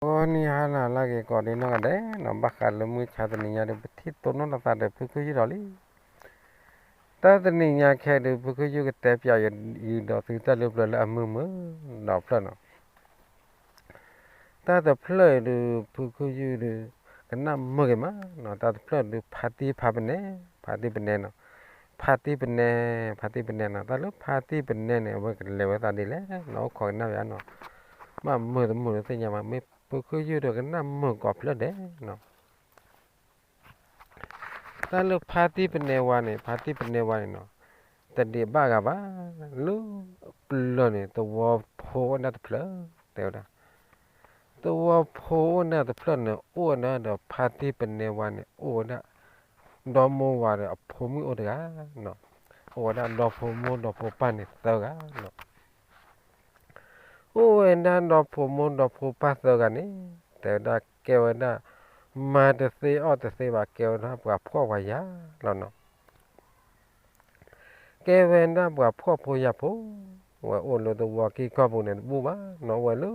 ဂီၤနံၤဟါနၤလၢအဂ့ၤကိးဒံနီၢ်ဂၤဒဲးနီၤ, ဘၣ်ဃးလၢမုၢ်ဆါတနံၤညါဒီး ပထံၣ်တိၢ်နီၣ်လီၤသးဒီးဖုခူယူၢ်ဒီးလံ. တၢ်တနံၤညါခဲအံၤဒီး ဖုခူယူၢ်ကတဲပၠးယုာ်ဒီးသုတၢ်လၢပျၢၤလၢအမုာ်မုာ်ဒီးဖျၢၣ်နီၤ. တၢ်တဖျၢၣ်အံၤဒီး ဖုခူယူၢ်ဒီး ကနၣ်မုာ်ဂ့ၤမးနီၤ, တၢ်တဖျၢၣ်ဒီး ဖါတံၢ်ဖါပနဲ, ဖါတံၢ်ပနဲနီၤ, ဖါတံၢ်ပနဲ, ဖါတံၢ်ပနဲနီၤ, တၢ်လၢဖါတံၢ်ပနဲန့ၣ် အဝဲကလဲၤဝဲသးဒ်လဲၣ်နီၤ, အိၣ်ခိးကနၣ်ဝဲနီၤ, ဘၣ်မုာ်တမုာ်တသ့ၣ်ညါဘၣ်, မ့ၢ်ဖုခူယူၢ်ဒီးကနၣ်မုာ်ကိးဖျၢၣ်ဒဲးနီၤ. တၢ်လၢဖါတံၢ်ပနဲဝါန့ၣ်, ဖါတံၢ်ပနဲဝါန့ၣ်နီၤ, တဒံးဘၣ်ဂၤဘၣ်, လၢပျၢၤန့ၣ် သဝီဖိအိၣ်ဒၣ်တဖျၢၣ်, တဲဝဲဒၣ်, သဝီဖိအိၣ်ဒၣ်တဖျၢၣ်န့ၣ် အိၣ်ဝဲဒၣ်ဒီးဖါတံၢ်ပနဲဝါန့ၣ် အိၣ်ဝဲဒၣ် ဒီမိၢ်ဝၤဒီးအဖိမုၣ်အိၣ်တဂၤနီၤ, အိၣ်ဝဲဒၣ်ဒီဖိမိၢ်ဒီဖိပၢ်န့ၣ်သၢဂၤနီၤ. အိၣ်ဝဲဒၣ်ဒီဖိမိၢ်ဒီဖိပၢ်သၢဂၤန့ၣ်, တဲဝဲဒၣ်ကဲဝဲဒၣ် မၤတသ့အီၣ်တသ့ဘၣ်, ကဲဝဲဒၣ်ပှၤဖှီၣ်ပှၤယာ်လီၤနီၤ. ကဲဝဲဒၣ်ပှၤဖှီၣ်ဖိယာ်ဖိ, ဝဲအိၣ်လၢသဝီကံၢ်ခီပူၤန့ၣ်တဘူၣ်ဘၣ်နီၤ, အိၣ်ဝဲလၢ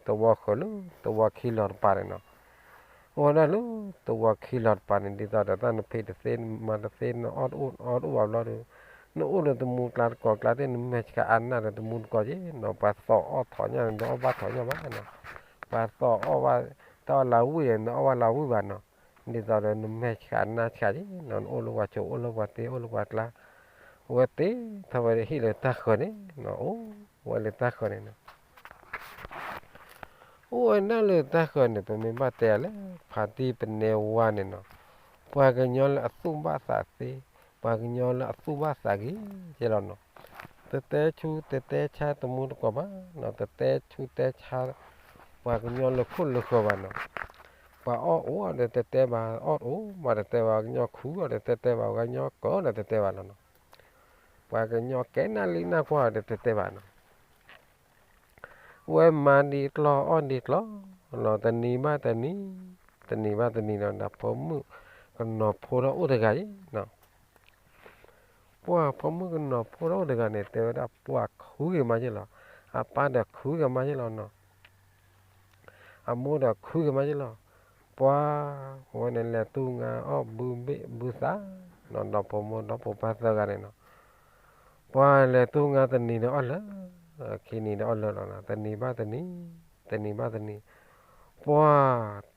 သဝီဃၢၤလၢသဝီခံလီၤတပၤန့ၣ်နီၤ. အိၣ်ဝဲဒၣ်လၢသဝီခံလီၤတပၤန့ၣ် ဒ်သိးဒီးတၢ်နဖံးတသ့ နမၤတသ့ နအီၣ်တအိၣ်အီတအိၣ်ဘၣ်ဘျီဒီး နအိၣ်လၢတမူကျါတကိးကျါသ့ၣ် နမဲာ်ဆှးအါနၢ်ဒီးတမူတကိးက့နီၤ, ပှၤသီၣ်အီၣ်ထီၣ်ညၣ်န့ၣ် နအီၣ်ဘၣ်ထီၣ်ညၣ်ဘၣ်နီၤ, ပှၤသီၣ်အီၣ်ဘၣ် တၢ်အီၣ်လၢဝံၣ်ဒီး နအီၣ်ဘၣ်လၢဝံၣ်ဘၣ်နီၤ, ဒ်သိးဒီးနမဲာ်ဆှးနၢ်ဆှးက့နီၤ, နအိၣ်လၢပှၤဆိး အိၣ်လၢပှၤတ့ အိၣ်လၢပှၤကျါ, အဝဲသ့ၣ်ထီၣ်ဝဲဟံၣ်လၢတၢ်ဃၢၤန့ၣ်နီၤ, အိၣ်ဝဲလၢတၢ်ဃၢၤန့ၣ်နီၤ. အိၣ်ဝဲဒၣ်လၢတၢ်ဃၢၤန့ၣ် ပမ့ၢ်ဘၣ်တဲအီၤလၢ ဖါတံၢ်ပနဲဝါန့ၣ်နီၤ, ပှၤကညီလၢအသူၣ်ဘၣ်သးသ့, ပှၤကညီလၢအသူၣ်ဘၣ်သးဂ့ၤကဲလီၤနီၤ, တတဲဆူတတဲဆါတမူတကိးဘၣ်နီၤ, တတဲဆူတဲဆါ ပှၤကညီလၢခိၣ်လၢဃၢၤဘၣ်နီၤ, ပှၤအီၣ်အိၣ်ဒီးတတဲဘၣ်, အီၣ်အိၣ်ဘၣ်တတဲဘၣ်, ပှၤကညီခူဒီးတတဲဘၣ်, ပှၤကညီကၢၤဒီးတတဲဘၣ်လီၤနီၤ, ပှၤကညီကဲနၣ်လံနၢ်ကွၢ်ဒီးတတဲဘၣ်နီၤ. ဝဲမၤဒံးကျီ အီၣ်ဒံးကျီလီၤ, တနံၤဘၣ်တနံၤ, တနံၤဘၣ်တနံၤလီၤ, ဒီးဖိမုၣ်ကနီၤဖိထီၣ်အိၣ်တဂၤအံၤနီၤ, ပှၤဖိမုၣ်ကနီၤဖိထီၣ်အိၣ်တဂၤန့ၣ် တဲဝဲဒၣ်ပှၤခူဂ့ၤမးယ့ၢ်လီၤ, အပၢ်ဒီးခူဂ့ၤမးယ့ၢ်လီၤနီၤ, အမိၢ်ဒီးခူဂ့ၤမးယ့ၢ်လီၤ, ပှၤဝဲန့ၣ်လဲၤတူၢ်ငါအီၣ်ဘုဘ့ၣ်ဘုသးနီၤ, ဒီဖိမိၢ်ဒီဖိပၢ်သၢဂၤန့ၣ်နီၤ, ပှၤလဲၤတူၢ်ငါတနံၤဒီးအီၣ်လၢာ်, ခံနံၤဒီးအီၣ်လၢာ်လီၤနီၤ, တနံၤဘၣ်တနံၤ, တနံၤဘၣ်တနံၤ, ပှၤ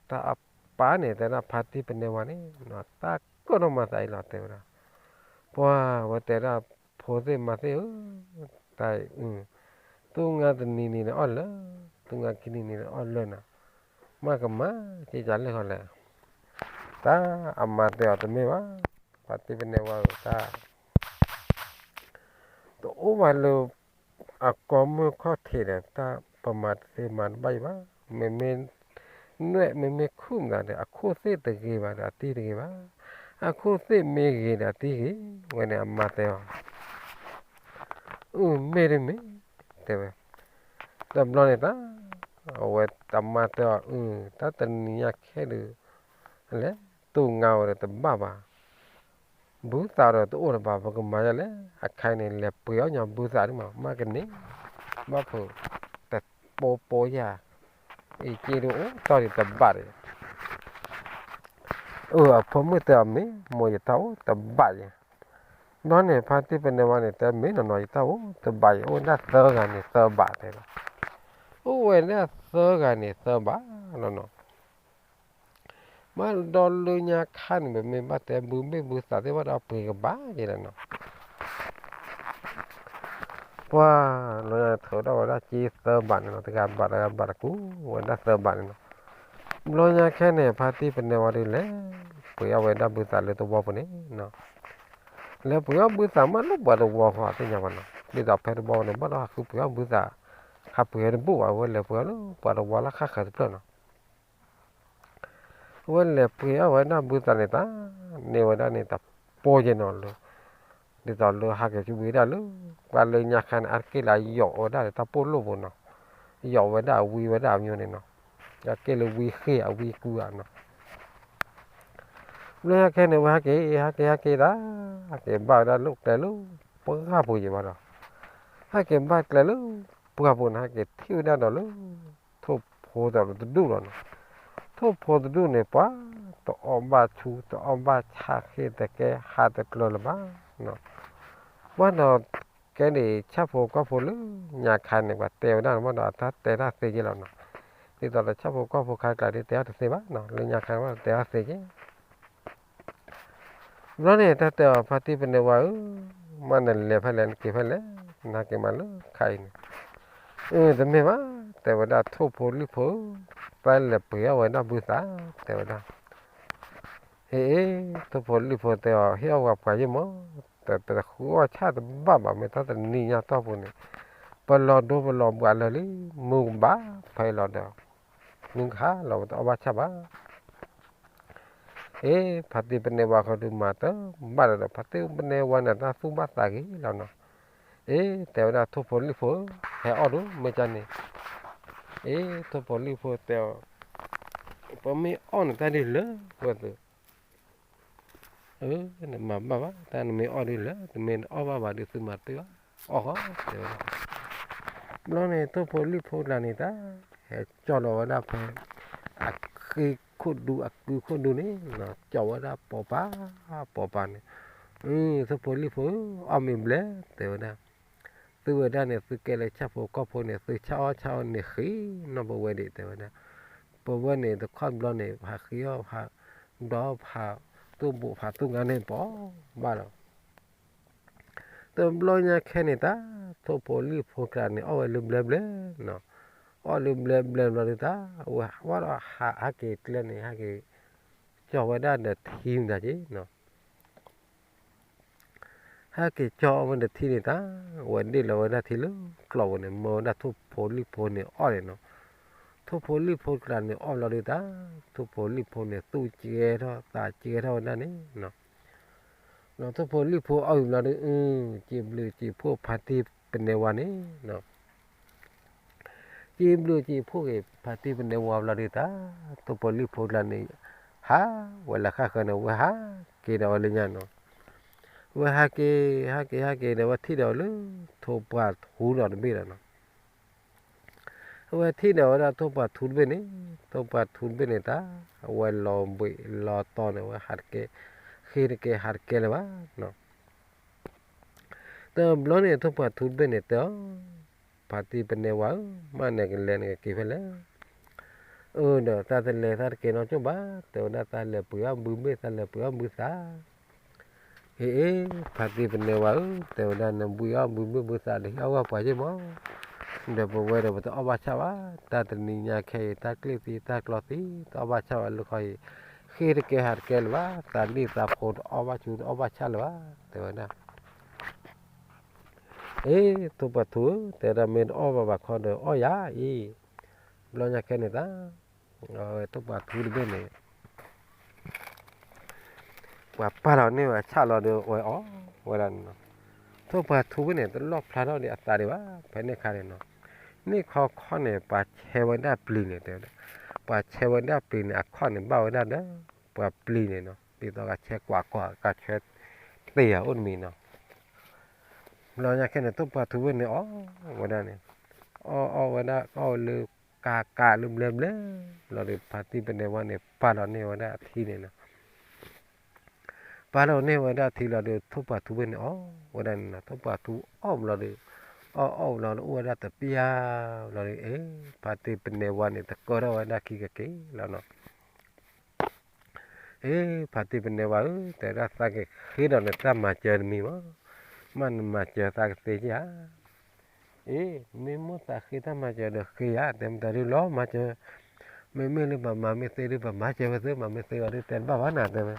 တၢ်အပၢ်န့ၣ် တဲဒၣ်ဖါတံၢ်ပနဲဝါန့ၣ်နီၤ, တၢ်ကိၢ်ထီၣ်မၤသးအံၤလီၤ တဲဝဲဒၣ်, ပှၤဝဲတဲဒၣ်ဖိသ့ၣ်မါသ့ၣ်ဧၢ, တၢ်အံၤ တူၢ်ငါတနံၤနံၤဒီးအီၣ်လၢာ်, တူၢ်ငါခံနံၤနံၤဒီးအီၣ်လၢာ်နီၤ, မ့ၢ်ကမၤက့ၤကလဲၣ်ဃီလဲၣ်, တၢ်အမါတဲအီၤတမ့ၢ်ဘၣ်, ဖါတံၢ်ပနဲဝါဧၢ, တၢ် တအိၣ်ဘၣ်လၢ အကီမုၢ်ခီၣ်ထံးဒီး တၢ်ပမၤတသ့မၤတဘၣ်အံၤဘၣ်, မ့မ့ၢ် နွဲၣ်မ့မ့ၢ်ခူၣ်မးဒီး အခိၣ်သ့ၣ်တဂ့ၤဘၣ်ဒီးအတံၢ်တဂ့ၤဘၣ်, အခိၣ်သ့ၣ်မ့ၢ်ဂ့ၤဒီးအတံၢ်ဂ့ၤ, ဝဲန့ၣ်အမါတဲအီၤ, အုၣ်မ့ၢ်တမ့ၢ်, တဲဝဲ, တဘျီန့ၣ်တၢ်, အဝဲတမါတဲအီၤ အုၣ် တၢ်တနံၤညါခဲဒီး လဲၤတူၢ်ငါဝဲဒီးတဘၣ်ဘၣ် ဘုသးဒီးတအိၣ်လၢၤဘၣ် ပကမၤဒ်လဲၣ်, အခါအံၤန့ၣ် လဲၤပှ့ၤအီၣ်ညီဘုသးဒ်မး မ့ၢ်ကန့ၢ်, ဘၣ်ဖုး, တပိပိယၤ, အံၤက့ဒိၣ်အိၣ်တီၢ်ဒံးတဘၣ်ဒံး, အၢ အဖိမုၣ်တဲအီၤမ့ၢ် မိၢ်ယတၢ်အိၣ်တဘၣ်ယဲ, ဘျီန့ၣ် ဖါတံၢ်ပနဲဝါန့ၣ် တဲမ့ၢ်နီၤနီၤ ယတၢ်အိၣ်တဘၣ်ယဲ အိၣ်ဝဲဒၣ်သၢဂၤန့ၣ်သၢဘၣ်တဲလီၤ, အိၣ်ဝဲဒၣ်သၢဂၤန့ၣ်သၢဘၣ်လီၤနီၤ မ့ၢ်ဒီးလၢညါခါန့ၣ် ပမ့ၢ်ဘၣ်တဲဘုမ့ၢ်ဘုသးသ့ၣ်တဖၣ်ဒီးပှ့ၤကဘၣ်က့ၤလီၤနီၤ, ပှၤလီၤညါထုးထီၣ်ဝဲဒၣ်က့သၢဘးန့ၣ်လီၤ, တဂၤဘးတဂၤဘးတကူဝဲဒၣ်သၢဘးန့ၣ်လီၤ. ဘျီညါခဲန့ၣ် ဖါတံၢ်ပနဲဝါဒုးလဲၤ ပှ့ၤအီၣ်ဝဲဒၣ်ဘုသးလၢတဝီပူၤန့ၣ်နီၤ, လဲၤပှ့ၤအီၣ်ဘုသးမးလၢပှၤတဝီဃီသ့ၣ်ညါဘၣ်နီၤ, ဒ်သိးဖဲတဝီန့ၣ် ဘၣ်ဒီးဟးဃုပှ့ၤအီၣ်ဘုသး, ဟးပှ့ၤဝဲတဘူၣ်ဘၣ် အဝဲလဲၤပှ့ၤအီၣ်လၢပှၤတဝီလၢဃၣ်ဃၢၤတဖျၢၣ်နီၤ အဝဲလဲၤပှ့ၤအီၣ်ဝဲဒၣ်ဘုသးန့ၣ်တၢ်, န့ၢ်ဝဲဒၣ်န့ၣ်တၢ်ပိၢ်ယဲနီၤလၢ, ဒ်သိးလၢဟးက့ၤဆူဝံၤဒၣ်လၢ, ပှၤလၢညါခါန့ၣ် အါတက့ၢ်လၢအယိးဝဲဒၣ်လၢတၢ်ပိၢ်လိၣ်ပူၤနီၤ, ယိးဝဲဒၣ်အဝံဝဲဒၣ်အမျိုးန့ၣ်နီၤ, အါတက့ၢ်လၢဝံဃ့ၢ်အဝံကူဧါနီၤ ဘျီညါခဲန့ၣ် ဝဲဟဲက့ၤ ဟဲက့ၤ ဟဲက့ၤတၢ်, ဟဲက့ၤဘၣ်ဝဲဒၣ်လၢကျဲလၢပှၢ်ပူၤယံၤဘၣ်ဒီး, ဟဲက့ၤဘၣ်ကျဲလၢပှၢ်ပူၤန့ၣ် ဟဲက့ၤထံၣ်ဝဲဒၣ်ဒီးလၢ, ထိၣ် ထိၣ်ဖိတဒူၣ်လီၤနီၤ. ထိၣ်ဖိတဒူၣ်န့ၣ် ပှၤတအီၣ်ဘၣ်ဆူ တအီၣ်ဘၣ်ဆၣ် ဃ့တကဲ ဟးတကျၢၤလၢၤဘၣ်နီၤ. ပှၤဒီးကဲန့ၣ် ဆၣ်ဖိကီၢ်ဖိလၢညါခါန့ၣ် ပှၤတဲဝဲဒၣ်န့ၣ် ဘၣ်ဒီးအတၢ်တဲတၢ်သ့က့လီၤနီၤ. ဒ်သိးဒီးဆၣ်ဖိကီၢ်ဖိခါကျါဒ်တဲအီၤတသ့ဘၣ်နီၤ, လၢညါခါန့ၣ်ဘၣ်ဒီးတဲအီၤသ့က့ ဘျီန့ၣ် တၢ်တဲအီၤ ဖါတံၢ်ပနဲဝါဧၢ, မ့ၢ်နလဲၤဖဲလဲၣ် နက့ၤဖဲလဲၣ်, နဟဲက့ၤမးလၢခါအံၤန့ၣ်, အၢ တမ့ၢ်ဘၣ်, တဲဝဲဒၣ် ထိၣ်ဖိလံၣ်ဖိဧၢ, တၢ်လဲၤပှ့ၤအီၣ်ဝဲဒၣ်ဘုသး, တဲဝဲဒၣ်, အ့ အ့ ထိၣ်ဖိလံၣ်ဖိတဲအီၤ ဟ့ၣ်အီၣ်ပှၤပှၤယ့ၢ်မး, တဃုအီၣ်ဆၣ်တဘၣ်ဘၣ်, မ့ၢ်တၢ်တနံၤညါတီၢ်ပူၤန့ၣ်, ပလီၤဒိပလီၤဘှးလၢာ်လံ, မုၢ်ကဘၣ်ဖဲအံၤလီၤဒီး မုၢ်ကဟါလီၤ ပတအီၣ်ဘၣ်ဆၣ်ဘၣ် အ့ ဖါတံၢ်ပနဲဝါဃီဒုးမၤတဘၣ်ဒီး ဖါတံၢ်ပနဲဝါန့ၣ် တၢ်သူၣ်ဘၣ်သးဂ့ၤလီၤနီၤ, အ့ တဲဝဲဒၣ် ထိၣ်ဖိလံၣ်ဖိဧၢ, ဟဲအီၣ်ဒုး မ့ၢ်ကန့ၣ်, အ့ ထိၣ်ဖိလံၣ်ဖိတဲအီၤ, ပမ့ၢ်အီၣ်န့ၣ် တၢ်ဒ်လၢဝဲသု အၢ နမၤဘၣ်ဘၣ်, တၢ်နမ့ၢ်အီၣ်ဒ်လဲၣ်, တမ့ၢ်အီၣ်ဘၣ်ဘၣ်ဒီး သုမၤတ့ၢ်ဘၣ်, အီၣ်ဃီ တဲဝဲဒၣ်, ဘျီန့ၣ် ထိၣ်ဖိလံၣ်ဖိကျါန့ၣ်တၢ်, ဟဲကၠီၣ်လီၤဝဲဒၣ်ဖဲ အဃ့ခိၣ်ဒူ အကုခိၣ်ဒူန့ၣ်, ကၠီၣ်ဝဲဒၣ်ပိာ်ပၤ, ပိာ်ပၤန့ၣ်, ထိၣ်ဖိလံၣ်ဖိဧၢ, အီၣ်မ့ၢ်ဘျဲၣ် တဲဝဲဒၣ်, သုဝဲဒၣ်န့ၣ် သုကဲလၢဆၣ်ဖိကီၢ်ဖိန့ၣ် သုဆၣ်အီၣ်ဆၣ်အီၣ်န့ၣ် ဃ့နီၣ်ပဝဲဒၣ် တဲဝဲဒၣ်, ပဝဲန့ၣ် တခီဘျီန့ၣ် ဖးဃ့အီၣ်ဖး ဒီးဖးသူၣ်ဘိးဖးသူၣ်ငါန့ၣ် ပအီၣ်ဘၣ်လီၤ, တဘျီညါခဲန့ၣ်တၢ်, ထိၣ်ဖိလံၣ်ဖိကျါန့ၣ် အီၣ်ဝဲလၢဘျဲၣ်ဘျဲၣ်နီၤ, အီၣ်လၢဘျဲၣ်ဘျဲၣ်ဘျီဒုးတၢ်, ဝဲဝဲဒီးဟးဟဲက့ၤကျဲန့ၣ် ဟဲက့ၤ ကၠီၣ်ဝဲဒၣ်ဒီးထံမတၤက့နီၤ ဟဲက့ၤကၠီၣ်အီၣ်ဝဲဒီးထံန့ၣ်တၢ်, ဝဲဒ့ၣ်လီၤဝဲဒၣ်ထံလၢကျိးပူၤန့ၣ် မၢဝဲဒၣ်ထိၣ်ဖိလံၣ်ဖိန့ၣ်အီၣ်န့ၣ်နီၤ, ထိၣ်ဖိလံၣ်ဖိကျါန့ၣ်အီၣ်ဘျီဒုးတၢ်, ထိၣ်ဖိလံၣ်ဖိန့ၣ် သူၣ်ကဲထီၣ်သးကဲထီၣ်ဝဲဒၣ်န့ၣ်နီၤ, ဒီးထိၣ်ဖိလံၣ်ဖိအီၣ်ဝံၤဘျီဒုး အၢ စံးဘျုးစံးဖှိၣ်ဖါတံၢ်ပနဲဝါန့ၣ်နီၤ စံးဘျုးစံးဖှိၣ်က့ၤ ဖါတံၢ်ပနဲဝါဘျီဒုးတၢ်, ထိၣ်ဖိလံၣ်ဖိကျါန့ၣ် ဟးဝဲလၢဃၣ်ဃၢၤန့ၣ် ဝဲဟးက့ၤဒီးဝဲလၢညါနီၤ, ဝဲဟးက့ၤ ဟးက့ၤ ဟးက့ၤဒီး ဝဲထံၣ်ဒီးလၢ ထိၣ်ပှၢ်ထူဒီးတဘ့ၣ်ဒီးနီၤ, အဝဲထံၣ်ဒီးဝဲဒၣ်ထိၣ်ပှၢ်ထူတဘ့ၣ်န့ၣ်, ထိၣ်ပှၢ်ထူတဘ့ၣ်န့ၣ်တၢ်, အဝဲလီၤဘှံးလီၤတီၤန့ၣ် ဝဲဟးတကဲ, ဃ့တကဲဟးတကဲလၢၤဘၣ်နီၤ တဘျီန့ၣ် ထိၣ်ပှၢ်ထူတဘ့ၣ်န့ၣ်တဲအီၤ, ဖါတံၢ်ပနဲဝါဧၢ, မ့ၢ်နကလဲၤနကက့ၤဖဲလဲၣ်, အၢ ဒီးတၢ်တလဲၤတၢ်တကဲနီတဘျီဘၣ်, တဲဝဲဒၣ် တၢ်လဲၤပှ့ၤအီၣ်ဘုဘ့ၣ် တၢ်လဲၤပှ့ၤအီၣ်ဘုဘ့ၣ်သး, အ့ အ့ ဖါတံၢ်ပနဲဝါဧၢ, တဲဝဲဒၣ် နဘှံးအီၣ်ဘုဘ့ၣ်ဘုသးဒီး ဟ့ၣ်အီၣ်ဝဲပှၤယ့ၢ်မး, ဒီးပဝဲဒီးပတအီၣ်ဘၣ်ဆၣ်ဘၣ်, တၢ်တနံၤညါခဲအံၤ တၢ်ကျ့ၣ်သံတၢ်ကျီသံ တအီၣ်ဘၣ်ဆၣ်ဘၣ်လၢခီအံၤ, ဃ့တကဲဟးတကဲလၢၤဘၣ်, သးနံၣ်သးဖိတအီၣ်ဘၣ်ဆူတအီၣ်ဘၣ်ဆၣ်လၢၤဘၣ်, တဲဝဲဒၣ် အ့ ထိၣ်ပှၢ်ထူဧၢ, တဲဒၣ်မ့ၢ်တအီၣ်ဘၣ်ဘၣ်ခီဒီးအီၣ်ယၤအံၤ, ဘျီညါခဲန့ၣ်တၢ်, ထိၣ်ပှၢ်ထူတဘ့ၣ်န့ၣ် ပှၤပာ်လီၤန့ၢ်ဝဲဆၣ်လီၤဒီးဝဲအီၣ်ဝဲဒၣ်န့ၣ်နီၤ, ထိၣ်ပှၢ်ထူဝဲန့ၣ် တလီၣ်ဖျါထီၣ်ဒံးအသးဒံးဘၣ် ဖဲန့ၣ်အခါန့ၣ်နီၤ, န့ၣ်ခီခီန့ၣ် ပှၤဆဲးဝဲဒၣ်ပျံၤန့ၣ်တဲဝဲဒၣ်, ပှၤဆဲးဝဲဒၣ်ပျံၤန့ၣ် အခီၣ်န့ၣ်ဘၣ်ဝဲဒၣ်ဒီး ပှၤပျံၤန့ၣ်နီၤ, ဒ်သိးကဆဲးကွၢ်ကွၢ် ကဆဲးသ့ၣ်အအိၣ်တမံၤနီၤ ဘျီညါခဲန့ၣ် ထိၣ်ပှၢ်ထူဝဲန့ၣ်အီၣ်ဝဲဒၣ်န့ၣ်, အီၣ်အီၣ်ဝဲဒၣ် အီၣ်လၢကးကးလၢဘျဲဘျဲ, ဘျီဒီး ဖါတံၢ်ပနဲဝါန့ၣ် ပာ်လီၤန့ၢ်ဝဲဒၣ်အထံန့ၣ်နီၤ, ပာ်လီၤန့ၢ်ဝဲဒၣ်အထံလီၤဒီး ထိၣ်ပှၢ်ထူဝဲန့ၣ်အီၣ်ဝဲဒၣ်န့ၣ်နီၤ, ထိၣ်ပှၢ်ထူအီၣ်ဘျီဒီး, အီၣ်အီၣ်ဘျီဒီး အိၣ်ဝဲဒၣ်တပျၢ်ဘျီဒီး အ့ ဖါတံၢ်ပနဲဝါန့ၣ် တကၢထီၣ်ဝဲဒၣ်ခံကက့ၤလီၤနီၤ အ့ ဖါတံၢ်ပနဲဝါဧၢ, တဲဝဲဒၣ် သးကဃ့ဒီးနတၢ်မၤစၢၤတမံၤမး, မ့ၢ်နမၤစၢၤသးကသ့ကဧါ, အ့ မ့ၢ်မိၣ်သးဃ့တၢ်မၤစၢၤဒီးဃ့ယၤ, တဲမတၤဒုလီၤမၤစၢၤ, မ့မ့ၢ်လၢပမၤမ့ၢ်သ့ဒုး ပမၤစၢၤဝဲသ့, မၤမ့ၢ်သ့အီၤဒုး တဲတဘၣ်ဘၣ်နၤ တဲဝဲ,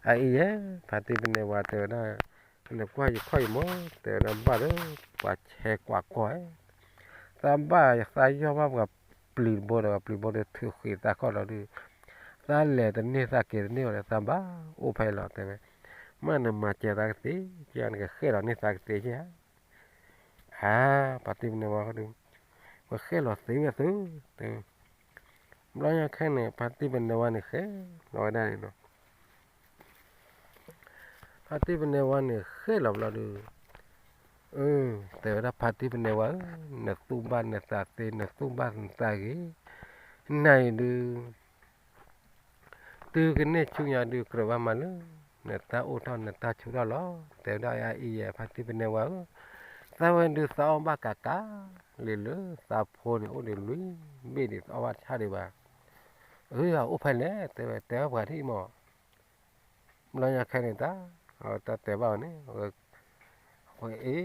အအံၤယဲ, ဖါတံၢ်ပနဲဝါတဲဝဲဒၣ်, နကွၢ်ယခီၣ်ယမး, တဲဝဲဒၣ်ဘၣ်ဒီး, ပှၤဆဲးကွၢ်ကွၢ်, သးဘၣ်သးယီၢ်ဘၣ်ပှၤပျံၤတဘိဒီး ပှၤပျံၤဘိဒီးထုးဃံးသးခီၣ်လီၤဒုး, သးလဲၤတန့ၢ်သးက့ၤတန့ၢ်အီၤဒီး သးဘၣ်အိၣ်ဖဲအံၤလီၤ တဲဝဲ, မ့ၢ်နမၤစၢၤသးကသ့, ကနကဃဲလီၤန့ၢ်သးကသ့ဧါ, အါ, ဖါတံၢ်ပနဲဝါဃီဒုး, ပဃဲလီၤသ့ဝဲသု, တဲဝဲ, ဘျီညါခဲန့ၣ် ဖါတံၢ်ပနဲဝါန့ၣ်ဃဲလီၤဝဲဒၣ်န့ၣ်နီၤ ဖါတံၢ်ပနဲဝါန့ၣ်ဃဲလီၤဘျီဒီး, အၢ တဲဝဲဒၣ်ဖါတံၢ်ပနဲဝါဧၢ, နသူၣ်ဘၣ်နသးသ့, နသူၣ်ဘၣ်နသးဂ့ၤ, နၤအံၤဒုး တုၤကန့ၢ်ဆူညါဒုး ကြၢးဘၣ်မၤလၢ နတၢ်အိၣ်ထီၣ်နတၢ်ဆိးထီၣ်လီၤ. တဲဝဲဒၣ်အအံၤယဲ ဖါတံၢ်ပနဲဝါဧၢ, သးဝဲဒုးသးအီၣ်ဘၣ်ကးကးလံလၢ သးဖိန့ၣ်အိၣ်ဒံးလွံၢ်ဘ့ၣ်ဒံး သးအီၣ်ဘၣ်ဆၣ်ဒံးဘၣ်. အၢ အအိၣ်ဖဲလဲၣ် တဲဝဲ တဲဘၣ်ပှၤထံၣ်မး. ဘျီညါခဲန့ၣ်တၢ် တၢ်တဲဘၣ်အီၤန့ၣ် အ့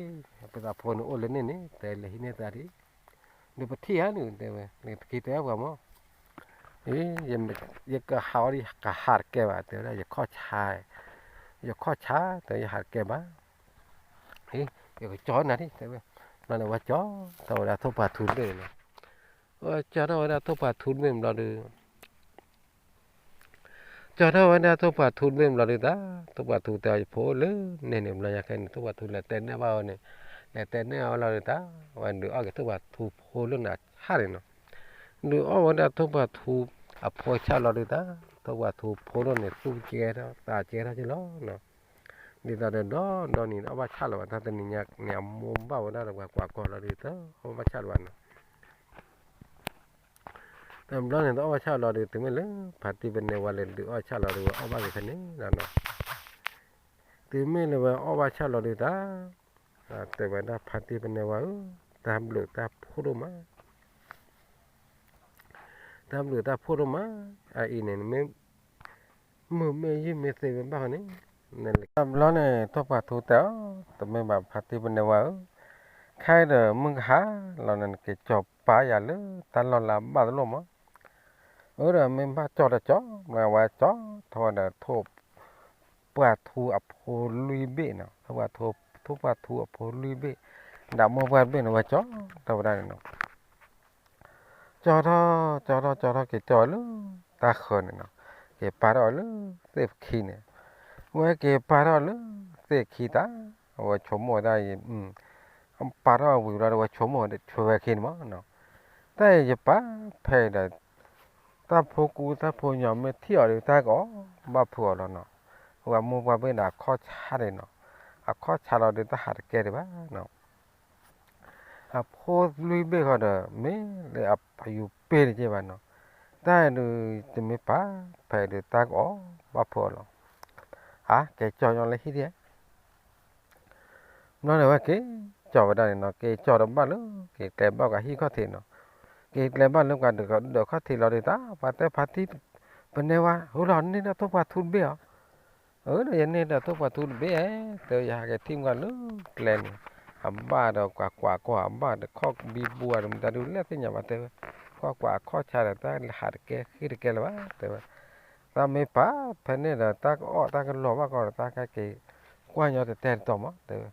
ပသးဖိန့ၣ်အိၣ်လၢန့ၣ်န့ၣ် တဲလဲၤဟံးန့ၢ်သးဒံး, ဒုးပထံၣ်ဧါန့ၣ် တဲဝဲ နက့ၤတဲပှၤမး. အ့ ယကဟးအီၤဒ်ကဟးတကဲဘၣ် တဲဝဲဒၣ် ယခီၣ်ဆါ, ယခီၣ်ဆါ တဲယဟးတကဲဘၣ်. အ့ ယကကၠီနၤဒ် တဲဝဲ. ဘျီန့ၣ်ဝဲကၠီထီၣ်ဝဲဒၣ်ထိၣ်ဖးထူတဘ့ၣ်န့ၣ်လီၤ. ဝဲကၠီထီၣ်ဝဲဒၣ်ထိၣ်ဖးထူတဘ့ၣ်ဘျီဒုး ကၠီထီၣ်ဝဲဒၣ်ထိၣ်ဖးထူတဘ့ၣ်ဘျီဒုးတၢ် ထိၣ်ဖးထူတဲအီၤ ယဖိအိၣ်လၢန့ၣ်န့ၣ် ဘျီညါခဲန့ၣ် ထိၣ်ဖးထူလဲၤတဲနဲၣ်ဘၣ်အီၤန့ၣ်, လဲၤတဲနဲၣ်အီၤလီၤဒုးတၢ် ဝဲဒုးအီၣ်က့ၤထိၣ်ဖးထူဖိလၢနၤဆၣ်န့ၣ်နီၤ. ဒုးအီၣ်ဝဲဒၣ်ထိၣ်ဖးထူအဖိဆၣ်လီၤဒုးတၢ် ထိၣ်ဖးထူဖိဒိၣ်န့ၣ် သူၣ်ကဲထီၣ်သးကဲထီၣ်က့ၤလီၤနီၤ. ဒ်သိးဒီးဒီနံၤအီၣ်ဘၣ်ဆၣ်လၢၤဘၣ် တၢ်တနံၤညါန့ၣ် အမိၢ်ဘၣ်ဝဲဒၣ်ဒီးပှၤကွၢ်ကီၢ်လီၤဒုးတၢ် အီၣ်ဘၣ်ဆၣ်လၢၤဘၣ်နီၤ. တဘျီန့ၣ် တအီၣ်ဘၣ်ဆၣ်လီၤဒုး တုၤမ့ၢ်လၢ ဖါတံၢ်ပနဲဝါလဲၤဒုးအီၣ်ဆၣ်လီၤဒုး ဝဲအီၣ်ဘၣ်က့ၤဖဲန့ၣ်လီၤနီၤ. တုၤမ့ၢ်လၢဝဲအီၣ်ဘၣ်ဆၣ်လီၤဒုးတၢ် တဲဝဲဒၣ်ဖါတံၢ်ပနဲဝါဧၢ, တၢ်ဘျုးတၢ်ဖှိၣ်ဒိၣ်မး, တၢ်ဘျုးတၢ်ဖှိၣ်ဒိၣ်မး, အအံၤန့ၣ် မုၢ်မ့ၢ်ယုၢ်မ့ၢ်သ့ဝဲဘၣ်ဃီန့ၣ်, တဘျီန့ၣ် ထိၣ်ဖးထူတဲအီၤ, တမ့ၢ်ဘၣ်ဖါတံၢ်ပနဲဝါဧၢ, ခဲအံၤဒီးမုၢ်ကဟါလီၤန့ၣ် နက့ၤကၠီၤပာ်ယၤလၢတၢ်လီၢ်လၢအဘၣ်တလိၣ်မး. အၢ ဒီးမ့ၢ်ဘၣ်ကၠီၤတကၠီၤ မ့ၢ်ဝဲကၠီၤထီၣ်ဝဲဒီးထိၣ်ဖးထူအဖိလွံၢ်ဘ့ၣ်နီၤ, ထိၣ်ဖးထူအဖိလွံၢ်ဘ့ၣ်, ဒီးမိၢ်ပှၢ်တဘ့ၣ်န့ၣ် ဝဲကၠီၤထီၣ်ဝဲဒၣ်န့ၣ်နီၤ. ကၠီၤထီၣ် ကၠီၤထီၣ် ကၠီၤထီၣ် က့ၤကၠီၤလၢတၢ်ဃၢၤန့ၣ်နီၤ, က့ၤပာ်ထီၣ်အီၤလၢသ့ၣ်ခံန့ၣ်, ဝဲက့ၤပာ်ထီၣ်လၢသ့ၣ်ခံတၢ်, အဝဲဆိကမိၣ်ဝဲဒၣ်အံၤ, ပာ်ထီၣ်ဝံၤဘျီဒီး ဝဲဆိကမိၣ်ဝဲဒၣ်ဆိဝဲခံန့ၣ်မးနီၤ, တၢ်အံၤယပာ်ဖဲအံၤဒီး တၢ်ဖိကူတၢ်ဖိညီမ့ၢ်ထံၣ်အီၤဒီး တၢ်ကအီၣ်ဘၣ်ဖုးအီၤလီၤနီၤ, ဝဲမိၢ်ပှၢ်ဘ့ၣ်ဒီးအခီၣ်ဆါန့ၣ်နီၤ, အခီၣ်ဆါလီၤဒီး တၢ်ဟးတကဲဒံးဘၣ်နီၤ. အဖိလွံၢ်ဘ့ၣ်ဃီဒီး မ့ၢ်လၢအယူၤပ့ၢ်တက့ၢ်ဘၣ်နီၤ, တၢ်အံၤဒုး တမ့ၢ်ပာ်ဖဲအံၤဒီး တၢ်ကအီၣ်ဘၣ်ဖုးအီၤလီၤ. အါ က့ၤကၠီၤညီလၢဟံၣ်ဒံး, ဘျီန့ၣ်ဝဲက့ၤကၠီၤဝဲဒၣ်န့ၣ်နီၤ, က့ၤကၠီၤတဘၣ်လၢ က့ၤကျဲဘၣ်ကဟံၣ်ခီၣ်ထံးနီၤ, က့ၤကျဲဘၣ်လၢပှၤဒၢးခီၣ်ထံးလီၤဒုးတၢ်, ပှၤတဲဖါတံၢ်ပနဲဝါ ဟူလီၤန့ၢ်ဒီးထိၣ်ဖးထူတဘ့ၣ်အီၤ, အၢ ဒီးယန့ၢ်ဒီးထိၣ်ဖးထူတဘ့ၣ်ဧါ, တဲယဟးက့ၤထံၣ်မးလၢကျဲန့ၣ်, အဘၣ်ဒီးကွၢ်ကွၢ်ကွၢ် အဘၣ်ဒီးခီၣ်ဘံဘူဒီး မတၤဒုးလဲၣ်သ့ၣ်ညါဘၣ်တဲဝဲ, ကွၢ်ကွၢ်အခီၣ်ဆါဒီး တၢ်ဟးတကဲဃ့တကဲလၢၤဘၣ်တဲဝဲ, တၢ်မ့ၢ်ပာ်ဖဲန့ၣ်ဒီး တၢ်ကအီၣ်တၢ်ကလီၤဘၣ်ကီဒီး တၢ်ကက့ၤကွၢ်ညီတတဲတတီၤမးတဲဝဲ ဘျီ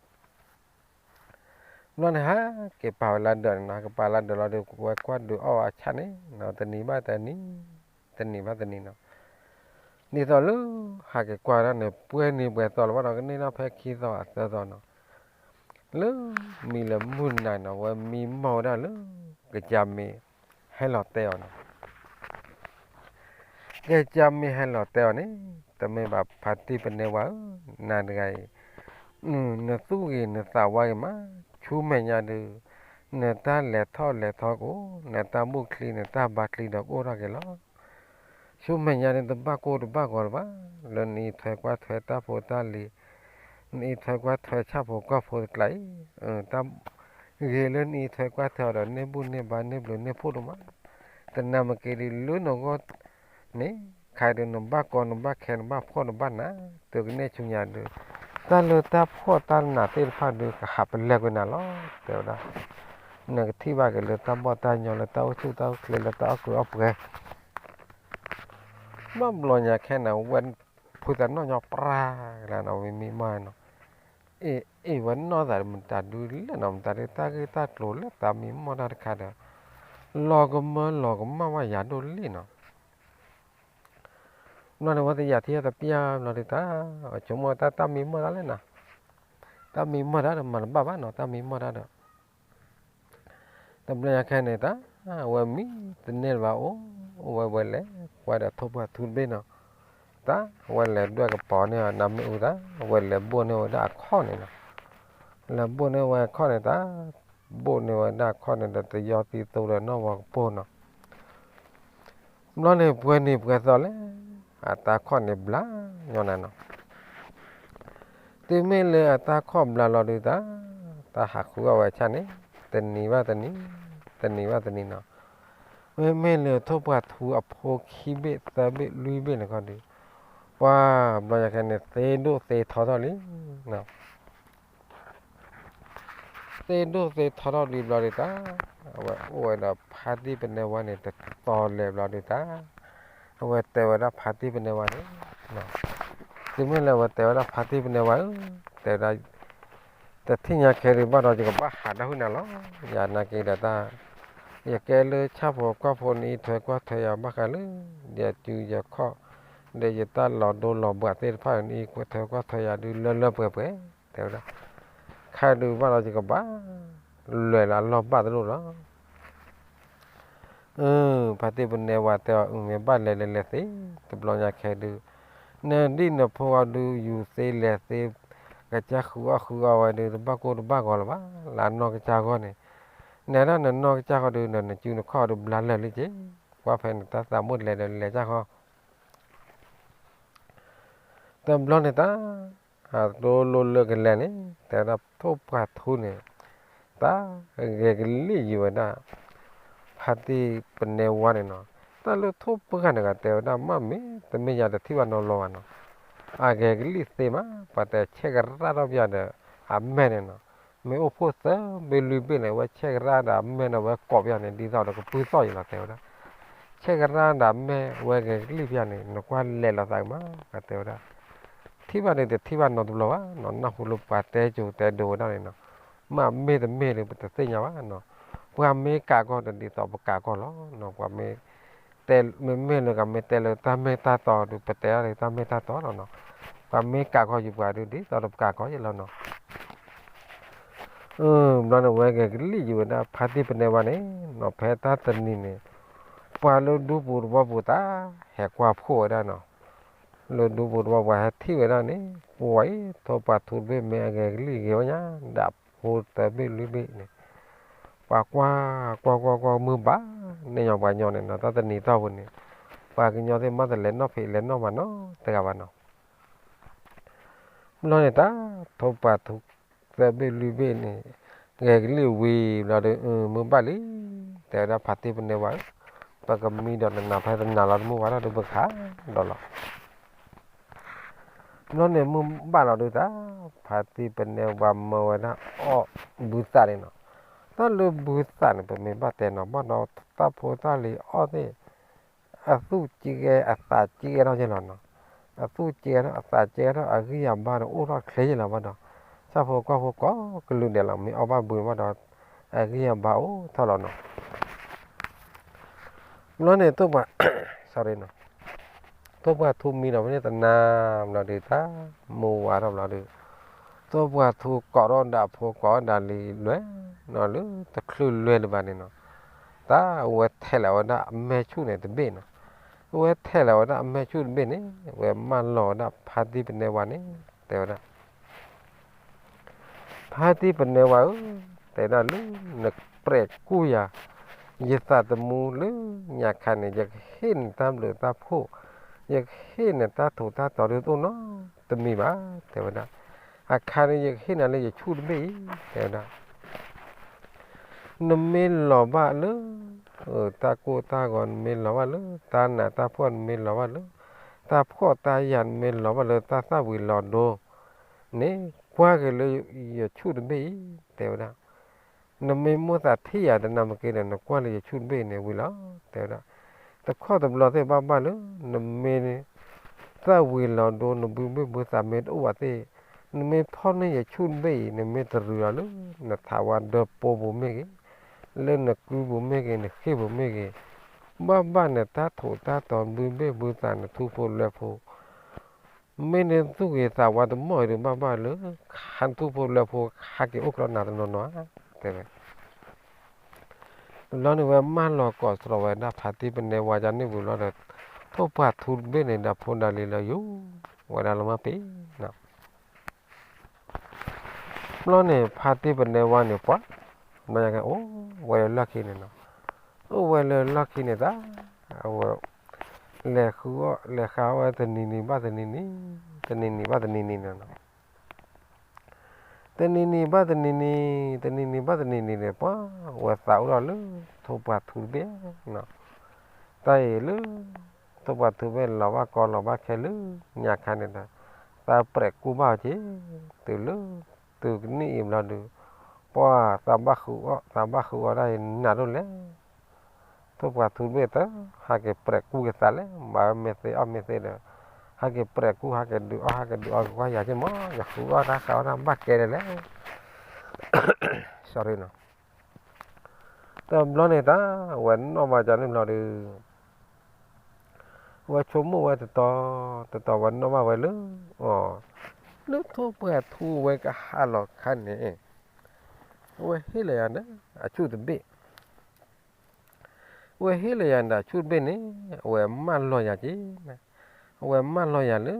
န့ၣ်ဟဲက့ၤပာ်ဝဲလၢဒၢးန့ၣ်နီၤ, ဟဲက့ၤပာ်လၢဒၢးလီၤဒီး ဝဲကွၢ်ဒုးအီၣ်အဆၣ်န့ၣ်နီၤ, တနံၤဘၣ်တနံၤ, တနံၤဘၣ်တနံၤနီၤ, ဒ်သိးလၢဟးက့ၤကွၢ်ဒၣ်န့ၣ် ပှဲၤနံၤပှဲၤသီလၢၤဘၣ်ဒီး ကန့ၢ်ထီၣ်ဖဲခံသီအသၢသီနီၤ, လၢမံၤလၢမုၢ်နၤနီၤ, ဝဲမံမီၢ်ဝဲဒၣ်လၢ ကစၢ်မ့ၢ်ဟဲလီၤတဲအီၤနီၤ ကစၢ်မ့ၢ်ဟဲလီၤတဲအီၤန့ၣ်, တမ့ၢ်ဘၣ်ဖါတံၢ်ပနဲဝါဧၢ, နၤတဂၤအံၤ, နသူၣ်ဂ့ၤနသးဝါဂ့ၤမး, ဆူမဲာ်ညါဒုး, နတၢ်လဲၤထီၣ်လဲၤထီကအိၣ်, နတၢ်ဘူၣ်ချံနတၢ်ဘါချံဒီးကအိၣ်ထီၣ်က့ၤလီၤ. ဆူမဲာ်ညါဒုး တဘၣ်ကိၢ်တဘၣ်ဂီၤလၢၤဘၣ်, လၢနအံးထွဲကွၢ်ထွဲတၢ်ဖိတၢ်လံၤ, နအံးထွဲကွၢ်ထွဲဆၣ်ဖိကီၢ်ဖိတကျါအံၤ, တၢ် ဂ့ၤလၢနအံးထွဲကွၢ်ထွဲအီၤဒီး န့ၢ်ဘူၣ်န့ၢ်ဘါန့ၢ်ဘျုးန့ၢ်ဖှိၣ်ဒိၣ်မး, တနၤမ့ၢ်က့ၤဒုးလၢနဂီၢ်န့ၣ်, ခါဒုးနဘၣ်ကီနဘၣ်ခဲနဘၣ်ဖှီၣ်နဘၣ်နး, တုၤကန့ၢ်ဆူညါဒုး, တၢ်လၢတၢ်ဖှီၣ်တၢ်နးသ့ၣ်တဖၣ်ဒုး ကဟးပလဲၤကွံာ်နၤလီၤ တဲဝဲဒၣ်, နကထံၣ်ဘၣ်က့ၤလၢတၢ်ဘီၣ်တၢ်ညီ လၢတၢ်အိၣ်ဆူၣ်တၢ်အိၣ်ချ့လၢတၢ်အီၣ်ကုၤအီၣ်ပှဲၤ ဘၣ်ဘျီညါခဲန့ၣ် ဝဲဖုသးနီၣ်ညီပြါကလါနီၤ ဝံၤမံမီၢ်နီၤ, အ့ၣ် အ့ၣ် ဝဲနီၢ်သးမတၤဒုးလဲၣ်နီၤ မတၤဒုးတၢ်ဂ့ၢ်တၢ်ကျိၤလၢတၢ်မံမီၢ်တၢ်တခါဒီး, လီၤကမၢလီၤကမၣ်ဝဲယၤဒိၣ်လံနီၤ, ဘျီန့ၣ်ဝဲတယာ်ထံအီၤတပျၢ်ဘျီဒုးတၢ်, ဆိကမိၣ်တၢ်တၢ်မံမီၢ်တၢ်လဲၣ်နီၤ, တၢ်မံမီၢ်တၢ်ဒီးမၤတဘၣ်ဘၣ်နီၤ တၢ်မံမီၢ်တၢ်ဒီး တဘျီညါခဲန့ၣ်တၢ်, အဝဲမံတန့ၢ်လၢၤဘၣ်အိၣ်, အိၣ်ဝဲဝဲလဲၤကွၢ်ဒီးထိၣ်ဖးထူတဘ့ၣ်နီၤ, တၢ်ဝဲလဲၤဒွဲၣ်ကပီၤန့ၢ်အီၤ နမ့ၣ်အူတၢ်, ဝဲလဲၤဘိၣ်န့ၢ်ဝဲဒၣ်အခီၣ်န့ၣ်နီၤ, လဲၤဘိၣ်န့ၢ်ဝဲခီၣ်န့ၣ်တၢ်, ဘိၣ်န့ၢ်ဝဲဒၣ်ခီၣ်န့ၣ်ဒီး တယီသံသိဒီးနီၣ်ဝီၤကပိၢ်နီၤ. ဘျီန့ၣ်ပှဲၤနံၤပှဲၤသီလဲၣ်, အတၢ်ခီၣ်န့ၣ်ဘျါညီနၤနီၤ. တုၤမ့ၢ်လၢအတၢ်ခီၣ်ဘျါလီၤဒုးတၢ်, တၢ်ဟးဃုအီၣ်ဝဲဆၣ်န့ၣ်, တနံၤဘၣ်တနံၤ, တနံၤဘၣ်တနံၤနီၤ. မ့မ့ၢ်လၢထိၣ်ပှၢ်ထူအဖိခံဘ့ၣ်သၢဘ့ၣ်လွံၢ်ဘ့ၣ်န့ၣ်ခီဒုး, ပှၤဘျီယၤခဲန့ၣ် သ့ဒိၣ်သ့ထီထီၣ်လံ. သ့ဒိၣ်သ့ထီထီၣ်ဒုးဘျီဒုးတၢ်, အဝဲအိၣ်ဝဲဒီးဖါတံၢ်ပနဲဝါန့ၣ် တတီၤလဲၤဘျီဒုးတၢ်, အဝဲတဲဝဲဒၣ်ဖါတံၢ်ပနဲဝါန့ၣ်, တုၤမ့ၢ်လၢအဝဲတဲဝဲဒၣ်ဖါတံၢ်ပနဲဝါဧၢ, တဲဝဲဒၣ်, တထံၣ်ညါခဲဒုးဘၣ်ဒီး ယကဘၣ်ဟးဒီဖုၣ်နၤလီၤ. ယနာ်က့ဒီးတၢ်, ယကဲလၢဆၣ်ဖိကီၢ်ဖိနအံးထွဲကွၢ်ထွဲယၤဘၣ်ဃးလၢ ယစုယခီၣ်, ဒီးယတၢ်လီၤဒိလီၤဘှးသ့ၣ်တဖၣ်နအံးထွဲကွၢ်ထွဲယၤဒုးလၢလၢပှဲၤပှဲၤ, တဲဝဲဒၣ်, ခဲဒုးဘၣ်ဒီးယကဘၣ်လဲၤလၢအလီၢ်ဘၣ်တလိၣ်လီၤ. ဖါတံၢ်ပနဲဝါတဲအီၤ အမ့ၢ်ဘၣ်လဲၤလဲၤလဲၤသ့, တဘျီညါခဲဒုး, နဒံၣ်နဖိအီၤဒုးယူၤသ့လဲၤသ့, ကစၢ်ဃုအီၣ်ဃုအီဝဲဒုး တဘၣ်ကိၢ်တဘၣ်ဂီၤလၢၤဘၣ်, လၢအနီၢ်ကစၢ်ဂီၢ်န့ၣ်, နဒၣ်နနီၢ်ကစၢ်ဂီၢ်ဒုး နစုနခီၣ်ဒုးဘျါလၢာ်လံက့, ကွၢ်ဖဲန့ၣ်တၢ်သးမိၣ်လဲၤဒီးလဲၤကၢ်ဃီ တဘျီန့ၣ်တၢ်, အတိလိလၢကလဲၤန့ၣ် တဲဝဲဒၣ်ထိၣ်ပှၢ်ထူန့ၣ်, တၢ်ဂဲၤကလံၣ်ယံၤဝဲဒၣ်, ဖါတံၢ်ပနဲဝါန့ၣ်နီၤ, တၢ်လၢထိၣ်ပှၢ်န့ၣ်ဂ့ၤတဲဝဲဒၣ် မ့ၢ်တမ့ၢ်ယၤတထံၣ်ဘၣ်နီတဘျီဘၣ်နီၤ, အဂဲၤကလံၣ်သ့မး ပှၤတဲဆဲးကရၣ်ထီၣ်ပယီၤဒီး အမဲာ်န့ၣ်နီၤ, မ့ၢ်အိၣ်ဖှိၣ်သၢဘ့ၣ်လွံၢ်ဘ့ၣ်န့ၣ် အဝဲဆဲးကရၣ်ဒီးအမဲာ်န့ၣ် အဝဲကိးပယီၤန့ၣ် ဒ်သိးဒီးကပုၢ်သီၣ်ယံၤလီၤတဲဝဲဒၣ် ဆဲးကရၣ်ဒီးအမဲာ်ဝဲဂဲၤကလံၣ်ပယီၤန့ၣ် နကွၢ်လဲၤလီၤသးကမး ပှၤတဲဝဲဒၣ်, ထံၣ်ဘၣ်န့ၣ်တထံၣ်ဘၣ်နီတဘျီဘၣ်နီၤ, နၢ်ဟူလၢပှၤတဲကိၤတဲဒိးဝဲဒၣ်န့ၣ်နီၤ, မ့ၢ်မ့ၢ်တမ့ၢ်လၢပတသ့ၣ်ညါဘၣ်နီၤ, ပှၤမ့ၢ်ကးကီၢ်ဒီးဒ်သိးပကးကီၢ်လီၤ, ပှၤမ့ၢ် မ့မ့ၢ်လၢကမ့ၢ်တဲလၢတၢ်မ့ၢ်တၢ်တီဒုး ပတဲဒၣ်လၢတၢ်မ့ၢ်တၢ်တီလီၤနီၤ, ပှၤမ့ၢ်ကးကီၢ်ယံၤပှၤဒုး ဒ်သိးဒီးပကးကီၢ်ယံၤလီၤနီၤ ဘျီန့ၣ်ဝဲဂဲၤကလံၣ်ယံၤဝဲဒၣ်ဖါတံၢ်ပနဲဝါန့ၣ်နီၤ, ဖဲတၢ်တနံၤန့ၣ် ပှၤလၢဒူပူၤသဝီပူၤတၢ်ဟဲကွၢ်ဖှိၣ်ဝဲဒၣ်နီၤ, လၢဒူပူၤသဝီပှၤဟဲထံၣ်ဝဲဒၣ်န့ၣ် ပှၤအံၤ ထိၣ်ပှၢ်ထူတဘ့ၣ်မ့ၢ်အဂဲၤကလံၣ်ဂ့ၤဝဲညါ ဒၣ်ဖိသၢဘ့ၣ်လွံၢ်ဘ့ၣ်န့ၣ်, ပှၤကွၢ်ကွၢ်ကွၢ်ကွၢ်မုၢ်ဘၣ်န့ၣ်ညီပှၤညီန့ၣ်နီၤ, တၢ်တနံၤတီၢ်ပူၤန့ၣ် ပှၤကညီသ့ၣ်မ့ၢ်တလဲၤနီၣ်ဖံးလဲၤနီၣ်မၤနီတဂၤဘၣ်နီၤ ဘျီန့ၣ်တၢ် ထိၣ်ပှၢ်ထူသၢဘ့ၣ်လွံၢ်ဘ့ၣ်န့ၣ် ဂဲၤကလံၣ်ဝံၤဘျီဒီး မုၢ်ဘၣ်လံ, တဲဝဲဒၣ်ဖါတံၢ်ပနဲဝါဧၢ, ပကမံဒီးနနၤဖဲတနၤလီၤတမုၢ်ဝါထီၣ်ဒုးပကဟးဒီးလီၤ. ဘျီန့ၣ်မုၢ်ဘၣ်လီၤဒုးတၢ် ဖါတံၢ်ပနဲဝါမၢဝဲဒၣ်အီၣ်ဘုသၣ်န့ၣ်နီၤ, တၢ်လၢဘုသၣ်န့ၣ် ပမ့ၢ်ဘၣ်တဲနီၤ ဘၣ်ဒီးတၢ်ဖိတၢ်လံၤအီၣ်သ့ၣ် အသူၣ်ကဲ အသးကဲထီၣ်က့လီၤနီၤ, အသူၣ်ကဲထီၣ် အသးကဲထီၣ် အဂံၢ်အဘါဒီးအိၣ်ထီၣ်ချ့က့လီၤဘၣ်ဒီး ဆၣ်ဖိကီၢ်ဖိကိးကလုာ်ဒဲးလီၤ မ့ၢ်အီၣ်ဘၣ်ဘုဘၣ်ဒီး အဂံၢ်အဘါအိၣ်ထီၣ်လီၤနီၤ. ဘျီန့ၣ် ထိၣ်ပှၢ် ထိၣ်ပှၢ်ထူမံဒီးဖဲန့ၣ်တနၤဘျီဒုးတၢ် မုၢ်ဝါထီၣ်ဘျီဒုး ထိၣ်ပှၢ်ထူကိးထီၣ်ဒၣ်ဖိကိးဒၣ်လံလွဲနီၤ လၢတချုးလွဲတဘၣ်န့ၣ်နီၤ, တၢ်အဝဲထဲးလီၤဝဲဒၣ်အမဲာ်ဆူၣ်န့ၣ်တဘ့ၣ်နီၤ, အဝဲထဲးလီၤဝဲဒၣ်အမဲာ်ဆူၣ်တဘ့ၣ်န့ၣ် အဝဲမၢလီၤဝဲဒၣ်ဖါတံၢ်ပနဲဝါန့ၣ် တဲဝဲဒၣ် ဖါတံၢ်ပနဲဝါဧၢ, တဲဒၣ်လၢနပြဲးကူၣ်ယၤ, ယသးသမူလၢညါခါန့ၣ် ယကဟ့ၣ်နတၢ်ဘျုးတၢ်ဖှိၣ်, ယကဟ့ၣ်နတၢ်ထူးတၢ်တီၤဒ်သိးနီတမံၤဘၣ် တဲဝဲဒၣ်, အခါန့ၣ်ယကဟ့ၣ်နၤလၢယဆူၣ်တဘ့ၣ်အံၤ တဲဝဲဒၣ် နမ့ၢ်လီၤဘၣ်လၢ တၢ်ကိၢ်တၢ်ဂီၤ နမ့ၢ်လီၤဘၣ်လၢ တၢ်နးတၢ်ဖှီၣ် နမ့ၢ်လီၤဘၣ်လၢ တၢ်ဖှီၣ်တၢ်ယာ် နမ့ၢ်လီၤဘၣ်လၢတၢ်သၣ်ဝံၤလီၤဒိန့ၣ် ကွၢ်က့ၤလၢယဆူၣ်တဘ့ၣ်အံၤ တဲဝဲဒၣ်, နမ့ၢ်မိၣ်သးထံၣ်ယၤတနၢ်မ့ၢ်က့ၤဒီး နကွၢ်လၢယဆူၣ်တဘ့ၣ်အံၤန့ၣ်ဝံၤလီၤ တဲဝဲဒၣ်, တခီတဘျီသ့ၣ်ဘၣ်ဘၣ်လၢ နမ့ၢ် သၣ်ဝံၤလီၤဒိ နဘုဘ့ၣ်ဘုသးမ့ၢ်တအိၣ်ဘၣ်သ့ၣ်, နမ့ၢ်ဖီၣ်န့ၢ်ယဆူၣ်တဘ့ၣ်အံၤ နမ့ၢ်တရူးလီၤလၢ နထးဝါဒၢပိပူၤမ့ၢ်ဂ့ၤ, လၢနကုပူၤမ့ၢ်ဂ့ၤ နဃ့ၢ်ပူၤမ့ၢ်ဂ့ၤ, ဘၣ်ဘၣ်နတၢ်ထူးတၢ်တီၤ ဘုဘ့ၣ်ဘုသး နထူဖိလွဲဖိ မ့ၢ်နသူၣ်ဂ့ၤသးဝါတမီၢ်အံၤဒီး ဘၣ်ဘၣ်လၢ ခါနထူဖိလွဲဖိ ဟးက့ၤအိၣ်ကျီနၤတနီၤနီၤဧါ တဲဝဲ တဘျီန့ၣ်ဝဲမၢလီၤကိးစှီၤဝဲဒၣ်ဖါတံၢ်ပနဲဝါန့ၣ်ဝံၤလီၤဒီး ထိၣ်ပှၢ်ထူတဘ့ၣ်န့ၣ် ဒီးဖိဒၣ်လံလၢယိၤဝဲဒၣ်လၢမ့ၢ်ပ့ၤနီၤ ဘျီန့ၣ် ဖါတံၢ်ပနဲဝါန့ၣ်ပှၤ, ဘျီညါကအိၣ်ဝဲလၢလီၢ်ခံန့ၣ်နီၤ, အိၣ်ဝဲလၢလီၢ်ခံန့ၣ်တၢ်, အဝဲ လဲၤဃုအီၣ် လဲၤဃုအီၣ်ဝဲတနံၤနံၤဘၣ်တနံၤနံၤ, တနံၤနံၤဘၣ်တနံၤနံၤန့ၣ်နီၤ, တနံၤနံၤဘၣ်တနံၤနံၤ, တနံၤနံၤဘၣ်တနံၤနံၤန့ၣ် ပှၤဝဲသးအိၣ်ထီၣ်လၢ ထိၣ်ပှၢ်ထူတဘ့ၣ်နီၤ, တၢ်အံၤလၢ ထိၣ်ပှၢ်ထူဘ့ၣ်လီၤဘၣ်ကီလီၤဘၣ်ခဲလၢညါခါန့ၣ်ဒီး, သးပြဲးကူဘၣ်အီၤက့ၤ, တုၤလၢ တုၤကနံၣ်အံၤဘျီဒုး, ပှၤသးဘၣ်ဃုအီၣ် သးဘၣ်ဃုအီၣ်ဒၣ်အံၤနးဒိၣ်လဲၣ်, ထိၣ်ပှၢ်ထူတဘ့ၣ်တ ဟးက့ၤပြဲးကူက့ၤသးလဲၣ်, ဘၣ်မ့ၢ်သ့အီၣ်မ့ၢ်သ့ဒီး, ဟးက့ၤပြဲးကူ ဟးက့ၤဒုးအီၣ် ဟးက့ၤဒုးအီၣ်က့ၤကွၢ်ယၤက့ၤမး, ယဃုအီၣ်တၢ်ဃုအီၣ်တၢ်ဘၣ်ကဲဒ်လဲၣ် sorry နီၤ, တဘျီန့ၣ်တၢ် ဝဲနီၣ်ဘၣ်ကန့ၣ်ဘျီဒီး ဝဲဆိကမိၣ်ဝဲတတီၤ တတီၤဝဲနီၣ်ဘၣ်ဝဲလၢ အီၤ လၢထိၣ်ပှၢ်ထူဝဲကဟးလီၤခါန့ၣ်, အဝဲဟ့ၣ်လီၤယၤဒီးအဆူၣ်တဘ့ၣ် အဝဲဟ့ၣ်လီၤယၤဒီးအဆူၣ်တဘ့ၣ်န့ၣ် အဝဲမၢလီၤယၤက့ၤ, အဝဲမၢလီၤယၤလၢ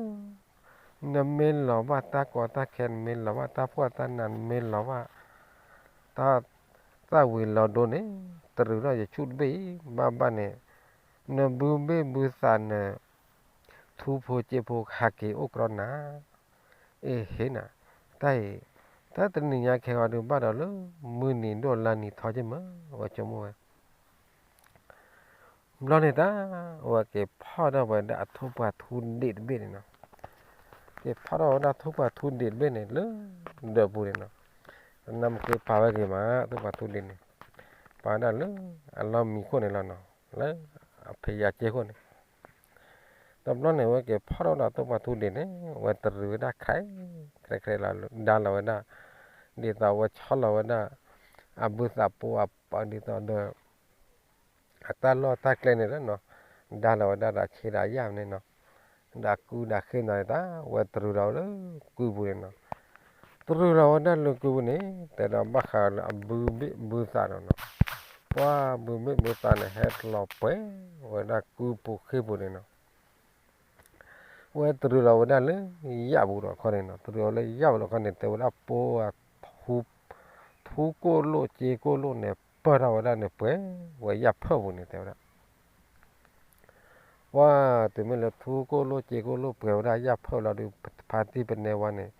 နမ့ၢ်လီၤဘၣ်တၢ်ကီတၢ်ခဲ နမ့ၢ်လီၤဘၣ်တၢ်ဖှီၣ်တၢ်နး နမ့ၢ်လီၤဘၣ် တၢ် သၣ်ဝံၤလီၤဒိန့ၣ် တရူးထီၣ်ယဆူၣ်တဘ့ၣ်အံၤ ဘၣ်ဘၣ်န့ၣ် နဘုဘ့ၣ်ဘုသးန ထူဖိစ့ဖိဟးက့ၤအိၣ်ကြီနၤ, အ့ဟ့ၣ်နၤ, တၢ်အံၤ တၢ်တနံၤညါခဲဂီၤဒုးဘၣ်ဒီးလၢ မုၢ်နံၤဒိၣ်လါနံၤထီက့ၤမး ဝဲဆိကမိၣ်ဝဲ ဘျီန့ၣ်တၢ် အဝဲက့ၤဖီၣ်ထီၣ်ဝဲဒၣ်အထိၣ်ပှၢ်ထူဒံးတဘ့ၣ်န့ၣ်နီၤ, က့ၤဖီၣ်ထီၣ်ဝဲဒၣ်ထိၣ်ပှၢ်ထူဒံးတဘ့ၣ်န့ၣ် လၢဒၢးပူၤန့ၣ်နီၤ, နမ့ၢ်က့ၤပာ်ဝဲက့ၤမး ထိၣ်ပှၢ်ထူဒံးန့ၣ် ပာ်ဝဲဒၣ်လၢ အလီၢ်မံခိၣ်န့ၣ်လီၤနီၤ, လၢအဖံးယၤက့ခိၣ်န့ၣ် တဘျီန့ၣ် အဝဲက့ၤဖီၣ်ထီၣ်ဝဲဒၣ်ထိၣ်ပှၢ်ထူဒံးန့ၣ် အဝဲတရူးဝဲဒၣ်ခဲ ခဲခဲလီၤ ဒါလီၤဝဲဒၣ် ဒ်သိးအဝဲဆီလီၤဝဲဒၣ် အဘုသးပိအပၢ်ဒ်သိးဒီး အတၢ်လီၢ်တၢ်ကျဲန့ၣ်လီၤနီၤ, ဒါလီၤဝဲဒၣ်ဒီးဆ့ဒီးယၣ်န့ၣ်နီၤ, ဒီးကူဒီးဃ့နီၤန့ၣ်တၢ် အဝဲတရူးလီၤဝဲလၢကုပူၤန့ၣ်နီၤ, တရူးလီၤဝဲဒၣ်လၢကုပူၤန့ၣ် တဲဒီးဘၣ်ဃးလၢအဘုဘ့ၣ်ဘုသးနီၤနီၤ, ပှၤဘုဘ့ၣ်ဘုသးန့ၣ် ဟဲလီၤပှဲၤဝဲဒၣ်ကုပူၤဃ့ပူၤန့ၣ်နီၤ ဝဲတရူးလီၤဝဲဒၣ်လၢယၣ်ပူၤဒီးခီန့ၣ်နီၤ, တရူးလီၤလၢယၣ်ပူၤဒီးခီန့ၣ် တဲဝဲဒၣ်ပိဝဲ ထူကိၣ်လိၣ်စ့ကိၣ်လိၣ်န့ၣ် ပၢၢ်ထီၣ်ဝဲဒၣ်န့ၣ်ပှဲၤဝဲယၣ်ဖၢၣ်ပူၤန့ၣ် တဲဝဲဒၣ် ပှၤတုၤမ့ၢ်လၢထူကိၣ်လိၣ်စ့ကိၣ်လိၣ်ပှဲၤဝဲဒၣ်ယၣ်ဖၢၣ်လီၤဒီး ဖါတံၢ်ပနဲဝါန့ၣ်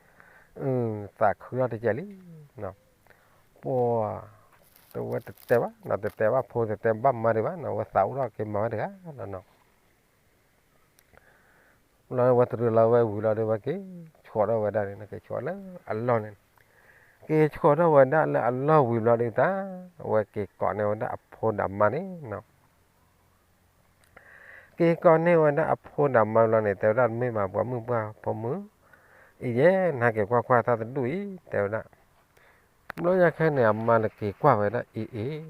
သးခုထီၣ်တကဲလံ, ပှၤ တဝဲတတဲဘၣ်နီၤ, တတဲဘၣ်ဖိ တတဲဘၣ်မါဒံးဘၣ်နီၤ, အဝဲသးအိၣ်ထီၣ်က့ၤမၤဝဲတဂၤလီၤနီၤ လီၤဝဲတရူးလီၤဝဲဝံၤလီၤဒီး ဝဲက့ၤဆှီးထီၣ်ဝဲဒၣ်န့ၣ် က့ၤဆှီးလၢအလီၢ်န့ၣ်, က့ၤဆှီးထီၣ်ဝဲဒၣ်လၢအလီၢ်ဝံၤဘျီဒီးတၢ် အဝဲက့ၤကိးန့ၢ်ဝဲဒၣ်အဖိဒီးမါန့ၣ်နီၤ, က့ၤကိးန့ၢ်ဝဲဒၣ်အဖိဒီးမါဘျီန့ၣ် တဲဝဲဒၣ်မ့ၢ်မး ပှၤမုၣ်ပှၢ်ဖိမုၣ်, အံၤယဲ နဟးက့ၤကွၢ်ကွၢ်တၢ်တဒူၣ်အံၤ တဲဝဲဒၣ် ဘျီညါခဲန့ၣ် အမါန့ၣ်က့ၤကွၢ်ဝဲဒၣ်အ့ၣ်အ့ၣ်,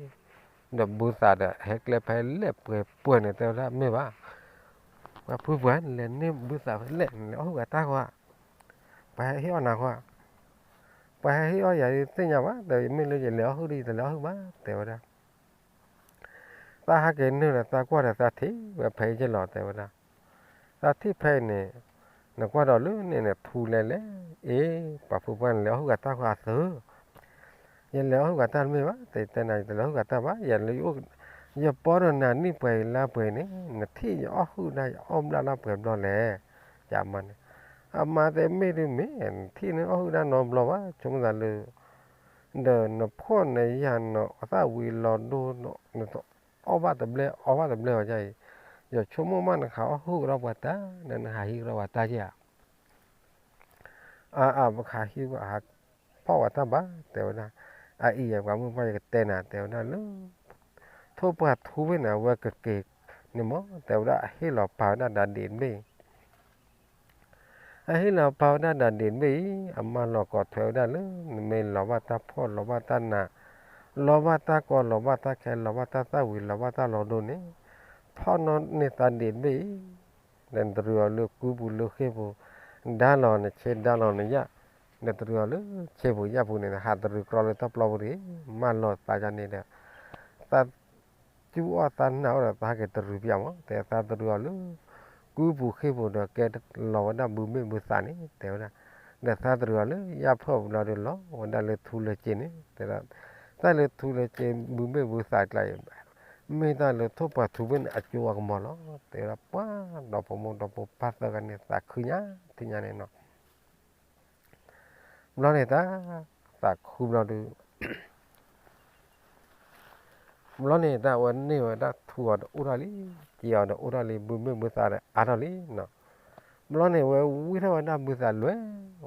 ဒီးဘုသးဒီးဟဲကျဲဖဲလဲၣ်ပှဲၤပှဲၤန့ၣ် တဲဝဲဒၣ်မ့ၢ်ဘၣ်, ပှၤဖုပှၢ် နလဲၤန့ၢ်ဘုသးဖဲလဲၣ် နလဲၤအီၣ်ဟုၣ်ဂၤတၢ်ဃီဧါ, ပှၤဟဲဟ့ၣ်အီၣ်နၤဃီဧါ, ပှၤဟဲဟ့ၣ်အီၣ်ယၤသ့ၣ်ညါဘၣ်, တဲမ့ၢ်လၢယလဲၤအီၣ်ဟုၣ်ဒီး ယတလဲၤအီၣ်ဟုၣ်ဘၣ် တဲဝဲဒၣ် သးဟးက့ၤနုာ်ဒီးသးကွၢ်ဒီးသးထံၣ်ဝဲဖဲအံၤက့လီၤ တဲဝဲဒၣ်, သးထံၣ်ဖဲအံၤန့ၣ်, နကွၢ်ဒီးလၢန့ၣ်န့ၣ် ထူလဲၤလဲၣ်, အ့ၣ် ပှၤဖုပှၢ် နလဲၤအီၣ်ဟုၣ်ဂၤတၢ်ဃီအသၢ, ယလဲၤအီၣ်ဟုၣ်ဂၤတၢ်တမ့ၢ်ဘၣ်, တဲတဲနၤ ယတလဲၤအီၣ်ဟုၣ်ဂၤတၢ်ဘၣ်, ယ ယပီဒီးနၤနံၣ်ပှဲၤအံၤလါပှဲၤန့ၣ် နထံၣ်ယအီၣ်ဟုၣ်ဒၣ်ယအီၣ်ဘျၣ်လၢပှဲၤဘျီလဲၣ်, ယမါန့ၣ်, အမါတဲမ့ၢ်တမ့ၢ် နထံၣ်န့ၣ်အီၣ်ဟုၣ်ဒၣ်နီတဘျီဘၣ်, ဆိကမိၣ်သးလၢ ဒီးနဖှီၣ်နယာ်နသၣ်ဝံၤလီၤဒိ နတအီၣ်ဘၣ်တဘျဲၣ်အီဘၣ်တဘျဲၣ်ဝဲဒၣ်အံၤ, ယဆိကမိၣ်မးနကဟးအီၣ်ဟုၣ်ကဒီးပှၤတၢ် ဒီးနဟးဟံးကဒီးပှၤတၢ်ဧါ, အါအါ ပကဟးဟံးဟးဖီၣ်ပှၤတၢ်ဘၣ် တဲဝဲဒၣ်, အအံၤယပှၤမုၣ်ပှၢ် ယကတဲနၤ တဲဝဲဒၣ်လၢ ထိၣ်ပှၢ်ထူဝ့ၢ်န့ၣ် အဝဲကက့ၤန့ၣ်မး တဲဝဲဒၣ် အဟ့ၣ်လီၤပာ်ဝဲဒၣ်ဒၣ်ဒ့ၣ်တဘ့ၣ် အဟ့ၣ်လီၤပာ်ဝဲဒၣ်ဒၣ်ဒ့ၣ်တဘ့ၣ်အံၤ အမါလီၤကိးထွဲဝဲဒၣ်လၢ နမ့ၢ်လီၤဘၣ်တၢ်ဖှီၣ်လီၤဘၣ်တၢ်နး လီၤဘၣ်တၢ်ကီလီၤဘၣ်တၢ်ခဲ လီၤဘၣ်တၢ်သၣ်ဝံၤ လီၤဘၣ်တၢ်လီၤဒိန့ၣ် ဖီၣ်နီၣ်န့ၢ်သးဒ့ၣ်တဘ့ၣ်အံၤ ဒီးနတရံးအီၤလၢကူပူၤလၢဃ့ၢ်ပူၤ ဒါလီၤနဆ့ဒါလီၤနယၣ် နတရံးအီၤလၢဆ့ပူၤယၣ်ပူၤန့ၣ် ဟးတရံးကြီလၢတၢ်ပျီပူၤတဂ့ၤ မၢလီၤသးယၤန့ၣ်ဒီး သး စူၢ်အီၣ်သးနာ်အီၣ်ဒီး သးဟဲက့ၤတရံးပျၢ်မး တဲသးတရံးအီၤလၢ ကူပူၤဃ့ၢ်ပူၤဒီး ကဲလီၤဝဲဒၣ်ဘုမ့ၣ်ဘုသးန့ၣ် တဲဝဲဒၣ် ဒီးသးတရံးအီၤလၢယၢ်ဖၢၣ်ဘျီဒီးလီၤဝဲဒၣ်လၢထူလၢစ့န့ၣ် တဲဒၣ်, တၢ်လၢထူလၢစ့ဘုဘ့ၣ်ဘုသးကျါအံၤ မ့ၢ်တၢ်လၢထိၣ်ပှာ်ထူဘ့ၣ်န့ၣ်အကၠိအကမီၤလီၤ. တဲဒၣ်ပှၤဒီဖိမိၢ်ဒီဖိပၢ်သၢဂၤန့ၣ် သးခုညါထံညါန့ၣ်နီၤ. ဘျီန့ၣ်တၢ် သးခုဘျီဒီး ဘျီန့ၣ်တၢ်ဝဲန့ၢ်ဝဲဒၣ်ထူအီၤဒီးအိၣ်ထီၣ်လံ, စ့အီၤဒီးအိၣ်ထီၣ်လံ, ဘုမ့ၢ်ဘုသးဒီးအါထီၣ်လံနီၤ. ဘျီန့ၣ်ဝဲဝံထီၣ်ဝဲဒၣ်ဘုသးလွဲၢ်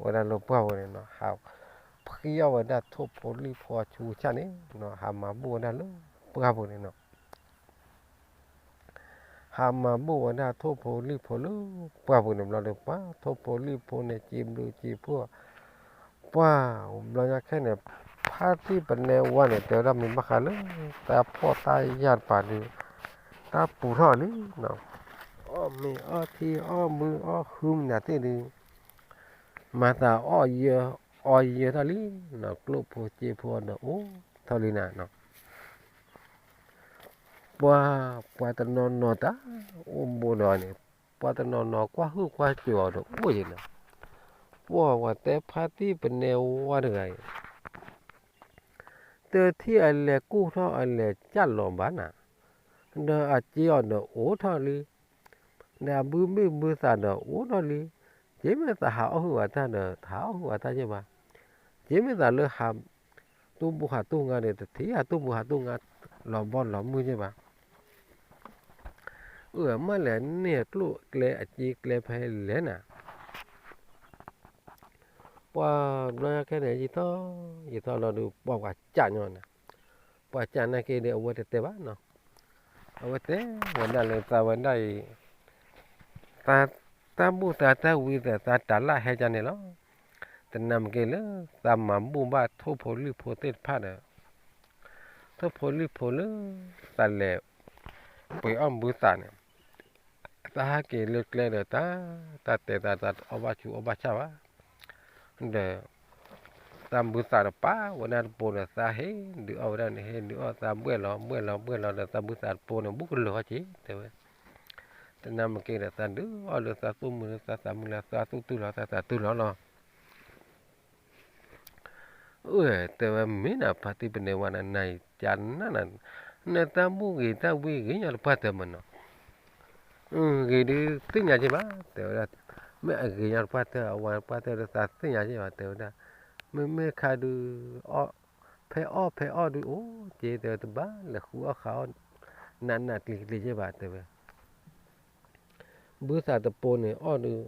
ဝဲဒၣ်လၢပှၢ်ပူၤန့ၣ်နီၤ, ဟးဖှံအီၣ်ဝဲဒၣ်ထိၣ်ဖိလံၣ်ဖိအဆူအဆၣ်န့ၣ်နီၤ, ဟးမၤဘူၣ်ဝဲဒၣ်လၢပှၢ်ပူၤန့ၣ်နီၤ. ဟးမၤဘူၣ်ဝဲဒၣ်ထိၣ်ဖိလံၣ်ဖိလၢပှၢ်ပူၤန့ၣ်ဘျီဒီး ပှၤထိၣ်ဖိလံၣ်ဖိန့ၣ် စံးဘျုးစံးဖှိၣ် ပှၢ်ဘျီညါခဲန့ၣ် ဖါတံၢ်ပနဲဝါန့ၣ် တဲဝဲဒၣ်မ့ၢ်ဘၣ်ဃးလၢ တၢ်ဖှီၣ်တၢ်ယာ်တပၤဒီး တၢ်ပူၤထီၣ်လံနီၤ, အီၣ်မ့ၤအီထံအီၣ်ဘုအီၣ်ဟုမနုၤသ့ၣ်ဒီး မၤသးအီၣ်ယၢ အီယၢထီၣ်လံနီၤ, ကျိၣ်ဖိစ့ဖိဒီးအိၣ်ထီၣ်လံနၤနီၤ. ပှၤ ပှၤတနီၤနီၤတၢ်အိၣ်ဘူးဒီးန့ၣ်, ပှၤတနီၤနီၤကွၢ်ဟုၣ်ကွၢ်စၢၤအီၤဒီးအိၣ်ယံၤနီၤ, ပှၤဝဲတဲဖါတံၢ်ပနဲဝါတဂၤအံၤ တထံၣ်အလဲၤကူၣ်ထီၣ်အလဲၤကၢ်လီၤဘၣ်နၤ, ဒီးအစ့အီၤဒီးအိၣ်ထီၣ်လံ, ဒီးအဘုမ့ၢ်ဘုသးဒီးအိၣ်ထီၣ်လံ, က့မ့ၢ်သးဟးအီၣ်ဟုၣ်ဝဲတၢ်ဒီး ဟးအီၣ်ဟုၣ်ဝဲတၢ်ယဲၢ်ဘၣ်, က့မ့ၢ်သးလၢဟး တူၢ်ဘူၣ်ဟးတူၢ်ငါဒီး တထံၣ်ဟးတူၢ်ဘူၣ်ဟးတူၢ်ငါ လီၤဘီလီၤမုၢ်ယဲၢ်ဘၣ်. အမ့ၢ်လဲၤန့ၢ်အကျိၣ်ကျဲအစ့ကျဲဖဲလဲၣ်နၤ ပှၤဘျီညါခဲန့ၣ် ယံာ်ထီၣ် ယံာ်ထီၣ်လီၤဒီး ပှၤပှၤကၢ်ညီနၤ, ပှၤကၢ်နာ်က့ဒီး အဝဲတတဲဘၣ်နီၤ, အဝဲတဲဝဲဒၣ်လၢသးဝဲဒၣ်အံၤ သး တၢ်ဘူၣ်သးတၢ်ဝံသး သးတၢ်လၢဟဲကန့ၣ်လီၤ. တနၢ်မ့ၢ်က့ၤလၢ သးမၤဘူၣ်ဘၣ်ထိၣ်ဖိလံၣ်ဖိသ့ၣ်တဖၣ်ဒီး ထိၣ်ဖိလံၣ်ဖိလၢ သးလဲၤ ပှ့ၤအီၣ်ဘုသးန့ၣ် သးဟဲက့ၤလၢကျဲဒီး တၢ် တၢ်တဲသး သးတအီၣ်ဘၣ်ဆူးအီၣ်ဘၣ်ဆၣ်ဘၣ်, ဒီး သးဘုသးတပာ်ဝဲဒၣ်တပိၤဒီး သးဟ့ၣ်ဒုးအီၣ်ဝဲဒၣ်န့ၣ် ဟ့ၣ်ဒုးအီၣ် သးဘှဲၣ်လီၤဘှဲၣ်လီၤဘှဲၣ်လီၤဒီး သးဘုသးတပိၤန့ၣ် ဘူးကလၢာ်အီၣ်က့ၤ တဲဝဲ. တနၢ်မ့ၢ်က့ၤဒီး သးဒုးအီၣ်လၢသးသူၣ်မုာ်လၢသးသးမုာ်လၢသးသူၣ်တုၤလီၤ သးသးတုၤလီၤလီၤ. အၢ တဲဝဲ မ့ၢ်နၤဖါတံၢ်ပနဲဝါနၤ နၤအံၤကနၣ်နၤ, နတၢ်ဘူၣ်ဂ့ၤတၢ်ဝံဂ့ၤညီတပှၢ်တၢၢ်မးနီၤ, ဂ့ၤဒုးသ့ၣ်ညါက့ၤဘၣ် တဲဝဲဒၣ်, မ့ၢ်အဂ့ၤညီတပှၢ်တၢၢ် အဝၤတပှၢ်တၢၢ်ဒီး သးသ့ၣ်ညါက့ၤဘၣ် တဲဝဲဒၣ်, မ့မ့ၢ်ခါဒုး ဖဲအီၣ်ဖဲအီၣ်ဒုးအိၣ်က့ၤ တဲဝဲ တဘၣ်လဲၤဃုအီၣ်ဃုအီၣ် နးနးကျံၤကျံၤက့ၤဘၣ် တဲဝဲ. ဘုသးတပိၤန့ၣ်အီၣ်ဒုး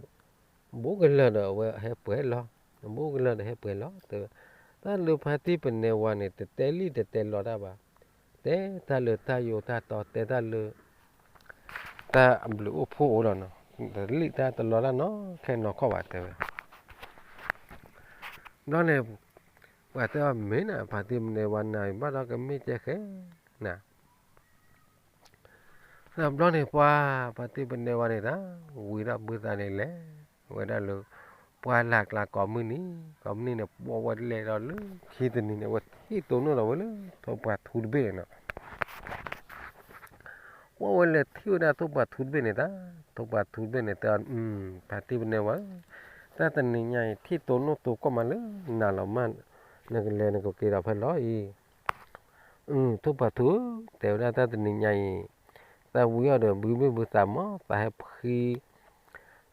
ဘူးကလၢာ်ဒီး အဝဲဟဲပှဲၤလီၤ, ဘူးကလၢာ်ဒီးဟဲပှဲၤလီၤ တဲဝဲ. တၢ်လၢဖါတံၢ်ပနဲဝါန့ၣ် တတဲလံတတဲလီတၢ်ဘၣ်, တဲတၢ်လၢတၢ်ယိာ်တၢ်တီ တဲတၢ်လၢ တၢ်အဘျုးအိၣ်ဖှိၣ်အိၣ်လီၤနီၤ, တလံၣ်တၢ်တလီတၢ်နီတခါနီတခါဘၣ် တဲဝဲ. ဘျီန့ၣ် ပှၤတဲအီၤ မ့ၢ်နၤ ဖါတံၢ်ပနဲဝါနၤ ဘၣ်ဒီးကမ့ၢ်ကဲဃဲနၤ ဒီးဘျီန့ၣ်ပှၤ ဖါတံၢ်ပနဲဝါန့ၣ်တၢ် ဝံၤဒီးဘုသးန့ၣ်လဲၤဝဲဒၣ်လၢ ပှၢ်လၢ်ကျါကိးမုၢ်နံၤ, ကိးမုၢ်နံၤန့ၣ် ပှၤဝဲလဲၤဒီးလၢခံတနံၤန့ၣ် ဝဲထံၣ်တိၢ်နီၣ်ဒီးဝဲလၢထိၣ်ပှာ်ထူတဘ့ၣ်န့ၣ်နီၤ. ပှၤဝဲလဲၤထံၣ်ဝဲဒၣ်ထိၣ်ပှာ်ထူတဘ့ၣ်န့ၣ်တၢ်, ထိၣ်ပှာ်ထူတဘ့ၣ်န့ၣ်တဲအီၤ, ဖါတံၢ်ပနဲဝါဧၢ, တၢ်တနံၤညါအံၤ ထံၣ်တိၢ်နီၣ်တိၢ်ကီၢ်မးလၢနၤလီၤမး, နကလဲၤနကက့ၤဒီးဖဲလီၤအံၤ ထိၣ်ပှာ်ထူဧၢ, တဲဝဲဒၣ်တၢ်တနံၤညါအံၤ, သးဝံအီၤဒီးဘုမ့ၢ်ဘုသးမး, သးဟဲဖှံ,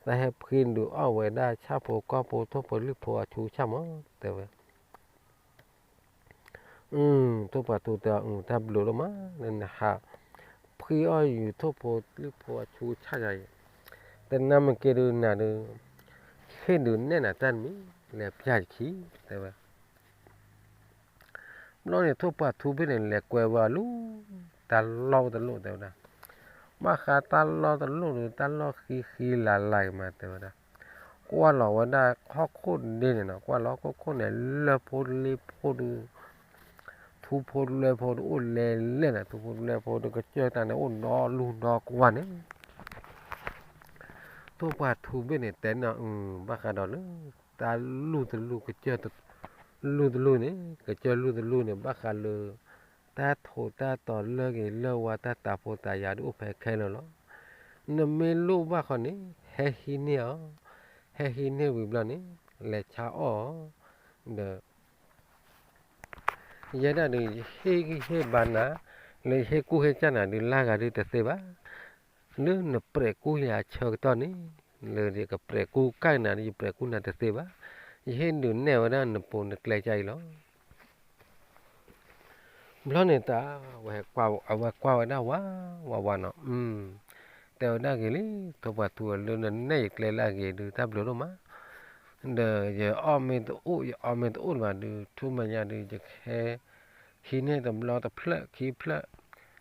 သးဟဲဖှံဒုးအီၣ်ဝဲဒၣ်ဆၣ်ဖိကီၢ်ဖိ ထိၣ်ဖိလံၣ်ဖိအဆူအဆၣ်မး, တဲဝဲ. ထိၣ်ပှာ်ထူတဲအီၤ, တၢ်ဘျုးဒိၣ်မး, နဟးဖှံအီၣ်ယုာ်ထိၣ်ဖိလံၣ်ဖိအဆူအဆၣ်ယၤအံၤ, တနၢ်မ့ၢ်က့ၤဒုးနၤဒုး, ဟ့ၣ်ဒုးနဲၣ်နၤတၢ်တမံၤ, လဲၤပျၢ်ယခံ, တဲဝဲ. ဘျီန့ၣ် ထိၣ်ပှာ်ထူဘ့ၣ်န့ၣ် လဲၤကွဲဝဲအီၤလၢ တၢ်လီၢ်တလီၢ် တဲဝဲဒၣ်, ဘၣ်ဃးတၢ်လီၢ်တလီၢ်ဒီး တၢ်လီၢ်ဃံဃံလၤလၤမး တဲဝဲဒၣ်, ကွၢ်လီၤဝဲဒၣ်ဟီၣ်ခိၣ်ဒ့န့ၣ်နီၤ, ကွၢ်လီၤဟီၣ်ခိၣ်ခိၣ်န့ၣ် လၢၢ်ဖိလ့ဖိဒုး ထူဖိလွဲဖိဒုးအိၣ်လဲၤလဲၣ်န့ၣ်, ထူဖိလွဲဖိဒုးကစၢၢ်တၢ်န့ၣ် အိၣ်ဒီလူဒီကွၢ်န့ၣ် ထိၣ်ပှာ်ထူဘ့ၣ်န့ၣ် တဲန့ၣ်, ဘၣ်ဃးဒီးလၢ တၢ်လူၢ်တလူၢ် ကစၢၢ်လူၢ်တလူၢ်န့ၣ်, ကစၢၢ်လူၢ်တလူၢ်န့ၣ် ဘၣ်ဃးလၢ တၢ်ထိးတၢ်တီၤလၢဂ့ၤလၢဝါ တၢ်တၤဖိတၤယၤဒုးအိၣ်ဖဲခဲလၢာ်လီၤ. နမ့ၢ်လိၣ်ဘၣ်ဃီန့ၣ် ဟဲဟံးန့ၢ်အီၤ, ဟဲဟံးန့ၢ်ဝံၤဘျီန့ၣ် လဲၤဆါအီၣ်, ဒီး ယဲဒၣ်ဒုး ယဟ့ၣ်ဂံၢ်ဟ့ၣ်ဘါနၤ, လၢယဟ့ၣ်ကူၣ်ဟ့ၣ်ကၢ်နၤဒုး လၢဂၤဒုးတသ့ဘၣ်, လၢနပြဲးကူၣ်ယၤအဆၢကတီၢ်န့ၣ်, လၢယကပြဲးကူၣ်ကၢ်နၤဒုး ယပြဲးကူၣ်နၤတသ့ဘၣ်, ယဟ့ၣ်ဒုးနဲၣ်ဝဲဒၣ်နပိာ်နကျဲကၢ်အံၤလီၤ. ဘျီန့ၣ်တၢ် ဝဲကွၢ် အဝဲကွၢ်ဝဲဒၣ်ဝးဝးဝးနီၤ, တဲဝဲဒၣ်ဂ့ၤလံ, ထိၣ်ပှၢ်ထူလၢနနဲၣ်ယကျဲလၢအဂ့ၤဒုး တၢ်ဘျုးဒိၣ်မး, ဒီးယအီၣ်မ့ၢ်တအိၣ် ယအီမ့ၢ်တအိၣ်လၢၤဘၣ်ဒုး ထူမဲာ်ညါဒုး ယကဟဲ ဟံးန့ၢ်တဘျီတဖျၢၣ်ခံဖျၢၣ်,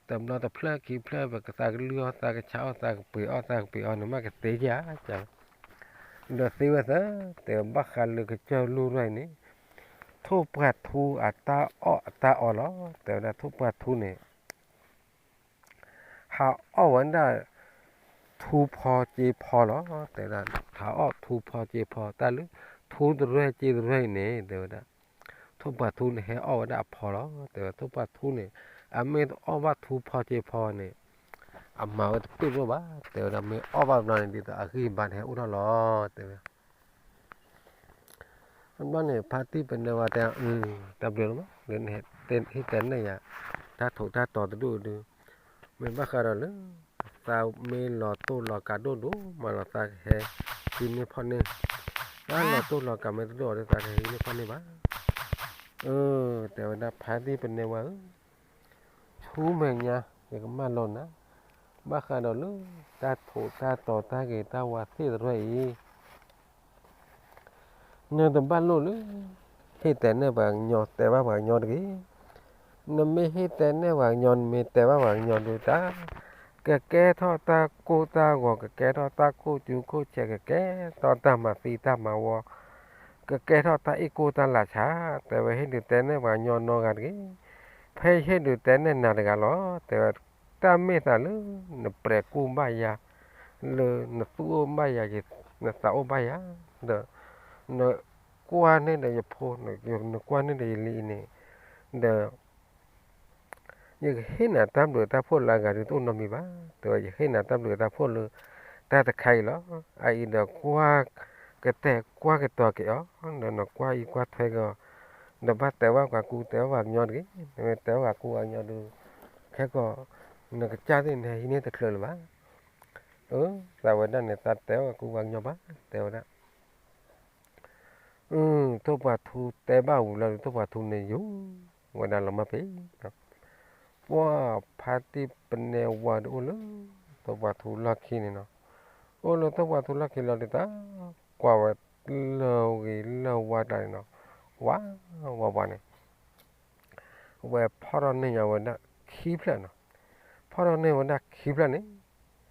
တဘျီတဖျၢၣ်ခံဖျၢၣ် ပကသးကလုၢ်အီၣ် သးကဆါအီၣ် သးကပှ့ၤအီၣ် သးကပှ့ၤအီၣ်န့ၣ် မ့ၢ်ကသ့ဧါ, ဒီးသ့ဝဲသၢ, တဲဘၣ်ဃးလၢကစၢၢ်လူၢ်ရဲၣ်န့ၣ်, ထိၣ်ပှၢ်ထူအတၢ်အီၣ်အတၢ်အီလီၤ. တဲဝဲဒၣ်ထိၣ်ပှၢ်ထူန့ၣ် ဟးအီၣ်ဝဲဒၣ် ထူဖီစ့ဖီလီၤ. တဲဝဲဒၣ် ဟးအီၣ်ထူဖီစ့ဖီ တၢ်လၢ ထူတရဲၣ်စ့တရဲၣ်အံၤန့ၣ် တဲဝဲဒၣ် ထိၣ်ပှၢ်ထူန့ၣ် ဟဲအီၣ်ဝဲဒၣ်အဖီလီၤ. တဲဝဲထိၣ်ပှၢ်ထူန့ၣ် အမ့ၢ်တအီၣ်ဘၣ်ထူဖီစ့ဖီန့ၣ် အမၤဝဲတပ့ၢ်တအိၣ်ဘၣ်. တဲဝဲဒၣ်မ့ၢ်အီၣ်ဘၣ်ဘျီန့ၣ် ဒ်သိးအဂံၢ်အဘါန့ၣ်ဟဲအိၣ်ထီၣ်လီၤ. တဲဝဲ အဘျီန့ၣ် ဖါတံၢ်ပနဲဝါတဲ တၢ်ဘျုးလီၤမး လၢနဟဲတဲနဲၣ်ယၤ တၢ်ထိးတၢ်တီၤတဒူၣ်ဒုး, မ့ၢ်ဘၣ်ဃးဒီးလၢ သးမ့ၢ်လီၤတိၢ်လီၤကးဒိၣ်ဒိၣ်မးလီၤ သးကဟဲ ဟံးန့ၢ်ဖီၣ်န့ၢ်, တၢ်လီၤတိၢ်လီၤကးမ့ၢ်တဒိၣ်ဒီး သးကဟဲဟံးန့ၢ်ဖီၣ်န့ၢ်ဘၣ်. အၢ တဲဝဲဒၣ်ဖါတံၢ်ပနဲဝါဧၢ, ဆူမဲာ်ညါ ယကမၢလီၤနၤ, ဘၣ်ဃးဒီးလၢ တၢ်ထိးတၢ်တီၤတၢ်ဂ့ၤတၢ်ဝါသ့ၣ်တဖၣ်အံၤ နတဘၣ်လိၣ်လၢ ဟ့ၣ်တဲနဲၣ်ပှၤကညီ တဲဘၣ်ပှၤကညီတဂ့ၤ. နမ့ၢ်ဟ့ၣ်တဲနဲၣ်ပှၤကညီ နမ့ၢ်တဲဘၣ်ပှၤကညီဒုးတၢ်, ကကဲထီၣ်တၢ်ကိၢ်တၢ်ဂီၤ ကကဲထီၣ်တၢ်ကိၢ်ကၠူခိၣ်ဆဲး ကကဲထီၣ်တၢ်မၤသံတၢ်မၤဝီ, ကကဲထီၣ်တၢ်အ့ၣ်ကိၢ်တၢ်လၤဆါ, တဲဝဲဟ့ၣ်ဒုးတဲနဲၣ်ပှၤကညီနီတဂၤတဂ့ၤ. ဖဲယဟ့ၣ်ဒုးတဲနဲၣ်နၤတဂၤလီၤ. တဲဝဲ တၢ်မ့ၢ်သးလၢ နပြဲးကူၣ်ဘၣ်ယၤ, လၢနသူၣ်အိၣ်ဘၣ်ယၤ, နသးအိၣ်ဘၣ်ယၤ, ဒီး နကွၢ်န့ၢ်ဒီးယဖိ, နကွၢ်န့ၢ်ဒီးယလံၤအံၤန့ၣ်, ဒီး ယကဟ့ၣ်နၤတၢ်ဘျုးတၢ်ဖှိၣ်လၢအဂၤဒုးတအိၣ်နီတမံၤဘၣ်. တဲဝဲ ယဟ့ၣ်နၤတၢ်ဘျုးတၢ်ဖှိၣ်လၢ တၢ်တခါအံၤလီၤ. အအံၤဒီးကွၢ် ကတဲာ်ကွၢ်ကတီၤက့ၤအီၤ, ဒီးနကွၢ်အံးကွၢ်ထွဲက့ၤအီၤ, ဒီးဘၣ်တဲဘၣ်ပှၤကူတဲဘၣ်ပှၤကညီတဂ့ၤ. နမ့ၢ်တဲဘၣ်ပှၤကူပှၤကညီဒုး ခဲကီး နကစၢ်သ့ၣ်နဟံးန့ၢ်တချုးလၢၤဘၣ်. အၢ သးဝဲဒၣ်န့ၣ် သးတဲဘၣ်ပှၤကူပှၤကညီဘၣ်, တဲဝဲဒၣ် ထိၣ်ပှၢ်ထူတဲဘၣ်ဝံၤလီၤဒီး ထိၣ်ပှၢ်ထူန့ၣ် ယူၤဝဲဒၣ်လီၤမၢ်ဖဲ ပှၢ်ဖါတံၢ်ပနဲဝါဒီးအိၣ်လၢ ထိၣ်ပှၢ်ထူလီၢ်ခံန့ၣ်နီၤ, အိၣ်လၢထိၣ်ပှၢ်ထူလီၢ်ခံလီၤဒီးတၢ် ကွၢ်ဝဲလၢဂ့ၤလၢဝါတၢ်န့ၣ်နီၤ, ဝါဝါဝါန့ၣ် အဝဲဖီၣ်ထီၣ်န့ၢ်ညါဝဲဒၣ်ခံဖျၢၣ်နီၤ, ဖီၣ်ထီၣ်န့ၢ်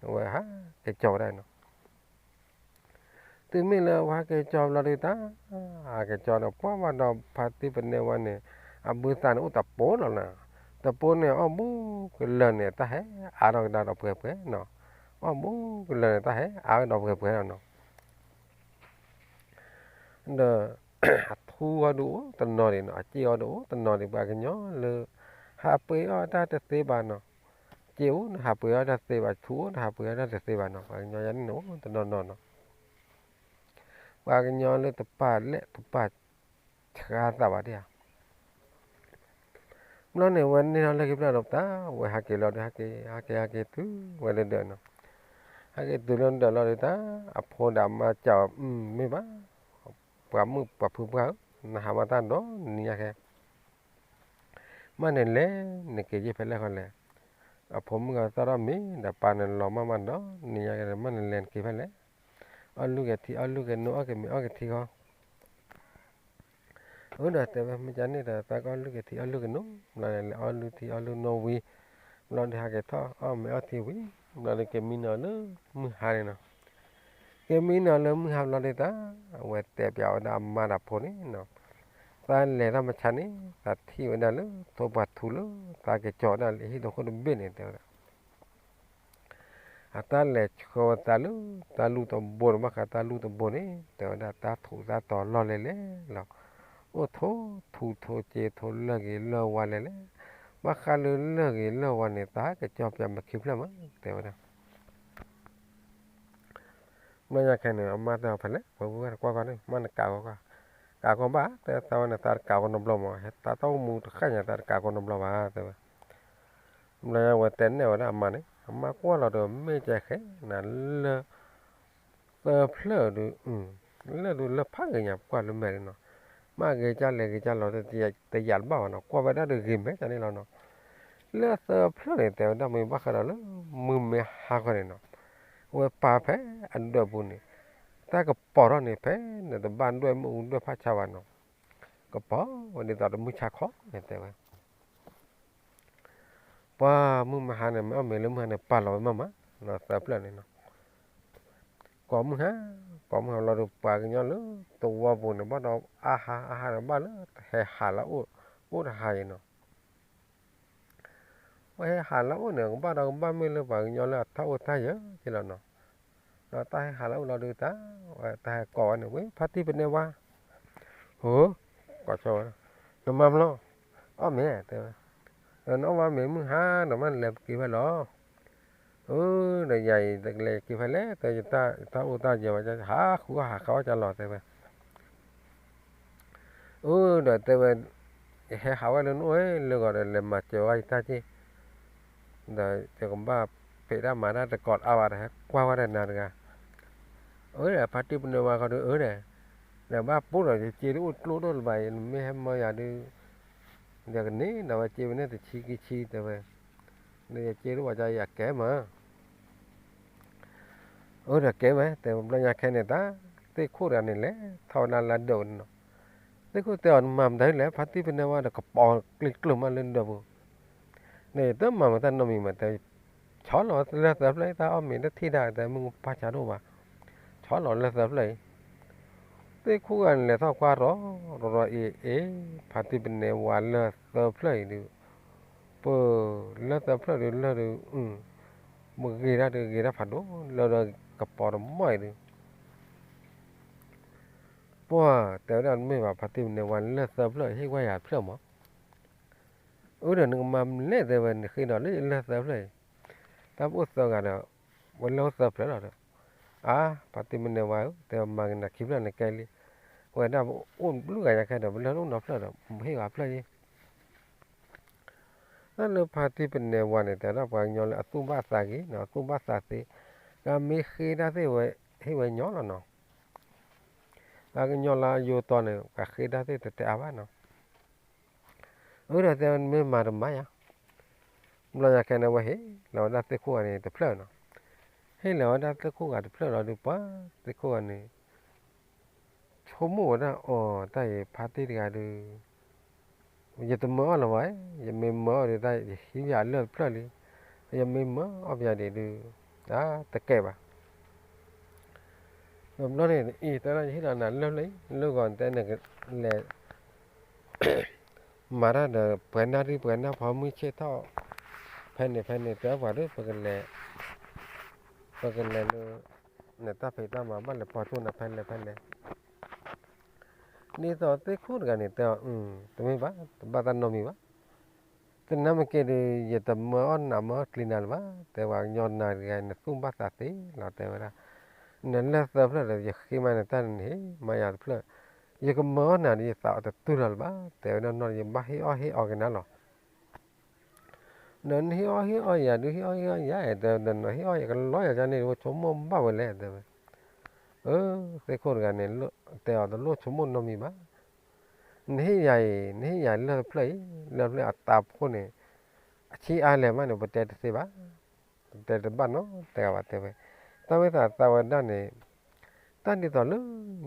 ဝဲဒၣ်ခံဖျၢၣ်န့ၣ် အဝဲဟးက့ၤကၠီဝဲဒၣ်နီၤ. တုၤမ့ၢ်လၢအဝဲဟဲက့ၤကၠီဘျီဒုးတၢ်, ဟးက့ၤကၠီဒီးပှၢ်ဘၣ်ဒီးဖါတံၢ်ပနဲဝါန့ၣ် အဘုသးန့ၣ်အိၣ်တပိလီၤနီၤ, တပိန့ၣ်အီၣ်ဘူးကလၢာ်န့ၣ် တၢ်ဟဲအါထီၣ်ကဒါဒီးပှဲၤပှဲၤနီၤ, အီၣ်ဘူးကလၢာ်န့ၣ် တၢ်ဟဲအါထီၣ်ဒီးပှဲၤပှဲၤလီၤနီၤ. ဒီး အထူအီၤဒုးအိၣ်တနီၤဒံးနီၤ, အစ့အီၤဒုးအိၣ်တနီၤဒံး, ပှၤကညီလၢ ဟးပှ့ၤအီၣ်တၢ်တသ့ဘၣ်နီၤ, စ့အိၣ်နဟးပှ့ၤအီၣ်တၢ်တသ့ဘၣ်, ထူအိၣ်နဟးပှ့ၤအီၣ်တၢ်တသ့ဘၣ်နီၤ, ပှၤကညီယၤန့ၣ်န့ၣ်အိၣ်တနီၤနီၤနီၤ, ပှၤကညီလၢတပာ်လဲၣ်တပာ်ဆှါသးဘၣ်ဒံးဧါ. ဘျီန့ၣ် ဝဲန့ၢ်ထီၣ်လၢခံဖျၢၣ်ဒီးတၢ် ဝဲဟးက့ၤလီၤဒီး ဟဲက့ၤ ဟဲက့ၤ ဟဲက့ၤတုၤဝဲလၢဒၢးနီၤ, ဟဲက့ၤတုၤလၢဒၢးလီၤဒီးတၢ် အဖိဒီးအမါစံးအီၤ မ့ၢ်ဘၣ် ပှၤမုၣ်ပှၤဖုပှၢ်ဧၢ, နဟးမၤတၢ်ဒီးနံၤညါခဲ မ့ၢ်နလဲၤနက့ၤယ့ၢ်ဖဲလဲၣ်ခီလဲၣ်, အဖိမုၣ်ဂၤသၣ်ထီၣ်မ့ၤဒီးပၢ်န့ၣ် လီၤမၢ်မးဒီးနံၤညါခဲ မ့ၢ်နလဲၤနက့ၤဖဲလဲၣ်, အီၣ်လုၢ်က့ၤထံ အီၣ်လုၢ်က့ၤနိ အီၣ်က့ၤမ့ၤအီၣ်က့ၤထံဃီ အၢ ဒီးတဲဝဲ မ့ၢ်ကန့ၣ်ဒီး သးကအီၣ်လုၢ်က့ၤထံအီၣ်လုၢ်က့ၤနိ, ဘျီန့ၣ် လဲၤအီၣ်လုၢ်ထံအီၣ်လုၢ်နိဝံၤ, ဘျီဒီးဟးက့ၤထီၣ်အီၣ်မ့ၤအီၣ်ထံဝံၤ, ဘျီဒီးက့ၤမံနီၤလၢမုၢ်ဟါန့ၣ်နီၤ, က့ၤမံနီၤလၢမုၢ်ဟါဘျီဒီးတၢ် အဝဲတဲပျးဝဲဒၣ်အမါဒီးဖိန့ၣ်နီၤ, သးလဲၤတၢ်မဆါန့ၣ် သးထံၣ်ဝဲဒၣ်လၢ ထိၣ်ပှၢ်ထူလၢ သးက့ၤကၠီဒၣ်လၢဟံၣ်ဒိၣ်ခိၣ်တဘ့ၣ်န့ၣ် တဲဝဲဒၣ် အတၢ်လဲၤဆှၢဝဲသးလၢ တၢ်လူၢ်တဘိန့ၣ် ဘၣ်ဃးတၢ်လူၢ်တဘိန့ၣ် တဲဝဲဒၣ် တၢ်ထူးတၢ်တီၤလီၢ်လဲၣ်လဲၣ်လီၤ. အိၣ်ထိးထူးထိးစ့ထိးလၢၢ်ဂ့ၤလၢၢ်ဝါလဲၣ်လဲၣ်. ဘၣ်ဃးလၢလၢၢ်ဂ့ၤလၢၢ်ဝါန့ၣ် သးကစီၣ်ပျးမ့ၢ်ခံဖျၢၣ်မး တဲဝဲဒၣ်. ဘျီညါခဲန့ၣ် အမါတဲအီၤဖဲလဲၣ် ပှၤဝဲတကွၢ်ကွၢ်န့ၣ် မ့ၢ်နကးဂီၤကွၢ်, ကးဂီၤဘၣ် တဲသးဝဲန့ၣ် သးတကးဂီၤနီတဘျီမး ဟဲသးတၢ်အိၣ်မူတဃၣ်ညါ သးတကးဂီၤနီတဘျီဘၣ် တဲဝဲ. ဘျီညါဝဲတဲနဲၣ်ဝဲဒၣ်အမါန့ၣ် အမါကွၢ်လီၤဒီး မ့ၢ်ကဲဃဲနၤလၢ သၢဖျၢၣ်ဒုး, လၢဒုးလၢဖးဂ့ၤညါ ပကွၢ်လၢမဲာ်ဒုးနီၤ, မ့ၢ်ဂ့ၤကၢ်လဲၤဂ့ၤကၢ်လီၤ တယာ်တဘၣ်ဘၣ်နီၤ, ကွၢ်ဝဲဒၣ်ဒုးဂ့ၤမဲာ်ကၢ်န့ၣ်လီၤနီၤ. လၢသၢဖျၢၣ်န့ၣ် တဲဝဲဒၣ်မ့ၢ်ဘၣ်ဃးဒီးလၢ မုၢ်မ့ၢ်ဟါခီန့ၣ်နီၤ, အဝဲပာ်ဖဲအဒၢးပူၤန့ၣ်, တၢ်ကပီၤထီၣ်န့ၣ် ဖဲနတဘၣ်ဒွဲၣ်မ့ၣ်အူဒွဲၣ်ဖးဆါဘၣ်နီၤ, ကပီၤဝဲဒ်သိးတမုၢ်ဆါခီန့ၣ်တဲဝဲ ပှၤမုၢ်မဟါန့ၣ် မ့ၢ်အီၣ်မ့ၤလၢမုၢ်ဟါန့ၣ် ပာ်လီၤဝဲမးမး, သၢဖျၢၣ်န့ၣ်နီၤ, ကိးမုၢ်ဟါ, ကိးမုၢ်ဟါလီၤဒီး ပှၤကညီလၢသဝီပူၤန့ၣ် ဘၣ်ဒီးအါဟါ အါဟါဒီးဘၣ်လၢ ဟဲဟးလၢအိၣ်, အိၣ်တဟါအံၤနီၤ ပှၤဟဲဟးလၢအိၣ်န့ၣ် ကဘၣ်ဒီးကဘၣ်မ့ၢ်လၢပှၤကညီလၢအတၢ်အိၣ်တၢ်ယၢၤက့လီၤနီၤ, ဒီးတၢ်ဟဲဟးလၢအိၣ်လီၤဒုးတၢ်, တၢ်ဟဲကိးဝဲန့ၣ် ဝဲဖါတံၢ်ပနဲဝါ, ဟိ, ကိးဆိဝဲ, နမါမလီၤ, အီၣ်မ့ၤတဲဝဲ, ဒီးနအီၣ်ဘၣ်မ့ၤမုၢ်ဟါဒီးမ့ၢ်နလဲၤက့ၤဖဲလဲၣ်, အၢ, ဒီးယၤအံၤ တကလဲၤက့ၤဖဲလဲၣ် တဲယတၢ်အိၣ်တၢ်ယၢၤဘၣ် ဟးဃုအီၣ်ဟးဃုအီၣ်ကလီၤတဲဝဲ အၢ ဒီးတဲဝဲ, ယဟဲဟးဝဲလၢနအိၣ်လၢဂီၤဒီး လဲၤမၤစၢၤဝဲယတၢ်က့ၢ်, ဒီးယကဘၣ်ဖံးတၢ်မၤတၢ်တကိးအါဘၣ်ဒီး ဟဲကွၢ်ဝဲဒီးနၤတဂၤ, အၢ ဒီးဖါတံၢ်ပနဲဝါဃီဒီး အၢ ဒီး, ဒီးဘၣ်ပိာ်ဒီး ယစ့တအိၣ်ကျိဒိၣ်လၢၤဘၣ်အံၤ နမ့ၢ်ဟဲမၢယၤဒုး, ယကန့ၢ်ဒီးဝဲစ့ဝဲန့ၣ်တဆံခံဆံတဲဝဲ, ဒီးယစ့တအိၣ်ဘၣ် ယကဲမး အၢ ဒီးကဲဝဲ တဲဝဲ ဘျီညါခဲန့ၣ်တၢ်, သ့ၣ်ခိၣ်တဂၤန့ၣ် လဲၤထီၣ်ဝဲဒၣ်လၢဒၢးဝဲန့ၣ်နီၤ, သ့ၣ်ခိၣ်တဲအီၤ နမၤမတၤလဲၣ် ဖါတံၢ်ပနဲဝါဒီး ကပီၤကျ့ကျၢၤမးလၢဒၢးပူၤ, န့ၣ်တမၤမတၤနီတမံၤမး တဲ, ဆီလီၤလၢသၢဖျၢၣ် တၢ်အီၣ်မ့ၤတထံၣ်ဒၣ် တဲမုၢ်ပၢ်ဆါတအိၣ်ဘၣ်, ဆီလီၤလၢသၢဖျၢၣ်အံၤ, သ့ၣ်ခိၣ်ဂၤန့ၣ် လဲၤထီၣ်ကွၢ်ရီၤ, ရီၤရီၤအ့ၣ်အ့ၣ်, ဖါတံၢ်ပနဲဝါလၢသၢဖျၢၣ်အံၤဒုး, ပၢ, လၢသၢဖျၢၣ်ဒုး လၢဒုး, မ့ၢ်ဂ့ၤတၢ်ဒုး ဂ့ၤတၢ်ဖးဒိၣ် လၢဒီးကပီၤတမီၢ်အံၤဒုး, ပှၤတဲဝဲဒၣ်မ့ၢ်ဘၣ် ဖါတံၢ်ပနဲဝါလၢသၢဖျၢၣ် ဟ့ၣ်ဝဲယၤတဖျၢၣ်မး, အၢ ဒီးနကမၤမနုၤလဲၣ် တဲဝဲ နဃ့ဒီးလၢယလၢၢ်သၢဖျၢၣ်အံၤ, တၢ်ပအိၣ်သၢဂၤဒီး, ဝဲလၢသၢဖျၢၣ်လီၤဒီး, အါ, ဖါတံၢ်ပနဲဝါဧၢ တဲဝဲ မၤက့ၤနၤခံဖျၢၣ်န့ၣ်ကဲလံ, ဝဲဒၣ်ပအိၣ်ဘျုးဂၤညါခဲဒီး ပလၢၢ်တအိၣ်နီတဖျၢၣ်ဒီး ပဟ့ၣ်ဂၤဖျၢၣ်ယ့ၣ် တၢ်လၢဖါတံၢ်ပနဲဝါန့ၣ် တဲဒၣ်ပှၤကညီလၢအသူၣ်ဘၣ်သးဂ့ၤနီၤ အသူၣ်ဘၣ်သးသ့, ကမ့ၢ်ဃ့တၢ်သ့ၣ်ဝဲ ဟ့ၣ်ဝဲညီလီၤနီၤ, ပှၤကညီလၢအယိတီန့ၣ် ပှၤဃ့တၢ်သ့ၣ်တတဲအါဘၣ်နီၤ, အၢ ဒီးတဲမ့ၢ်မၤတမၤယၤ, ဘျီညါခဲန့ၣ် ဝဲဟ့ၣ်လီၤဝဲဒၣ်သ့ၣ်ခိၣ်ဂၤန့ၣ်တဖျၢၣ်နီၤ, ဟ့ၣ်လီၤဝဲဒၣ်သ့ၣ်ခိၣ်ဂၤတဖျၢၣ်လီၤဒုး ပှၤသ့ၣ်ခိၣ်ဂၤန့ၣ် ဆိကမိၣ်ဝဲဒၣ်အီၤ တၢ်အံၤဖါတံၢ်တဂၤဒုး, ယတမၢအီၣ်လၢၤဘၣ်, ယမ့ၢ်မၢအီၣ်ဒီး ယဟံးယၤလၢၢ်တဖျၢၣ်လံ, ယမ့ၢ်မၢအီၣ်ပယၤဒံးဒုး, တကဲဘၣ်, ဒီးဘျီန့ၣ်အံၤ တဲဒၣ်ယဟ့ၣ်လီၤနၤလၢၢ်ဖျၢၣ်အံၤ လၢဂီၤတဲန့ၣ်ကလဲၤ မၤတၢ်ဒီး ပှဲၤနၢ်ဒ်ပှဲၤနၢ်ဖီမုၢ်ဆ့ၣ်ထီၣ်, ဖဲန့ၣ်ဖဲန့ၣ် တဲပှၤဒ် ပကလဲၤလၢ နတၢ်ဖံးတၢ်မၤဘၣ်လဲၤပီၢ်ကၠိၣ်နၤဖဲလဲၣ်ဖဲလဲၣ်, ဒ်သိးသ့ၣ်ခိၣ်တဂၤန့ၣ် တဲအီၤ တမ့ၢ်ဘၣ် တဘၣ်တၢ်နီတမံၤဘၣ်, သနာ်က့ဒုး ယတမၢအီၣ်နၤမၢအီၣ်ကျံနၤလၢၤဘၣ်, တဲပှၤကညီနၤတဂၤ နသူၣ်ဘၣ်သးသ့လီၤ တဲဝဲဒၣ်, နလၢၢ်သၢဖျၢၣ်ဒီး ယဃ့မးနတၢ်န့ၣ် မၤယၤတဖျၢၣ်, ယကမၢအီၣ်နၤဒီး ယသးအီၤတတုၤလီၤလၢၤဘၣ်, တဲဝဲဒၣ်နီၢ် ယဘၣ်ဟ့ၣ်အီၣ်ဟ့ၣ်အီက့ၤနၤလီၤ ဒီးနဟ့ၣ်အီၣ်ဟ့ၣ်အီယၤဒုး ဟ့ၣ်အီၣ်ဟ့ၣ်အီယၤ ဒီးနဟ့ၣ်အီၣ်ယၤကလီယၤန့ၣ် ဝဲဆိကမိၣ်ဘၣ်ဝဲလဲၣ် တဲဝဲ, အၢ သ့ၣ်ခိၣ်တဂၤန့ၣ် တဲအီၤတလိၣ်ဆိကမိၣ်နီတမံၤဘၣ်, နဟ့ၣ်ယၤအံၤ နဟ့ၣ်ယၤလၢၢ်တဖျၢၣ်အံၤ လၢၢ်တဖျၢၣ်အတၢ်ဖိန့ၣ် အဆံးအါလဲၣ်မးန့ၣ် ပတဲတသ့ဘၣ်, ပတဲတဘၣ်နီတဂၤဘၣ် တဲဝဲ, တၢ်ဝဲသးသးဝဲဒၣ်န့ၣ်, တၢ်ဒ်သိးလၢ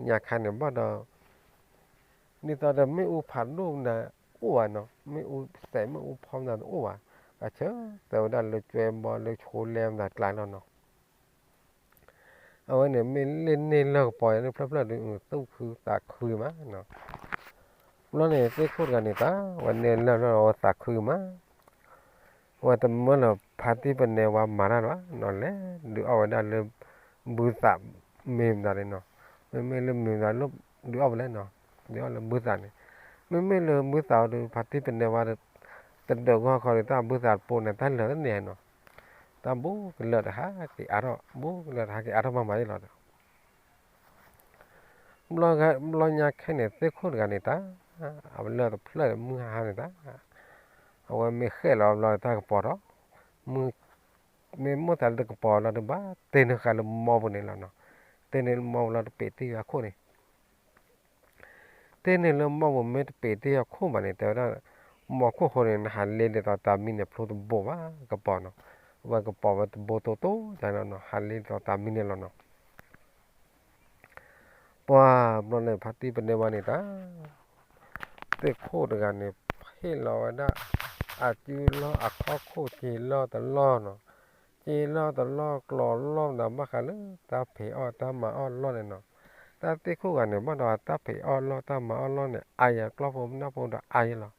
ညါခါန့ၣ်ဘၣ်ဒီး ဒ်သိးဒီးမ့ၣ်အူဖးဒိၣ်မတၤအိၣ်ဘၣ်နီၤ, မ့ၣ်အူစဲးမ့ၣ်အူဖီမတၤတအိၣ်ဘၣ်, အဆၢတဲဝဲဒၣ်လၢကွဲဘီလၢဆိလဲမတၤကျါလီၤနီၤ, အဝဲန့ၣ်မ့ၢ်လၢန့ၢ်လၢၢ်ကပီၤယၤန့ၣ်ဖျၢၣ်ဖျၢၣ်ဒုး သူၣ်ခုသးခုမးနီၤ, ဘျီန့ၣ်သ့ၣ်ခိၣ်တဂၤန့ၣ်တၢ် ဝဲန့ၢ်လၢၢ်ဖျၢၣ်အဝဲသးခုမး ဝဲတမၢလၢဖါတံၢ်ပနဲဝါမၤတၢ်လၢၤဘၣ်နီၤ, လဲၤဒုးအီၣ်ဝဲဒၣ်လၢ ဘုသးမ့ၢ်မတၤန့ၣ်နီၤ, မ့မ့ၢ်လၢမ့ၢ်မတၤလၢ ဒုးအီၣ်ဝဲလဲၣ်နီၤ, ဒုးအီၣ်လၢဘုသးန့ၣ်, မ့မ့ၢ်လၢဘုသးအီၤဒီး ဖါတံၢ်ပနဲဝါ တဒၢးဂီၢ်ခီဒီး တၢ်ဘုသးတပိန့ၣ် တၢ်လၢာ်တန့ၢ်နီၤ, တၢ်ဘူးကလၢာ်တဟးက့ၤအါထီၣ် ဘူးကလၢာ်တဟးက့ၤအါထီၣ်မးမးယလီၤဒီး ဘျီညါခဲန့ၣ် သ့ၣ်ခိၣ်တဂၤန့ၣ်တၢ်, အဝဲလၢတဖျၢၣ်မုၢ်ဟါန့ၣ်တၢ်, အဝဲမ့ၢ်ဃဲၣ်လီၤဘျီတၢ်ကပီၤထီၣ်, မ့ၢ်မိၣ်သးလၢတကပီၤလီၤဒုးဘၣ် တ့ၢ်န့ၢ်ဃာ်လၢမီပူၤန့ၣ်လီၤနီၤ, တ့ၢ်န့ၢ်လၢမီပူၤလီၤတပ့းတ့ၢ်အခိၣ်န့ၣ် တ့ၢ်န့ၢ်လၢမီပူၤမ့ၢ်တပ့းတ့ၢ်အခိၣ်ဘၣ်န့ၣ် တဲဝဲဒၣ်, မီခိၣ်ဃိန့ၣ် နဟးလ့ဒ်သိးတၢ်မံန့ၣ် ဖျိတဘိဘၣ်ကပီၤနီၤ, အဝဲကပီၤဝဲတဘိတိၢ်တိၢ်န့ၣ်နီၤ ဟးလ့ဒ်သိးတၢ်မံန့ၣ်လီၤနီၤ ပှၤဘျီန့ၣ် ဖါတံၢ်ပနဲဝါန့ၣ်တၢ်, သ့ၣ်ခိၣ်တဂၤန့ၣ် ဟ့ၣ်လီၤဝဲဒၣ် အစုလီၢ်အခီၣ်ခိၣ်စ့လီၢ်တလီၢ်နီၤ, စ့လီၢ်တလီၢ်ကျီၤလီၢ်မတၤဘၣ်ဃးလၢတၢ်ဖံးအီၣ်တၢ်မၤအီၣ်လီၢ်န့ၣ်နီၤ, တၢ်သ့ၣ်ခိၣ်ဂၤန့ၣ် ဘၣ်ဒီးတၢ်ဖံးအီၣ်လီၢ်တၢ်မၤအီၣ်လီၢ်န့ၣ် အါယၤကျီၢ်ဖိမနၢ်ဖိဒီးအါယၤလီၤ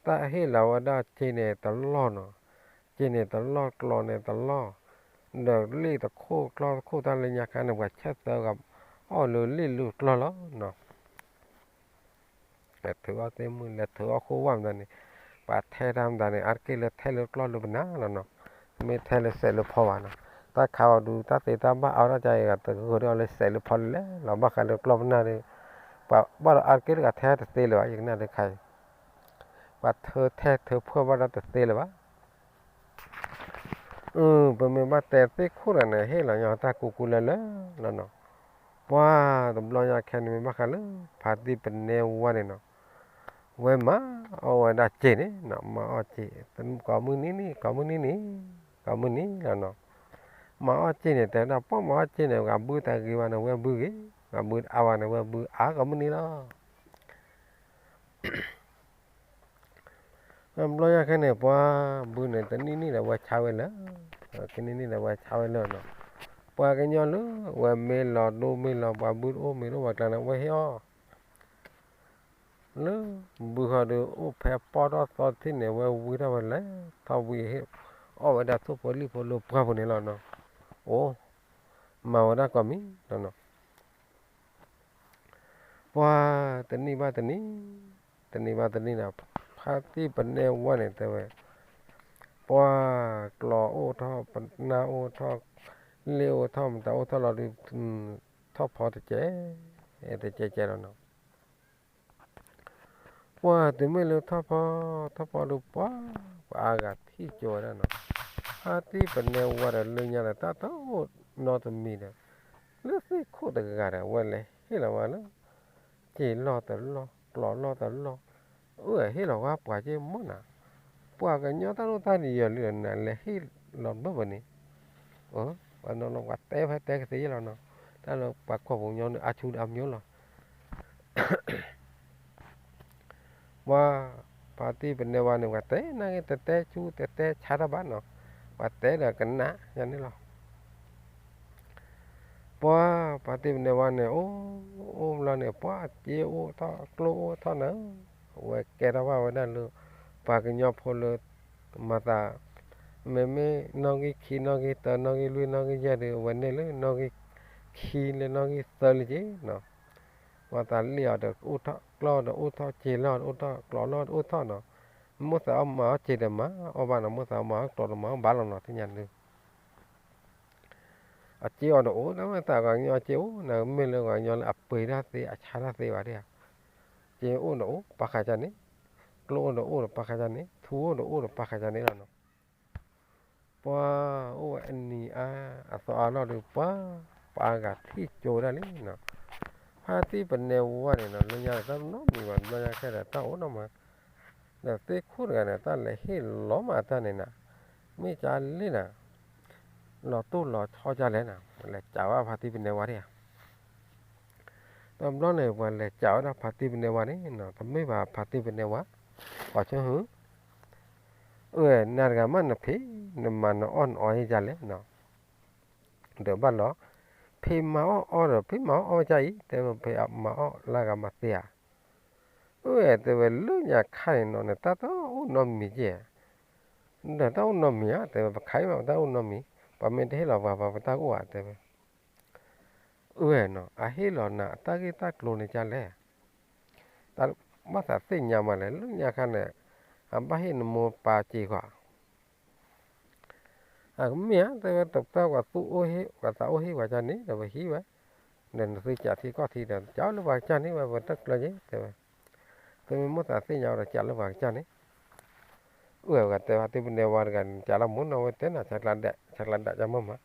တၢ်ဟ့ၣ်လီၤဝဲဒၣ်စ့န့ၣ်တလီၢ်နီၤ, စ့န့ၣ်တလီၢ်ကျီၤန့ၣ်တလီၢ်, ဒီးလ့ၣ်တခိၣ်ကျီတခိၣ်တၢ်လၢညါခါန့ၣ် ပှၤဆဲးသၢဂၤအီၣ်လၢလ့ၣ်လၢကျီၢ်လီၤနီၤ လဲၤထုးအီၣ်သ့ၣ်မုၣ် လဲၤထုးအီၣ်ဃိဝၣ်မတၤန့ၣ်, ပှၤထဲတၢ်မတၤန့ၣ် အါတက့ၢ်လၢထဲလၢကျီၢ်လၢပနၢ်လီၤနီၤ, မ့ၢ်ထဲလၢစဲးလၢဖီဘၣ်နီၤ, တၢ်ခးအီၤဒုး တၢ်သ့တၢ်ဘၣ်အါဝဲဒၣ်ကါအံၤ တဂၢၢ်ဒၣ်အီၤလၢစဲးလၢဖီလဲၣ်လီၤ ဘၣ်ဃးလၢကျီၢ်ပနၢ်ဒီး, ပှၤဘၣ်ဒီးအါတက့ၢ်တဂၤထဲတသ့လၢၤဘၣ် ယကနၣ်ဒုးခါအံၤ, ပှၤထၢထဲထၢဖှၢၣ်ဘၣ်ဒီးတသ့လၢၤဘၣ် ပမ့ၢ်ဘၣ်တဲသ့ၣ်ခိၣ်တဂၤန့ၣ် ဟ့ၣ်လီၤညီတၢ်ကူကူလၢလၢလီၤနီၤ, ပှၤတဘျီညါခဲန့ၣ်မ့ၢ်ဘၣ်ဃးလၢ ဖါတံၢ်ပနဲဝါန့ၣ်နီၤ, ဝဲမၤအီၣ်ဝဲဒၣ်စ့န့ၣ်နီၤ မၤအီၣ်စ့, ကိးမုၢ်နံၤနံၤ ကိးမုၢ်နံၤနံၤ ကိးမုၢ်နံၤလီၤနီၤ, မၤအီၣ်စ့န့ၣ် တဲဝဲဒၣ် ပှၤမၤအီၣ်စ့န့ၣ် ပှၤဘုတၢ်ဂ့ၤဝဲန့ၣ် ဝဲဘုဂ့ၤ, ပှၤဘုအါဝဲန့ၣ် ဝဲဘုအါကိးမုၢ်နံၤလီၤ ဘျီညါခဲန့ၣ် ပှၤဘုန့ၣ် တနံၣ်နံၣ်ဒီးဝဲဆါဝဲလၢာ်, တနံၣ်နံၣ်ဒီးဝဲဆါဝဲလၢာ်နီၤ, ပှၤကညီလၢဝဲမ့ၢ်လီၤဒိမ့ၢ်လီၤ ပှၤဘုတအိၣ်မ့ၢ်တအိၣ်ပှၤကျါန့ၣ် ဝဲဟ့ၣ်အီၣ်, လၢဘုဃီဒီးအိၣ်ဖဲပီၢ်ထီၣ်သီတထံၣ်န့ၣ် ဝဲဝံထီၣ်ဝဲလဲၤထီၣ်ဝံဟ့ၣ်, အီၣ်ဝဲဒၣ်ထိၣ်ဖိလံၣ်ဖိလၢပှၢ်ပူၤန့ၣ်လီၤနီၤ, အိၣ်, မၤဝဲဒၣ်ကိးမံၤလီၤနီၤ ပှၤတနံၣ်ဘၣ်တနံၣ်, တနံၣ်ဘၣ်တနံၣ်ဒီး ဖါတံၢ်ပနဲဝါန့ၣ်တဲဝဲ, ပှၤကျီအိၣ်ထီၣ် ပနၢ်အိၣ်ထီၣ်, လ့ၣ်အိၣ်ထီၣ် မတၤအိၣ်ထီၣ်လီၤဒုး, ထီၣ်ဖီတကဲ, တကဲကဲလီၤနီၤ ပှၤတုၤမ့ၢ်လၢထီၣ်ဖီ, ထီၣ်ဖီဒုးပှၤ, ပှၤအါဂၤထံၣ်ကၠိဝဲဒၣ်နီၤ, ဖါတံၢ်ပနဲဝါဒီးလၢညါဒီးတၢ်တအိၣ်နီတမံၤဒီး, လၢသ့ၣ်ခိၣ်တဂၤဒီး ဝဲလဲၤဟ့ၣ်လီၤဝဲလၢ, စ့လီၢ်တလီၢ် ကျီလီၢ်တလီၢ်, အၢ ဟ့ၣ်လီၤဝဲပှၤက့မ့ၢ်နၤ, ပှၤကညီတၢ်ဒိၣ်တၢ်ယၢၤလံဒီးနၤလဲၤဟ့ၣ်လီၤဘၣ်ဝဲန့ၣ်, ပှၤနီၤလီၤပှၤတဲဖဲတဲကသ့ယလီၤနီၤ, တၢ်လၢပှၤကွၢ်ပူၤညီန့ၣ် အါဆူဒီးအါမၠိလီၤ ပှၤ, ဖါတံၢ်ပနဲဝါန့ၣ် ပှၤတဲနာ်က့ၤ တတဲဆူတတဲဆါတၢ်ဘၣ်နီၤ, ပှၤတဲဒီးကနၣ်ယၤန့ၣ်လီၤ. ပှၤ, ဖါတံၢ်ပနဲဝါန့ၣ် အိၣ်, အိၣ်ဘျီန့ၣ် ပှၤစ့အိၣ်ထီၣ်ကျိအိၣ်ထီၣ်နၤ, အဝဲကဲထီၣ်ဘၣ်ဝဲဒၣ်လၢ ပှၤကညီဖိလၢ မၤသး, မ့မ့ၢ်နီၣ်ဂံၢ်ခံ နီၣ်ဂံၢ်သၢ နီၣ်ဂံၢ်လွံၢ် နီၣ်ဂံၢ်ယဲၢ်ဒီး အဝဲန့ၢ်လၢနီၣ်ဂံၢ်ခံလၢနီၣ်ဂံၢ်သၢလံက့နီၤ, မၤသးလ့ၣ်အီၤဒီးအိၣ်ထီၣ်ကျိဒီးအိၣ်ထီၣ် စ့လီၢ်ဒီးအိၣ်ထီၣ် ကျီလီၢ်ဒီးအိၣ်ထီၣ်နီၤ, မိၣ်သးအီၣ်မၤအီၣ်စ့ဒီးမၤအီၣ်ဘၣ်နီၤ, မိၣ်သးအီၣ်မၤအီၣ်ကျီဒီးမၤအီၣ်ဘၣ်လီၤနီၤ သ့ၣ်ညါဒုး အစ့အိၣ်ဒီးအိၣ် တမ့ၢ်သးပှၤကညီအစ့အိၣ် နမ့ၢ်လၢပှၤကညီလၢအပှ့ၤတၢ်သ့ အဆါတၢ်သ့ဘၣ်ဒၣ်ဧါ, စ့အိၣ်ဒီးအိၣ်ပာ်ဃာ်ကန့ၣ်, ကျိအိၣ်ဒီးအိၣ်ဒီးပာ်ဃာ်ကန့ၣ်, ထူအိၣ်ဒီးအိၣ်ဒီးပာ်ဃာ်ကန့ၣ်လီၤနီၤ. ပှၤအိၣ်ဝဲအနံၤအါ အသီအါလီၢ်ဒီး ပှၤ, ပှၤအါဂၤထံၣ်ကၠိဒၣ်လံနီၤ. ဖါတံၢ်ပနဲဝါန့ၣ်နီၤ လၢညါတၢ်နီတမံၤဘၣ် တဘျီညါခဲဒီး တၢ်အိၣ်နီၢ်မး ဒီးသ့ၣ်ခိၣ်တဂၤန့ၣ် တၢ်လဲၤဟ့ၣ်လီၤမးတၢ်န့ၣ်နၤ, မ့ၢ်ကလဲၣ်နၤ, လီၤတိၢ်လီၤဆီကလဲၣ်နၤ, လဲၤစးဝဲဖါတံၢ်ပနဲဝါဒၣ်ဧါ. တဘျီန့ၣ် ပှၤလဲၤစးဝဲဒၣ်ဖါတံၢ်ပနဲဝါန့ၣ်နီၤ, တမ့ၢ်ဘၣ်ဖါတံၢ်ပနဲဝါ, ပှၤဆိဟၢ, အၢ နၤတဂၤမးနဖံး, နမၤနအီၣ်နအီယဲၢ်လဲၣ်နီၤ, ဒီးဘၣ်လီၤ, ဖံးမၤအီၣ်အီဒီး ဖံးမၤအီၣ်အီဝဲဒ်အံၤ, တဲဝဲဖံးမၤအီၣ်လၢဂၤမၤသ့ဧါ. အၢ တဲဝဲလၢညါခါန့ၣ်နီၤ နတၢ်တအိၣ်နီတမံၤကဲ, ဒီးတၢ်အိၣ်နီတမံၤဧါ, တဲဝဲ ပခါအံၤမး ပတၢ်အိၣ်နီတမံၤ, ပှၤမ့ၢ်တဟ့ၣ်လီၤပှၤ ပှၤပတၢ်အိၣ်ဧါ တဲဝဲ. အၢ နီၤ အဟ့ၣ်လီၤနၤ အတၢ်ဂ့ၢ်တၢ်ကျိၤန့ၣ်ကလဲၣ်, တၢ်ဘၣ်သးသ့ၣ်ညါမးလဲၣ် လၢညါခါန့ၣ်, အဘၣ်ဟ့ၣ်နမိၢ်ပၢ်စ့ၢ်ကီး အကမ့ၢ်ဧါ တဲဝဲ တပတၢ်ပှၤသူၣ်အိၣ်ဟ့ၣ် ပှၤသးအိၣ်ဟ့ၣ်ပှၤကန့ၣ် ဒီးပဟံးဝဲ, ဒီးနသုကးထံကီၢ်ထံဒီး ကးလၢပှၤကစၢ်န့ၣ် ဝဲပတကျၢၤက့ၤ တဲဝဲ, သုမ့ၢ်မိၣ်သးသ့ၣ်ညါဒီးကးလၢပှၤကစၢ်န့ၣ်, အဝဲတဲဖါတံၢ်ပနဲဝါတဂၤန့ၣ် ကးလီၤမူနီၤ ဝဲတဲနီၤ ဆါကျးဒး ဆါကျးဒးကမၢ်မး,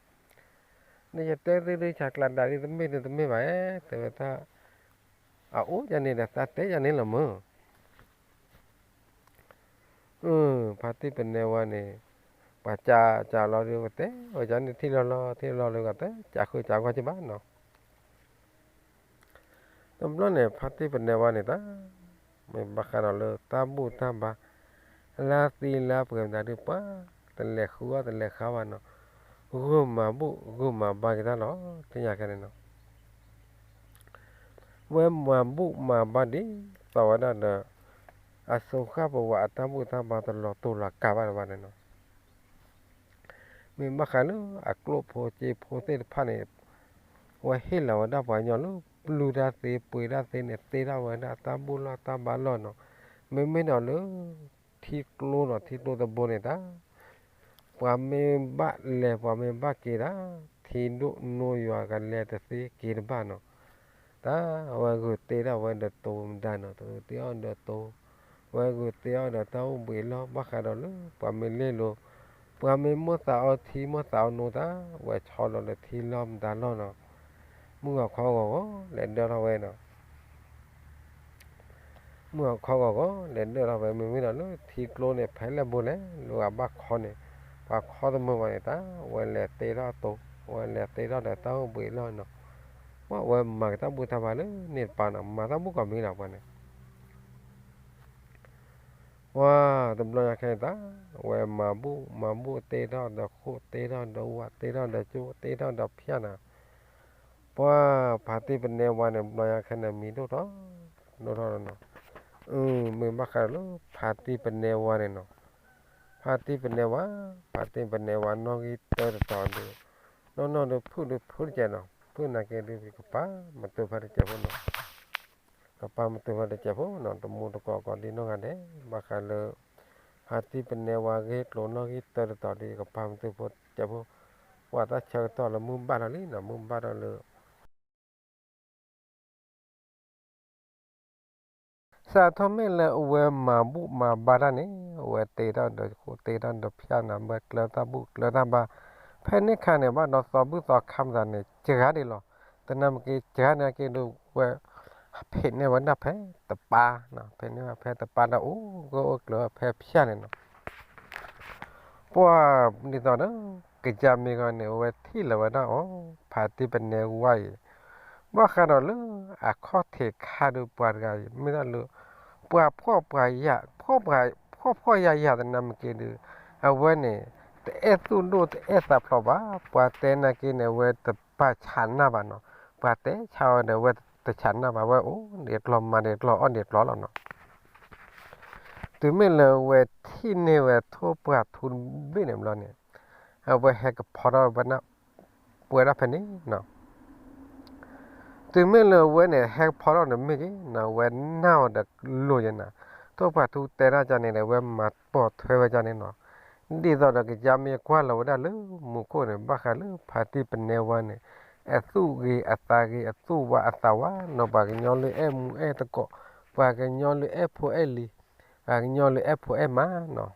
နယတဲသုဒုးဆါကျးဒးဒ်တမ့ၢ်ဒ်တမ့ၢ်ဘၣ်, တဲဝဲတၢ် အအိၣ်ယၤန့ၣ်ဒီးသးတဲယၤန့ၣ်လီၤမုၢ် ဖါတံၢ်ပနဲဝါန့ၣ် ပှၤကးကးလီၤဒီး ပတဲဝဲကန့ၣ်ထံၣ်လီၤလီၤ ထံၣ်လီၤလီၤဒီး ကးဃုကးဂီၢ်က့ဘၣ်နီၤ, တဘျီန့ၣ် ဖါတံၢ်ပနဲဝါန့ၣ်တၢ် မ့ၢ်ဘၣ်ဃးဒီးလၢတၢ်ဘူၣ်တၢ်ဘါ လၢသံလၢပှဲၤမတၤဒုး ပှၤတလဲၤဃုအီၣ်တလဲၤဃုဘၣ်နီၤ, ဂုာ်မၤဘူၣ်ဂုာ်မၤဘါက့ၤတၢ်လီၤ သ့ၣ်ညါခဲန့ၣ်နီၤ ဝဲမၤဘူၣ်မၤဘါဒ်သိးဝဲဒၣ်ဒီး အစိၤဃၣ်ပဝးအတၢ်ဘူၣ်တၢ်ဘါတလီၤတူာ်လီၤကာ်ဘၣ်တဘၣ်န့ၣ်နီၤ, မ့ၢ်ဘၣ်ဃးလၢအကျိၣ်ဖိစ့ဖိသ့ၣ်တဖၣ်န့ၣ် ဝဲဟ့ၣ်လီၤဝဲဒၣ်ပှၤကညီလၢပျုၢ်တၢ်သ့ပှ့ၤတၢ်သ့န့ၣ် သ့ထီၣ်ဝဲဒၣ်တၢ်ဘူၣ်လီၢ်တၢ်ဘါလီၢ်နီၤ, မ့မ့ၢ်ဒီးလၢ ထံကျိနီၤ ထံကျိတဘိန့ၣ်တၢ် ပှၤမ့ၢ်ဘၣ်လဲၤပှၤမ့ၢ်ဘၣ်က့ၤတၢ် ထံဒိၣ်နိယွၤကလဲၤတသ့က့ၤတဘၣ်နီၤ, တၢ်အဝဲဂုာ်တ့ထီၣ်ဝဲဒီးတိၤမတၤနီၤ တဂုာ်တ့အီၣ်ဒီးတိၤ, ဝဲဂုာ်တ့အီၣ်ဒီးတၢ်အိၣ်ဘှံးလီၢ် ဘၣ်ဃးဒီးလၢပှၤမ့ၢ်လဲၤလိၤ, ပှၤမ့ၢ်မိၣ်သးအီထံမိၣ်သးအီနိတၢ် ဝဲဆီလီၤဒီးထံလီၢ်မတၤလီၢ်နီၤ, မုၢ်ဂီၤခီဂီၤဂီၤ လဲၤဒၢထီၣ်ဝဲနီၤ မုၢ်ဂီၤခီဂီၤဂီၤ လဲၤဒၢထီၣ်ဝဲ မ့မ့ၢ်ဒီးလၢထံကျိန့ၣ် ဖဲလဲၣ်ဘိလဲၣ် လၢအဘၣ်ခီန့ၣ် ပှၤခီတမုာ်ဘၣ်န့ၣ် တၢ်ဝဲလဲၤတ့ထီၣ်တိၤ ဝဲလဲၤတ့ထီၣ်ဒီးတၢ်အိၣ်ဘှံးလီၢ်နီၤ, ပှၤဝဲမၤကတၢ်ဘူၣ်တၢ်ဘါလၢန့ၣ်တပၤနီၤ မၤတၢ်ဘူၣ်ကိးမံၤလီၤပှၤန့ၣ် ပှၤတဘျီညါခဲန့ၣ်တၢ် ဝဲမၤဘူၣ်မၤဘူၣ်တ့ထီၣ်ဒီးဃိၣ် တ့ထီၣ်ဒီးဝး တ့ထီၣ်ဒီးကၠိ တ့ထီၣ်ဒီးဖၠၣ်နီၤ, ပှၤဖါတံၢ်ပနဲဝါန့ၣ် တဘျီညါခဲန့ၣ် မံၤဒိၣ်ထီၣ် ဒိၣ်ထီၣ်လီၤနီၤ, မ့ၢ်ဘၣ်ဃးဒီးလၢဖါတံၢ်ပနဲဝါန့ၣ်နီၤ, ဖါတံၢ်ပနဲဝါ ဖါတံၢ်ပနဲဝါ နီၣ်ဂံၢ်တၢတတီၤဒီး နီၢ်နီၢ်ဒီးဖုၣ်ဒီးဖုၣ်တကဲးနီၤ ဖုၣ်နာ်က့ဒီးကပၤမတုၤဖဲတစဲးဖိနီၤ, ကပၤမတုၤဖဲတစဲးဖိနီၤ တမူတကိးကိးဒ်နီၢ်ဂၤဒဲး ဘၣ်ဃးလၢ ဖါတံၢ်ပနဲဝါဂ့ၢ်ကျိၤနီၣ်ဂံၢ်တၢတတီၤဒီး ကပၤမတုၤဖဲတစဲးဖိ, ပှၤတၢ်ဆၢကတီၢ်လၢမုၢ်ဘၣ်ထီၣ်လံနီၤ မုၢ်ဘၣ်ထီၣ်လၢ စးထီၣ်မ့ၢ်လၢအဝဲမၤဘူၣ်မၤဘါတၢ်န့ၣ် အဝဲတ့ထီၣ်ဒီးဃိၣ် တ့ထီၣ်ဒီးဖၠၣ်နီၤ ဝဲကျၢၤတၢ်ဘူၣ်ကျၢၤတၢ်ဘါ, ဖဲန့ၣ်ခါန့ၣ် ဘၣ်ဒီးသီဘူၣ်သီခါမတၤန့ၣ် စှၤဒံးလီၤ, သနာ်က့ စှၤနာ်က့ဒီးဝဲ ဖံးန့ၢ်ဝဲဒၣ်ဖဲတပၤ, ဖံးန့ၢ်ဝဲဖဲတပၤဒီးအိၣ်ဂၢၢ်အိၣ်ကျၢၤဖဲဖၠၣ်န့ၣ်နီၤ ပှၤဒ်သိးဒီး ကစၢ်မ့ၢ်ဂီၤန့ၣ် အဝဲထံၣ်လီၤဝဲဒၣ်အီၤ ဖါတံၢ်ပနဲဝါအံၤ, ဘၣ်ဃးဒီးလၢအခီၣ်ထံးခါဒီးပှၤတဂၤအံၤ မ့ၢ်ဒၣ်လၢ ပှၤဖှီၣ်ပှၤယာ် ဖှီၣ်ဖှီၣ်ယာ်ယာ်သနာ်က့ဒီး အဝဲန့ၣ် တအဲၣ်သူၣ်ဒိၣ်တအဲၣ်သးဖျိးဘၣ်, ပှၤတဲနာ်က့န့ၣ် အဝဲတပာ်ဆးနၢ်ဘၣ်နီၤ, ပှၤတဲဆါဝဲဒီး အဝဲတဆးနၢ်ဘၣ် အဝဲအိၣ်ဒံးကျီၢ်မၤဒံးကျီၢ်အီၣ်ဒံးကျီၢ်လီၤနီၤ တုၤမ့ၢ်လၢအဝဲထံၣ်န့ၢ်ဝဲထိၣ်ပှၢ်ထူတဘ့ၣ်န့ၣ်ဘျီန့ၣ် အဝဲဟဲကဖီထီၣ်ဝဲ ပှဲၤဒၣ်ဖဲန့ၣ်နီၤ, တုၤမ့ၢ်လၢအဝဲန့ၣ် ဟဲကဖီထီၣ်န့ၣ်မ့ၢ်က့ၤနီၤ အဝဲနၢ်အီၤဒီးလိၤယဲနီၤ, ထိၣ်ပှၢ်ထူတဲတၢ်ကန့ၣ်ဒီး အဝဲမၤပိာ်ထွဲဝဲကန့ၣ်နီၤ, ဒ်သိးဒီးကစၢ်မ့ၢ်ကွၢ်လီၤဝဲဒၣ်လၢမူခိၣ်န့ၣ် ဘၣ်ဃးလၢဖါတံၢ်ပနဲဝါန့ၣ် အသူၣ်ဂ့ၤအသးဂ့ၤ အသူၣ်ဝါအသးဝါနီၤ, ပှၤကညီလၢအဲၣ်မူအဲၣ်သကိး, ပှၤကညီလၢအဲၣ်ဖိအဲၣ်လံၤ, ပှၤကညီလၢအဲၣ်ဖိအဲၣ်မါနီၤ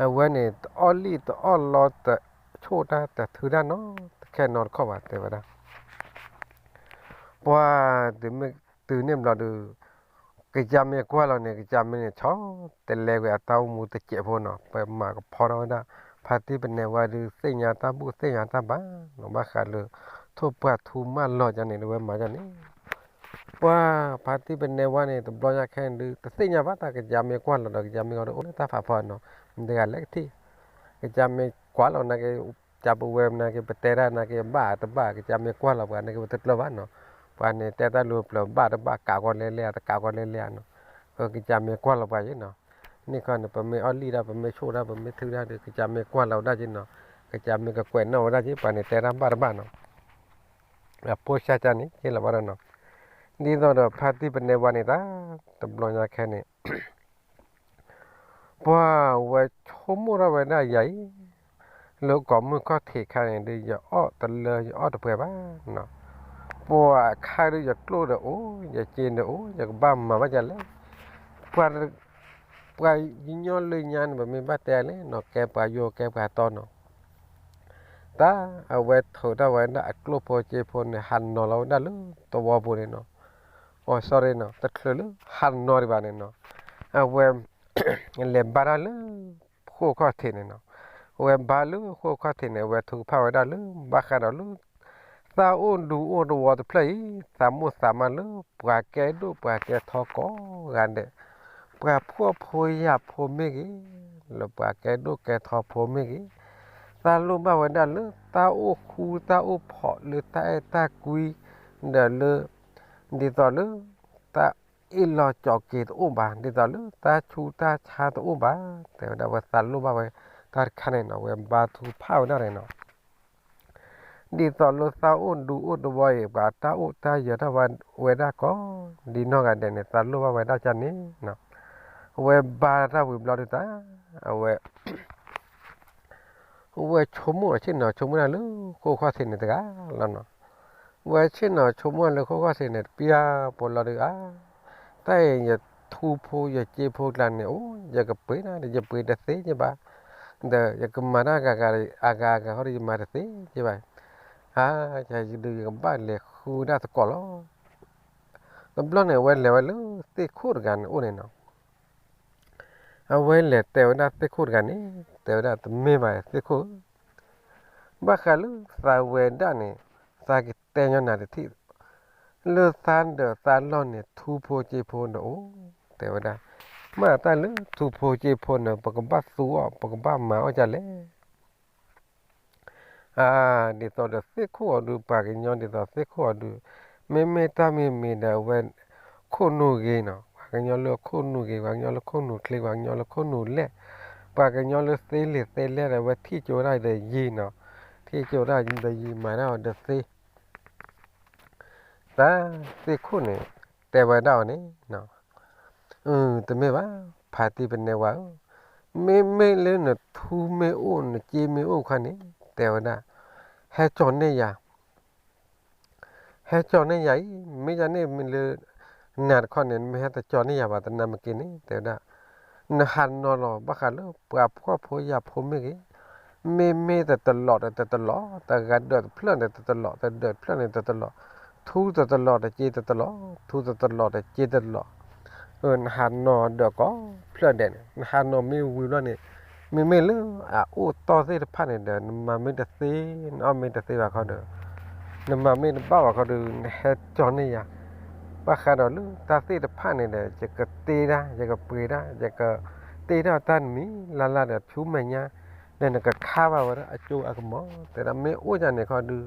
အဝဲန့ၣ် တအီၣ်လံၣ်တအီၣ်လီတဆိၣ်တၢ်တထုးတၢ်နီတခဲနီတခီၣ်ဘၣ် တဲဝဲဒၣ်, ပှၤ တုၤန့ၣ်ဘျီဒီး ကစၢ်မ့ၢ်ကွၢ်လီၤန့ၣ် ကစၢ်မ့ၢ်န့ၣ် ဆီတလဲကွံာ်အတၢ်အိၣ်မူတစဲးဖိနီၤ, ပမၤကဖီထီၣ်ဝဲဒၣ် ဖါတံၢ်ပနဲဝါဒီး သ့ၣ်ညါတၢ်ဘူၣ်သ့ၣ်ညါတၢ်ဘါနီၤ, ဘၣ်ဃးလၢ ထိၣ်ပှၢ်ထူမၢလီၤကန့ၣ် ဝဲမၤကန့ၣ် ပှၤဖါတံၢ်ပနဲဝါန့ၣ် တဘျီညါခဲန့ၣ်ဒုး တသ့ၣ်ညါဘၣ်တၢ် ကစၢ်မ့ၢ်ကွၢ်လီၤဒီး ကစၢ်မ့ၢ်ဂီၤဒီးအိၣ်လၢတၢ်ဖးဖီနီၤ, မတၤတဂၤလဲၣ်ကထံၣ်, ကစၢ်မ့ၢ်ကွၢ်လီၤနာ်က့ ကစၢ်ပဝဲနာ်က့ ပတဲတၢ်နာ်က့ ဘၣ်တဘၣ် ကစၢ်မ့ၢ်ကွၢ်လီၤပှၤနာ်က့ ပတကျၢၤဘၣ်နီၤ, ပှၤန့ၣ်တဲတၢ်လူၤပျၢၤဘၣ်တဘၣ် ကးကီလဲလဲ တကးကီလဲလဲနီၤ, ကစၢ်မ့ၢ်ကွၢ်လီၤပှၤယဲနီၤ, န့ၣ်ခီန့ၣ် ပမ့ၢ်အီၣ်လံၣ်တၢ် ပမ့ၢ်ဆိၣ်တၢ် ပမ့ၢ်ထုတၢ်ဒီး ကစၢ်မ့ၢ်ကွၢ်လီၤဝဲဒၣ်က့နီၤ, ကစၢ်မ့ၢ်ကကွဲးနီၣ်ဝဲဒၣ်က့ ပှၤန့ၣ်တဲတၢ်ဘၣ်တဘၣ်နီၤ အဖိစၢ်ကန့ၣ် က့လီၤဘၣ်ဒီးနီၤ, ဒ်သိးဒီးဖါတံၢ်ပနဲဝါန့ၣ်တၢ် တဘျီညါခဲန့ၣ် ပှၤဝဲဆိကမိၣ်ထီၣ်ဝဲဒၣ်ယၤအံၤ, လၢကိးမုၢ်ခီၣ်ထံးခါန့ၣ်ဒီး ယအီၣ်တလၢယအီၣ်တပှဲၤဘၣ်နီၤ, ပှၤခါဒုး ယကျိၣ်ဒီးအိၣ် ယစ့ဒီးအိၣ် ယကဘၣ်မၤဘၣ်ဒ်လဲၣ်. ပှၤ ပှၤကညီလၢညါန့ၣ် ပမ့ၢ်ဘၣ်တဲလဲၣ်နီၤ ကဲပှၤယိၤကဲပှၤတီနီၤ. တၢ်အဝဲထုးတၢ်ဝဲဒၣ်အကျိၣ်ဖိစ့ဖိန့ၣ် ဟးနီၤလီၤဝဲဒၣ်လၢသဝီပူၤန့ၣ်နီၤ. အိ sorry နီၤ တချုးလၢဟးနီၤဒံးဘၣ်န့ၣ်နီၤ အဝဲ လဲၤဘါတၢ်လၢ ဃိၣ်ခီၣ်ထံးန့ၣ်နီၤ. အဝဲဘါလၢဃိၣ်ခီၣ်ထံးန့ၣ် အဝဲထုကဖၣ်ဝဲဒၣ်လၢ ဘၣ်ဃးဒီးလၢ သးအိၣ်ဒူအိၣ်သဝီတဖျၢၣ်အံၤ သးမိၣ်သးမးလၢ ပှၤကဲဒိၣ်ပှၤကဲထီကိးဂၤဒဲး, ပှၤဖှီၣ်ဖိယာ်ဖိမ့ၢ်ဂ့ၤ, လၢပှၤကဲဒိၣ်ကဲထီဖိမ့ၢ်ဂ့ၤ, သးလိၣ်ဘၣ်ဝဲဒၣ်လၢ တၢ်အိၣ်ဃူတၢ်အိၣ်ဖိးလၢတၢ်အဲၣ်တၢ်ကွံ, ဒီးလၢ ဒ်သိးလၢ တၢ်အ့ၣ်လိာ်ကၠီၤက့ၤတအိၣ်ဘၣ်, ဒ်သိးလၢတၢ်ဆူးတၢ်ဆါတအိၣ်ဘၣ်, တဲဝဲဒၣ်ဝဲသးလိၣ်ဘၣ်ဝဲ တၢ်တခါန့ၣ်နီၤ ဝဲဘါထုကဖၣ်ဝဲဒၣ်န့ၣ်နီၤ. ဒ်သိးလၢသးအိၣ်ဒူအိၣ်သဝီအံၤ ပှၤတၢ်အိၣ်တၢ်ယၢၤတၢ်ဝဲဒၣ်ကိးဒ်နီၢ်ဂၤဒဲးန့ၣ် သးလိၣ်ဘၣ်ဝဲဒၣ်ကန့ၣ်နီၤ. အဝဲဘါတၢ်ဝံၤဘျီဒုးတၢ် အဝဲ ဝဲဆိကမိၣ်အဆ့ၣ်နီၤဆိကမိၣ်တၢ်လၢဃိၣ်ခီၣ်ထံးန့ၣ်တဂၤလီၤနီၤ. ဝဲဆ့ၣ်နီၤဆိကမိၣ်လၢဃိၣ်ခီၣ်ထံးန့ၣ် တပျၢ်ဖိလီၤဒုးဧါ, တၢ်အံၤယထူဖိယစ့ဖိကျါန့ၣ် အိၣ် ယကပှ့ၤတၢ်ဒီး ယပှ့ၤတသ့က့ဘၣ်, ဒီးယကမၤတၢ်ဂၤဂၤအဂၤအဂၤဃီဒီး ယမၤတသ့က့ဘၣ်, အါ ယဒုးယကဘၣ်လဲၤဃုဒၣ်သကိးလီၤ. တဘျီန့ၣ် အဝဲလဲၤဝဲလၢသ့ၣ်ခိၣ်တဂၤန့ၣ်အိၣ်န့ၣ်နီၤ. အဝဲလဲၤတဲဝဲဒၣ်သ့ၣ်ခိၣ်တဂၤန့ၣ် တဲဝဲဒၣ်တမ့ၢ်ဘၣ်သ့ၣ်ခိၣ်ဧၢ, ဘၣ်ဃးလၢသးဝဲဒၣ်န့ၣ် သးကတဲညီနၤတထံၣ်, လၢသးဒၢးသးလီၢ်န့ၣ် ထူဖိစ့ဖိဒီးအိၣ်, တဲဝဲဒၣ်, မ့ၢ်တၢ်လၢထူဖိစ့ဖိန့ၣ် ပကဘၣ်သူအီၤ ပကဘၣ်မၤအီၤဒ်လဲၣ်. အါ ဒ်သိးဒီးသ့ၣ်ခိၣ်အီၤဒုး ပှၤကညီဒ်သိးသ့ၣ်ခိၣ်အီၤဒုး, မ့မ့ၢ်တၢ်မ့ၢ်မ့ၢ်ဒီးအဝဲ ခိၣ်နူာ်ဂ့ၤနီၤ, ပှၤကညီလၢခိၣ်နူာ်ဂ့ၤ, ပှၤကညီလၢခိၣ်နူာ်ချ့, ပှၤကညီလၢခိၣ်နူာ်လဲၢ်, ပှၤကညီလၢသ့လံာ်သ့လဲၢ်ဒီး အဝဲထံၣ်ကၠိဝဲဒၣ်ဒီးယံၤနီၤ, ထံၣ်ကၠိဝဲဒၣ်ဒီးယံၤ မၤတၢ်အီၤဒီးသ့ တၢ်သ့ၣ်ခိၣ်န့ၣ် တဲဝဲဒၣ်အီၤန့ၣ်, တမ့ၢ်ဘၣ် ဖါတံၢ်ပနဲဝါဧၢ, မ့မ့ၢ်လၢနထူမ့ၢ်အိၣ် နစ့မ့ၢ်အိၣ်ခါန့ၣ် တဲဝဲဒၣ်, ဟဲကၠီၤန့ၢ်ယၤ, ဟဲကၠီၤန့ၢ်ယၤအံၤ, မ့ၢ်ယၤန့ၣ်မ့ၢ်လၢ နၤတခီန့ၣ် နမ့ၢ်ဟဲတကၠီၤန့ၢ်ယၤဘၣ် တနၢ်မ့ၢ်က့ၤန့ၣ် တဲဝဲဒၣ်, နဟးနီၤလီၤ ဘၣ်ဃးလၢပှၤဖှီၣ်ဖိယာ်ဖိမ့ၢ်ဂ့ၤ, မ့မ့ၢ်တတလီၤဒီးတတလီၤ, တဂၤဒၢးတဖျၢၣ်န့ၣ်တတလီၤ, တဒၢးတဖျၢၣ်န့ၣ်တတလီၤ, ထူတတလီၤဒီးစ့တတလီၤ, ထူတတလီၤဒီးစ့တတလီၤ, နဟးနီၤဒၢးကိးဖျၢၣ်ဒဲးန့ၣ် နဟးနီၤမ့ၢ်ဝံၤဘျီန့ၣ်, မ့မ့ၢ်လၢအအိၣ်တီၢ်သ့ၣ်တဖၣ်န့ၣ်ဒီး နမၤမ့ၢ်တသ့ နအီၣ်မ့ၢ်တသ့ဘၣ်ခီဒီး, နမၤမ့ၢ်တဘၣ်ဘၣ်ခီဒီး နဟဲကၠီၤန့ၢ်ယၤ, ဘၣ်ဃးဒီးလၢတၢ်သ့ၣ်တဖၣ်န့ၣ်ဒီး ယကတ့တၢ် ယကပှ့ၤတၢ် ယကတ့ထီၣ်တၢ်နမံၤလၢ်လၢ်ဒီး ဆူမဲာ်ညါ ဒီးနကခါဘၣ်ဝဲဒၣ်အကၠိအကမီၤ တဲဒၣ် မ့ၢ်အိၣ်ယၤန့ၣ်ခီဒီး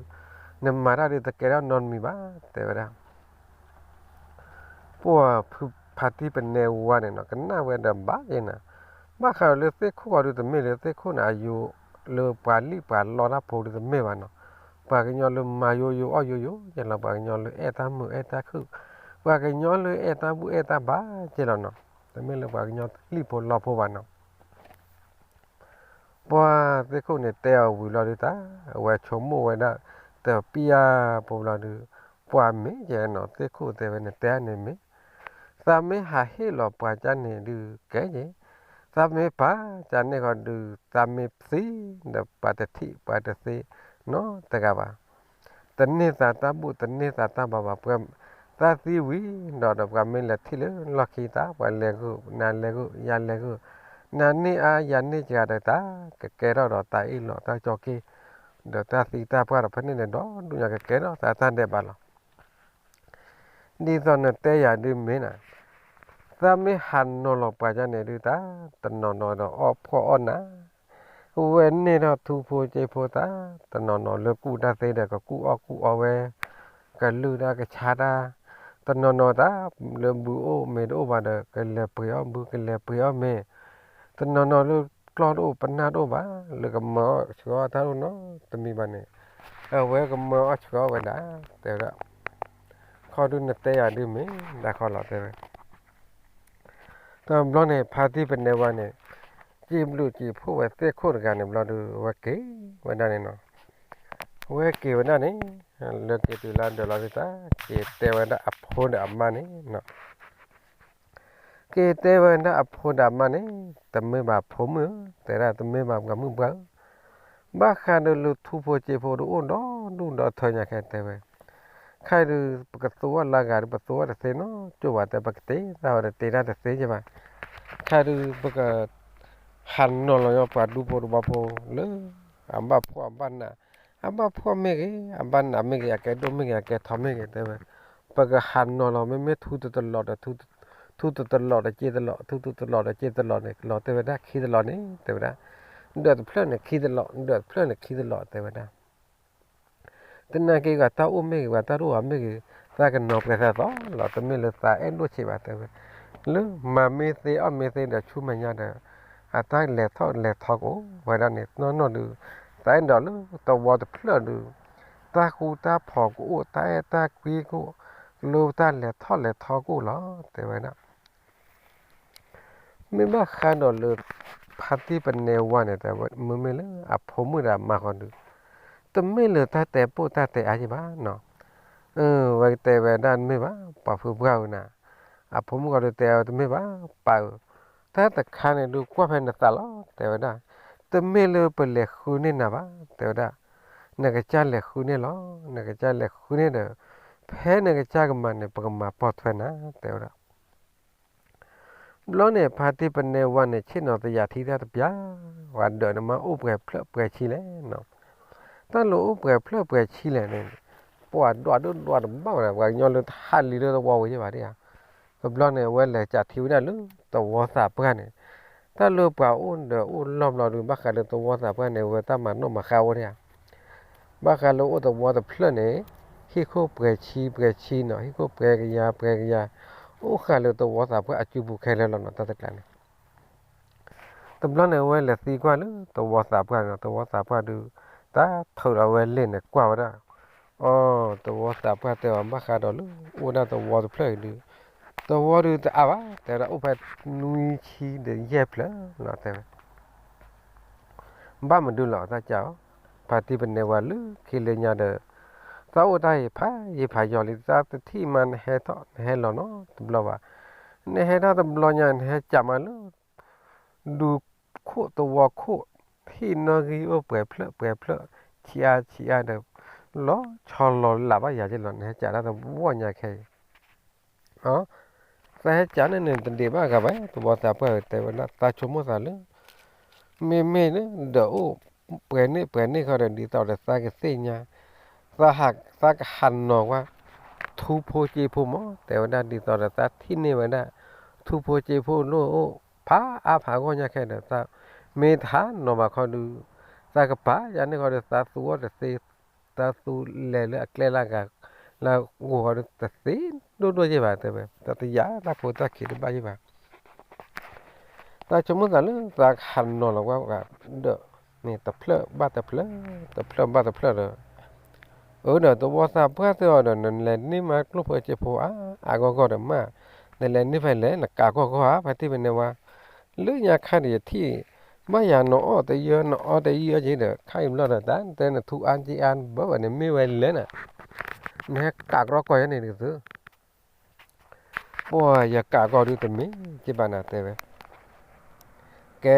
နမၤတၢ်ဒုးတကဲထီၣ်နီတမံၤဘၣ် တဲဝဲဒၣ် ပှၤဖါတံၢ်ပနဲဝါန့ၣ်နီၤ ကနၣ်ဝဲဒီးဘၣ်ယဲနီၤ, ဘၣ်ဃးဒီးလၢသ့ၣ်ခိၣ်အီၤဒုးတမ့ၢ်လၢသ့ၣ်ခိၣ်န့ၣ် အယိာ်လၢပှၤလံၣ်ပှၤလီတၢ်ဖိဒုးတမ့ၢ်ဘၣ်နီၤ, ပှၤကညီလၢမၤယိယိအီၣ်ယိယိယဲလီၤ, ပှၤကညီလၢအဲၣ်တၢ်မုာ်အဲၣ်တၢ်ခုၣ်, ပှၤကညီလၢအဲၣ်တၢ်ဘူၣ်အဲၣ်တၢ်ဘါယဲလီၤနီၤ, တမ့ၢ်လၢပှၤကညီလံၣ်ဖိလီဖိဘၣ်နီၤ ပှၤသ့ၣ်ခိၣ်န့ၣ်တဲအီၤဝံၤလီၤဒုးတၢ် အဝဲဆိကမိၣ်ဝဲဒၣ် တပျၢ်ဖိလီၤဒုး, ပှၤမ့ၢ်ယဲနီၤ သ့ၣ်ခိၣ်တဲဝဲန့ၣ် တဲန့ၣ်မ့ၢ်, သးမ့ၢ်ဟးဟ့ၣ်လီၤပှၤကၢ်န့ၣ်ဒုးကဲယဲ, သးမ့ၢ်ပာ်ကၢ်န့ၣ်ဃီဒုး သးမ့ၢ်သံဒီးပှၤတထံၣ်ပှၤတသ့နီတဂၤဘၣ် တန့ၢ်သးတၢ်ဘူၣ် တန့ၢ်သးတၢ်ဘါဘၣ်, ပှၤသးသံဝံၤဒီး ဒီးပှၤမ့ၢ်လဲၤထံၣ်လၢလီၢ်ခံသး ပှၤလဲၤဂုာ် နၤလဲၤဂုာ် ယၤလဲၤဂုာ်, နန့ၢ်အါ ယၤန့ၢ်စှၤဒီး တၢ်ကကဲထီၣ်ဒီးတၢ်အ့ၣ်လိာ်တၢ်ကၠီက့ၤ, ဒီးတၢ်သံတၢ်ပှၢ်ဒီး ဖဲန့ၣ်န့ၣ် ဒီဒူၣ်ညါကကဲထီၣ်သးတၢ်ဒဲးဘးလီၤ. ဒ်သိးနတဲယၤဒုးမ့ၢ်နၤ, သးမ့ၢ်ဟးနီၤလီၤပှၤကၢ်န့ၣ်ဒုးတၢ် တနီၤနီၤဒီးအီၣ်ဖှီၣ်အီၣ်နး ဝဲန့ၢ်ထီၣ်ထူဖိစ့ဖိသး, တနီၤနီၤလၢကူၣ်တၢ်သ့ဒီး ကကူၣ်အီၣ်ကူၣ်အီဝဲ, ကလုၢ်တၢ်ကဆါတၢ်, တနီၤနီၤသးလၢဘုအိၣ်မ့ၤတအိၣ်ဘၣ်ဒီး ကလဲၤပှ့ၤအီၣ်ဘု ကလဲၤပှ့ၤအီၣ်မ့ၤ, တနီၤနီၤလၢကျီၢ်တအိၣ်ပနၢ်တအိၣ်ဘၣ် လၢကမၤအီၣ်ဆှၢအီၣ်တၢ်အိၣ်နီတမံၤဘၣ်န့ၣ်, အဝဲကမၤအီၣ်ဆှၢအီၣ်ဝဲဒၣ်, တဲဝဲဒၣ်, ခီဒုးနတဲယၤဒုးမ့ၢ်ဒၣ်ခီလီၤ တဲဝဲ တဘျီန့ၣ် ဖါတံၢ်ပနဲဝါန့ၣ် စံးဘျုးစံးဖှိၣ်ဝဲသ့ၣ်ခိၣ်တဂၤန့ၣ်ဘျီဒုး အဝဲက့ၤဝဲဒၣ်န့ၣ်နီၤ, အဝဲက့ၤဝဲဒၣ်န့ၣ် လၢက့ၤတုၤလၢဒၢးလီၤဒုးတၢ် က့ၤတဲဝဲဒၣ်အဖိဒီးအမါန့ၣ်နီၤ, က့ၤတဲဝဲဒၣ်အဖိဒီးအမါန့ၣ်, တမ့ၢ်ဘၣ်ဖိမုၣ်ဧၢ, တဲဒၣ်တမ့ၢ်ဘၣ်ပှၤမုၣ်ပှၢ်ဧၢ, ဘၣ်ဃးဒီးလၢထူဖိက့ဖိတအိၣ်ဒီဒူၣ်ဒီထၢညါခဲတဲဝဲ, ခဲအံၤဒုး ပကသူအီၤလၢဂၤဒီး ပသူအီၤတသ့နီတစိၤဘၣ် တဲပကတ့တၢ်ဝဲတတ့တၢ်တသ့က့ဘၣ်, ခဲအံၤဒုး ပက ဟးနီၤလီၤညီပှၤဒူဖိတဝီဖိလၢ အဘၣ်ဖှီၣ်အဘၣ်နး, အဘၣ်ဖှီၣ်မ့ၢ်ဂ့ၤ အဘၣ်နးမ့ၢ်ဂ့ၤ အကဲဒိၣ်မ့ၢ်ဂ့ၤ အကဲထီမ့ၢ်ဂ့ၤ တဲဝဲ, ပကဟးနီၤလီၤ မ့မ့ၢ်ထူတတလီၤဒီး ထူတတလီၤဒီးက့တလီၤ ထူတတလီၤဒီးက့တလီၤန့ၣ် လီၤတဲဝဲဒၣ်ခံတလီၤန့ၣ် တဲဝဲဒၣ်, ဒၢးတဖျၢၣ်န့ၣ်ခံတလီၤ ဒၢးတဖျၢၣ်န့ၣ်ခံတလီၤ တဲဝဲဒၣ် သနာ်က့ ပှၤတၢ်အိၣ်မ့ၢ်ဂ့ၤ ပှၤတၢ်တအိၣ်ဘၣ်မ့ၢ်ဂ့ၤ သးကနီၤပှဲၤသးသီလီၤ တမ့ၢ်လၢသးအဲၣ်ဒိၣ်ဆံးဘၣ်တဲဝဲ, လၢမၤမ့ၢ်သ့အီၣ်မ့ၢ်သ့ဒီးဆူမဲာ်ညါဒီး အတၢ်လဲၤထီၣ်လဲၤထီကအိၣ်ဝဲဒၣ်န့ၣ် နီၢ်နီၢ်ဒုး သးအဲၣ်ဒိးလၢသဝီတဖျၢၣ်ဒုး တၢ်ဃူတၢ်ဖိးကအိၣ် တၢ်အဲၣ်တၢ်ကွံကအိၣ် လၢတၢ်လဲၤထီၣ်လဲၤထီကအိၣ်လီၤ တဲဝဲဒၣ် မ့ၢ်ဘၣ်ဃးဒီးလၢ ဖါတံၢ်ပနဲဝါန့ၣ် တဲဝဲ မ့မ့ၢ်လၢအဖိမုၣ်ဒီးအမါဃီဒုး တမ့ၢ်လၢတၢ်တဲပိာ်တၢ်တဲအါယံၤဘၣ်နီၤ, ဝဲကတဲဝဲဒၣ်မ့ၢ်ဘၣ် ပှၤဖုပှၢ်ဝဲနၤ, အဖိမုၣ်ဃီဒုးတဲဝဲတမ့ၢ်ဘၣ် ပၢ်ဧၢ, တၢ်တခါန့ၣ်ဒုးကွၢ်ဖဲနသးလီၤ တဲဝဲဒၣ်, တမ့ၢ်လၢပလဲၤဃုန့ၢ်နၤဘၣ် တဲဝဲဒၣ်, နကစၢ်လဲၤဃုန့ၢ်လီၤ, နကစၢ်လဲၤဃုန့ၢ်ဒီး ဖဲနကစၢ်ကမၤန့ၣ် ပကမၤပိာ်ထွဲနၤ တဲဝဲဒၣ် ဘျီန့ၣ် ဖါတံၢ်ပနဲဝါန့ၣ် ဆ့ၣ်နီၤသယးထံတၢ်တပျၢ်, ပှၤဒၢးန့ၣ်မ့ၢ်အိၣ်ပှဲၤဖျၢၣ်ပှဲၤဆံလဲၣ်နီၤ, တၢ်လၢအိၣ်ပှဲၤဖျၢၣ်ပှဲၤဆံလဲၣ်န့ၣ် ပှၤဒွးဒိၣ်ဒွးတဘၣ်ဝဲဒၣ် ပှၤကညီလၢတဟးလံလၢသဝီဝဲယဲၢ်ဘၣ်ဒၣ်ဧါ, တဘျီန့ၣ် အဝဲလဲၤကးထံဝဲဒၣ်လၢသဝီသးပှၢ်န့ၣ်, တၢ်လၢပှၤအိၣ်ဒီးအိၣ်လီၢ်ဘျီဒုး ဘၣ်ဃးလၢသဝီသးပှၢ်န့ၣ် အဝဲတၢ်မၤနီၣ်မၤဃါအိၣ်ဒၣ်ဧါ ဘၣ်ဃးလၢအိၣ်သဝီတဖျၢၣ်န့ၣ် ဟံၣ်ခိၣ်ပှဲၤဆံပှဲၤဆံနီၤ ဟံၣ်ခိၣ်ပှဲၤကယၤပှဲၤကယၤ အိၣ်ဃာ်လၢသဝီသးပှၢ်အစုပူၤခဲလၢာ်လီၤနီၤ တၢ်တကျါန့ၣ်, တဘျီန့ၣ် အဝဲလဲၤသံကွၢ်လၢသဝီသးပှၢ်န့ၣ် သဝီသးပှၢ်ဒုး တၢ်ထုးဒီးဝဲလံာ်န့ၣ်ကွၢ်ဝဲဒၣ်, အိ သဝီသးပှၢ်တဲအီၤ ဘၣ်ဃးဒီးလၢအိၣ်ဒၣ်သဝီတဖျၢၣ်အံၤဒုး သဝီဒုးတအါဘၣ် တဲဝဲဒၣ် အိၣ်ဖဲနွံဆံဒီးယဲၢ်ဖျၢၣ်လီၤ တဲဝဲ ဘၣ်မနုၤလီၤ တၢ်ကးအီၤ, ဖါတံၢ်ပနဲဝါလၢခံလၢညါဒီး သးအိၣ်တၢ်အံၤဖးယံာ်ဖးယီၤလံ သးတထံၣ်မး နဟဲထီၣ်နဟဲလီၤနီတဘျီဘၣ်, နဟဲထီၣ်တဘျီညါ နဟဲကးမးလၢ ဒူခိၣ်သဝီခိၣ် ဟံၣ်နီၣ်ဂံၢ်အိၣ်ပှဲၤဖျၢၣ်ပှဲၤဖျၢၣ် ဆံးအါဆံးအါဒီး လီၤဆီလီၤလးဘၣ်ယၤက့လီၤ နဟဲကးတၢ်တဝီညါခဲအံၤ သးဟဲကးန့ၣ်န့ၣ် တဒံးဘၣ်ဂၤဘၣ် သဝီသးပှၢ်တဲဝဲဒၣ် သးဆိကမိၣ်သးလၢ မ့မ့ၢ်လၢဒၢးအိၣ်ပှဲၤန့ၢ်ပှဲၤန့ၢ်ဃီဒီး ဒ်သိးဒီးသးကသ့ၣ်ညါ သးဟး သးကဟးနီၤဝဲ ထူဖိက့ဖိမး တဲဝဲဒၣ် ဒ်သိးဒီးသးထံၣ်န့ၢ်ဝဲဒၣ် ထူဖိက့ဖိလၢအိၣ်ဖးအါဖးဂီၢ်ညါခဲဒီး သးမ့ၢ်တဟးနီၤဘၣ်ခီဒုး သးကပာ်ယၤန့ၢ်ဃီဒီး သးသူအီၤတသ့ သးသူလဲၤလၢအကျဲလၢအဂၤ လၢအဂီၢ်ဃီဒီး တသ့ဒိၣ်ဒိၣ်ယဲၢ်ဘၣ်တဲဝဲ တၢ်တယာ်တၢ်ဖိတၢ်ခံးတဘၣ်ယဲၢ်ဘၣ် သးဆိကမိၣ်သးလၢသးကဟးနီၤလီၤဝဲဒၣ်ဒီး န့ၣ်တဖျၢၣ်ဘၣ်တဖျၢၣ် တဖျၢၣ်ဘၣ်တဖျၢၣ်ဒီး အၢဒီးသဝီသးပှၢ်တဲအီၤဒီး နလဲၤန့ၢ်မးကျိၣ်ဖိစ့ဖိအါအါဂီၢ်ဂီၢ်ဒီးမး နလဲၤန့ၢ်ဖဲလဲၣ် နကးကီၢ်ကီၢ်ဧါ ဖါတံၢ်ပနဲဝါ လၢညါခါဒီးယထံၣ် ဘၣ်ယၤနအီၣ်တယၢ နအီတယၢက့ဒီး ခါအံၤဘျီဒီး တၢ်တဲနထူအါက့အါဘၢဘၣ်န့ၣ် မ့ၢ်ဝဲလဲၣ်နၤ နဟဲကးကီၢ်ကီၢ်ယဲန့ၣ်တကသု ပှၤယကးကီၢ်ဒုးတမ့ၢ်က့ဘၣ်နၤတဲဝဲ ကဲ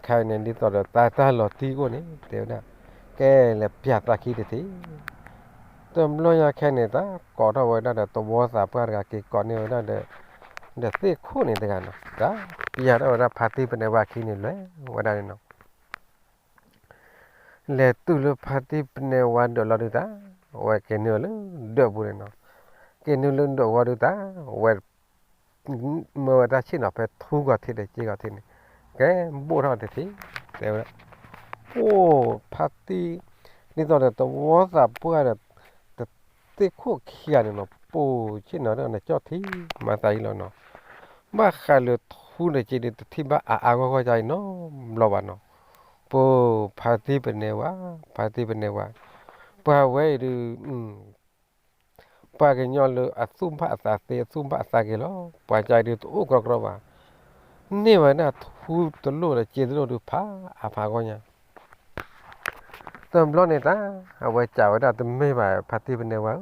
ခါအံၤန့ၣ် ဒ်သိးဒီးတၢ်တၢ်လီၤတံၢ်အိၣ်န့ၣ် တဲဝဲဒၣ် ကဲ လဲၤပျးသးခံတထံၣ် တဘျီညါခဲန့ၣ် တၢ်ကိးထီၣ်ဝဲဒၣ်ဒီး သဝီသးပှၢ်တဂၤက့ၤကိးန့ၢ်ဝဲဒၣ်ဒီး ဒီးသ့ၣ်ခိၣ်န့ၣ်တဂၤနီၤ တၢ်ပျးထီၣ်ဝဲဒၣ်ဖါတံၢ်ပနဲဝါခံန့ၣ် လဲၤဝဲဒၣ်န့ၣ်နီၤ လဲၤတုၤလၢဖါတံၢ်ပနဲဝါဒၢးလီၤဒုးတၢ် အဝဲက့ၤနုာ်လၢဒၢးပူၤန့ၣ်နီၤ က့ၤနုာ်လၢဒၢးဝီဒုးတၢ် အဝဲ မၢဝဲတၢ်ဆ့ၣ်နီၤဖဲထူဂီၤထံးဒီးစ့ဂီၤထံးန့ၣ် ကဲဘိၣ်ထီၣ်တထံၣ် တဲဝဲဒၣ် ပိၢ်ဖါတံၢ် ဒ်သိးဒီးသဝီသးပှၢ်ဒီး တသ့ၣ်ခိၣ်ခံဂၤန့ၣ်နီၤ ပိၢ်ဆ့ၣ်နီၤဒီးနကၠီၣ်ထံမၤသးအံၤလီၤနီၤ ဘၣ်ဃးလၢထူဒီးစ့ဒုးတထံၣ်ဘၣ်အါအါဂီၢ်ဂီၢ်ဒ်အံၤနီတဘျီဘၣ်နီၤ ပိၢ်ဖါတံၢ်ပနဲဝါ ဖါတံၢ်ပနဲဝါ ပှၤဝဲအံၤဒုး ပှၤကညီလၢအသူၣ်ဘၣ်အသးသ့ အသူၣ်ဘၣ်အသးက့ၤလီၤ ပှၤကညီဒုးတအိၣ်ကြီကြီဘၣ် န့ၢ်ဝဲဒၣ်ထူတလိၣ်ဒီးစ့တလိၣ်ဒုးဖးအါဖးဂီၢ်ညါ တဘျီန့ၣ်တၢ် အဝဲစံးဝဲဒၣ် တမ့ၢ်ဘၣ် ဖါတံၢ်ပနဲဝါဧၢ,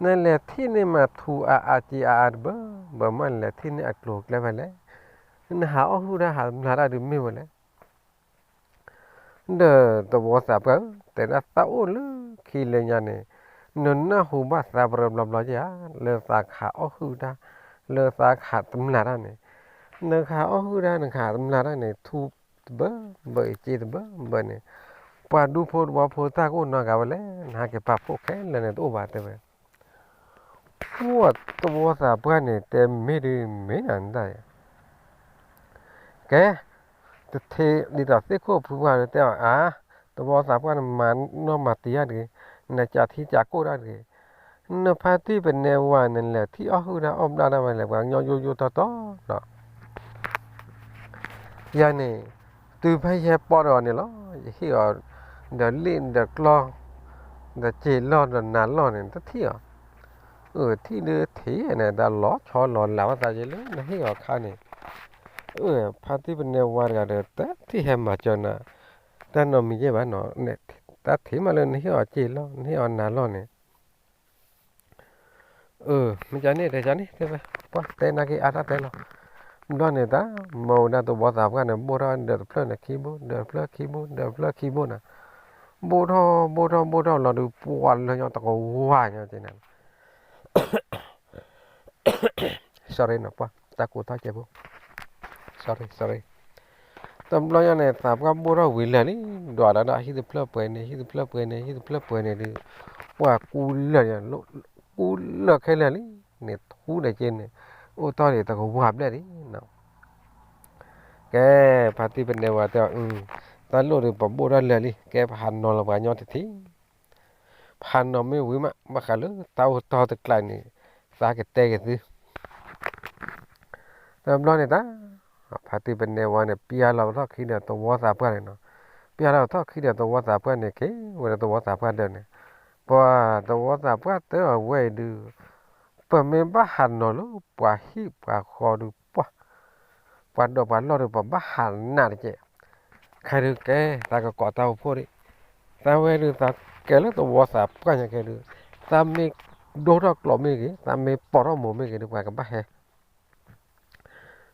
နလဲၤထံၣ်န့ၢ်မးထူအါအါက့အါအါတဘၣ်, ဘၣ်မနုၤလဲၤထံၣ်န့ၢ်အကျိၤအကျဲဖဲလဲၣ်, နဟးအီၣ်ဟုၣ်တၢ်ဟးတမျၢ်တၢ်ဒုးမ့ၢ်ဝဲလဲၣ်. ဒီးသဝီသးပှၢ်ဧၢ, တဲဒၣ်သးအိၣ်လၢခံလၢညါန့ၣ်, နနၢ်ဟူဘၣ်သးပရၢဘျီဘျီဧါ, လၢသးကဟးအီၣ်ဟုၣ်တၢ်, လၢသးကဟးတမျၢ်တၢ်န့ၣ်, နကဟးအီၣ်ဟုၣ်တၢ် နကဟးတမျၢ်တၢ်န့ၣ် ထူတဘၣ်ဘၣ် အ့ၣ် က့တဘၣ်ဘၣ်န့ၣ်, ပှၤဒူဖိသဝီဖိတၢ်ကအိၣ်နီတဂၤဝဲလဲၣ်, နဟဲက့ၤပာ်ဖှိၣ်ခဲလၢာ်န့ၣ်တအိၣ်ဘၣ်တဲဝဲ. ပှၤသဝီသးပှၢ်န့ၣ် တဲမ့ၢ်ဒုးမ့ၢ်နၤနတၢ်, ကဲ, တထံၣ်ဒ်သိးသ့ၣ်ခိၣ်ဖုပှၢ်တဲအီၤ အါ, သဝီသးပှၢ်န့ၣ် မၤနီၢ်မၤတံၢ်တၢ်တဂ့ၤ, နကးထံကးကိၢ်တၢ်တဂ့ၤ, နဖါတံၢ်ပနဲဝါန့ၣ် လဲၤထံၣ်အီၣ်ဟုၣ်တၢ်အီၣ်ဘျၣ်တၢ်ဝဲလဲၣ်, ပှၤကညီယိယိထီထီဒီး ယၤန့ၣ်, တုၤဖဲယဟဲပိာ်ဒီးအီၤန့ၣ်လီၤ, ယဟ့ၣ်အီၤ ဒီးလ့ၣ်ဒီးကျီၢ်, ဒီးစ့လီၢ်ဒီးနၤလီၢ်န့ၣ် တထံၣ်အီၤ, အၢ ထံၣ်ဒုးထံၣ်န့ၣ် တၢ်လီၤဆီလီၤလးဘၣ်သးယဲလၢနဟ့ၣ်အီၤခါန့ၣ်, အၢ ဖါတံၢ်ပနဲဝါတဂၤဒီး တထံၣ်ဟဲမၤစၢၤနၤ, တၢ်နီတမံၤယဲၢ်ဘၣ်နီၤ, တၢ်ထံၣ်မးလၢနဟ့ၣ်အီၤစ့လီၢ် နဟ့ၣ်အီၤနၤလီၢ်န့ၣ် အၢ မ့ၢ်ကန့ၣ် တဲကန့ၣ် တဲဝဲ, ပှၤတဲနာ်က့အါတၢ်တဲလီၤ. ဘျီန့ၣ်တၢ် မ့ၢ်ဝဲဒၣ်သဝီသးပှၢ်န့ၣ် ဘိၣ်ထီၣ်ဒီးတဖျၢၣ်န့ၣ်ခံဘိ, ဒီးတဖျၢၣ်ခံဘိ, ဒီးတဖျၢၣ်ခံဘိန့ၣ်, ဘိၣ်ထီၣ် ဘိၣ်ထီၣ် ဘိၣ်ထီၣ်လီၤဒုး ပှၤလၢညီတကဝၤညီက့န့ၣ် sorry နီၤ ပှၤတၢ်ကိးထီၣ်ကဲဖိ sorry sorry တဘျီညါန့ၣ် သးပှၢ်ဘိၣ်ထီၣ်ဝံၤလၢာ်လံ, ဒွးလၢဒၣ်ဟံၣ်တဖျၢၣ်ပှဲၤန့ၣ် ဟံၣ်တဖျၢၣ်ပှဲၤန့ၣ် ဟံၣ်တဖျၢၣ်ပှဲၤန့ၣ်ဒုး, ပှၤကူလၢာ်, ကူလၢာ်ခဲလၢာ်လံ, န့ၣ်ထူန့ၣ်က့န့ၣ်, အိၣ်တ့ၢ်ဒံးတကဝၤဘျဲၣ်လံနီၤ. ကဲ, ဖါတံၢ်ပနဲဝါတဲအီၤ, တၢ်လိၣ်ဒုးပဘိၣ်ထီၣ်လၢာ်လံ, ကဲပဟးနီၤလီၤပှၤကညီတထံၣ် ဖးနီၤမ့ၢ်ဝံၤမး ဘၣ်ဃးလၢတၢ်အိၣ်တီတကျးန့ၣ် သးကတဲက့ၤသု. တဘျီန့ၣ်တၢ် ဖါတံၢ်ပနဲဝါန့ၣ် ပျၢ်လီၤပထီၣ်ခံဒီးသဝီသးပှၢ်န့ၣ်နီၤ, ပျၢ်လီၤပထီၣ်ခံဒီးသဝီသးပှၢ်န့ၣ် က့ၤဝဲဒၣ်သဝီသးပှၢ်ဒၢးန့ၣ်, ပှၤသဝီသးပှၢ်တဲအီၤဝဲအံၤဒုး, ပမ့ၢ်ဘၣ်ဟးနီၤလၢပှၤဟံၣ်ပှၤဃီဒုး ပှၤ ပှၤဒိးပှၤလီၢ်ဒုး ပဘၣ်ဟးနးတက့ၢ်. ခဲဒုးကဲ သးကကိးတၢ်အိၣ်ဖှိၣ်ဒံး, သးဝဲဒုး သးကဲလၢသဝီသးပှၢ်ညါခဲဒုး, သးမ့ၢ်ဒိထီၣ်ကျိးမ့ၢ်ဂ့ၤ, သးမ့ၢ်ပိာ်ထီၣ်မိၢ်မ့ၢ်ဂ့ၤဒုး ပှၤကဘၣ်ဟဲ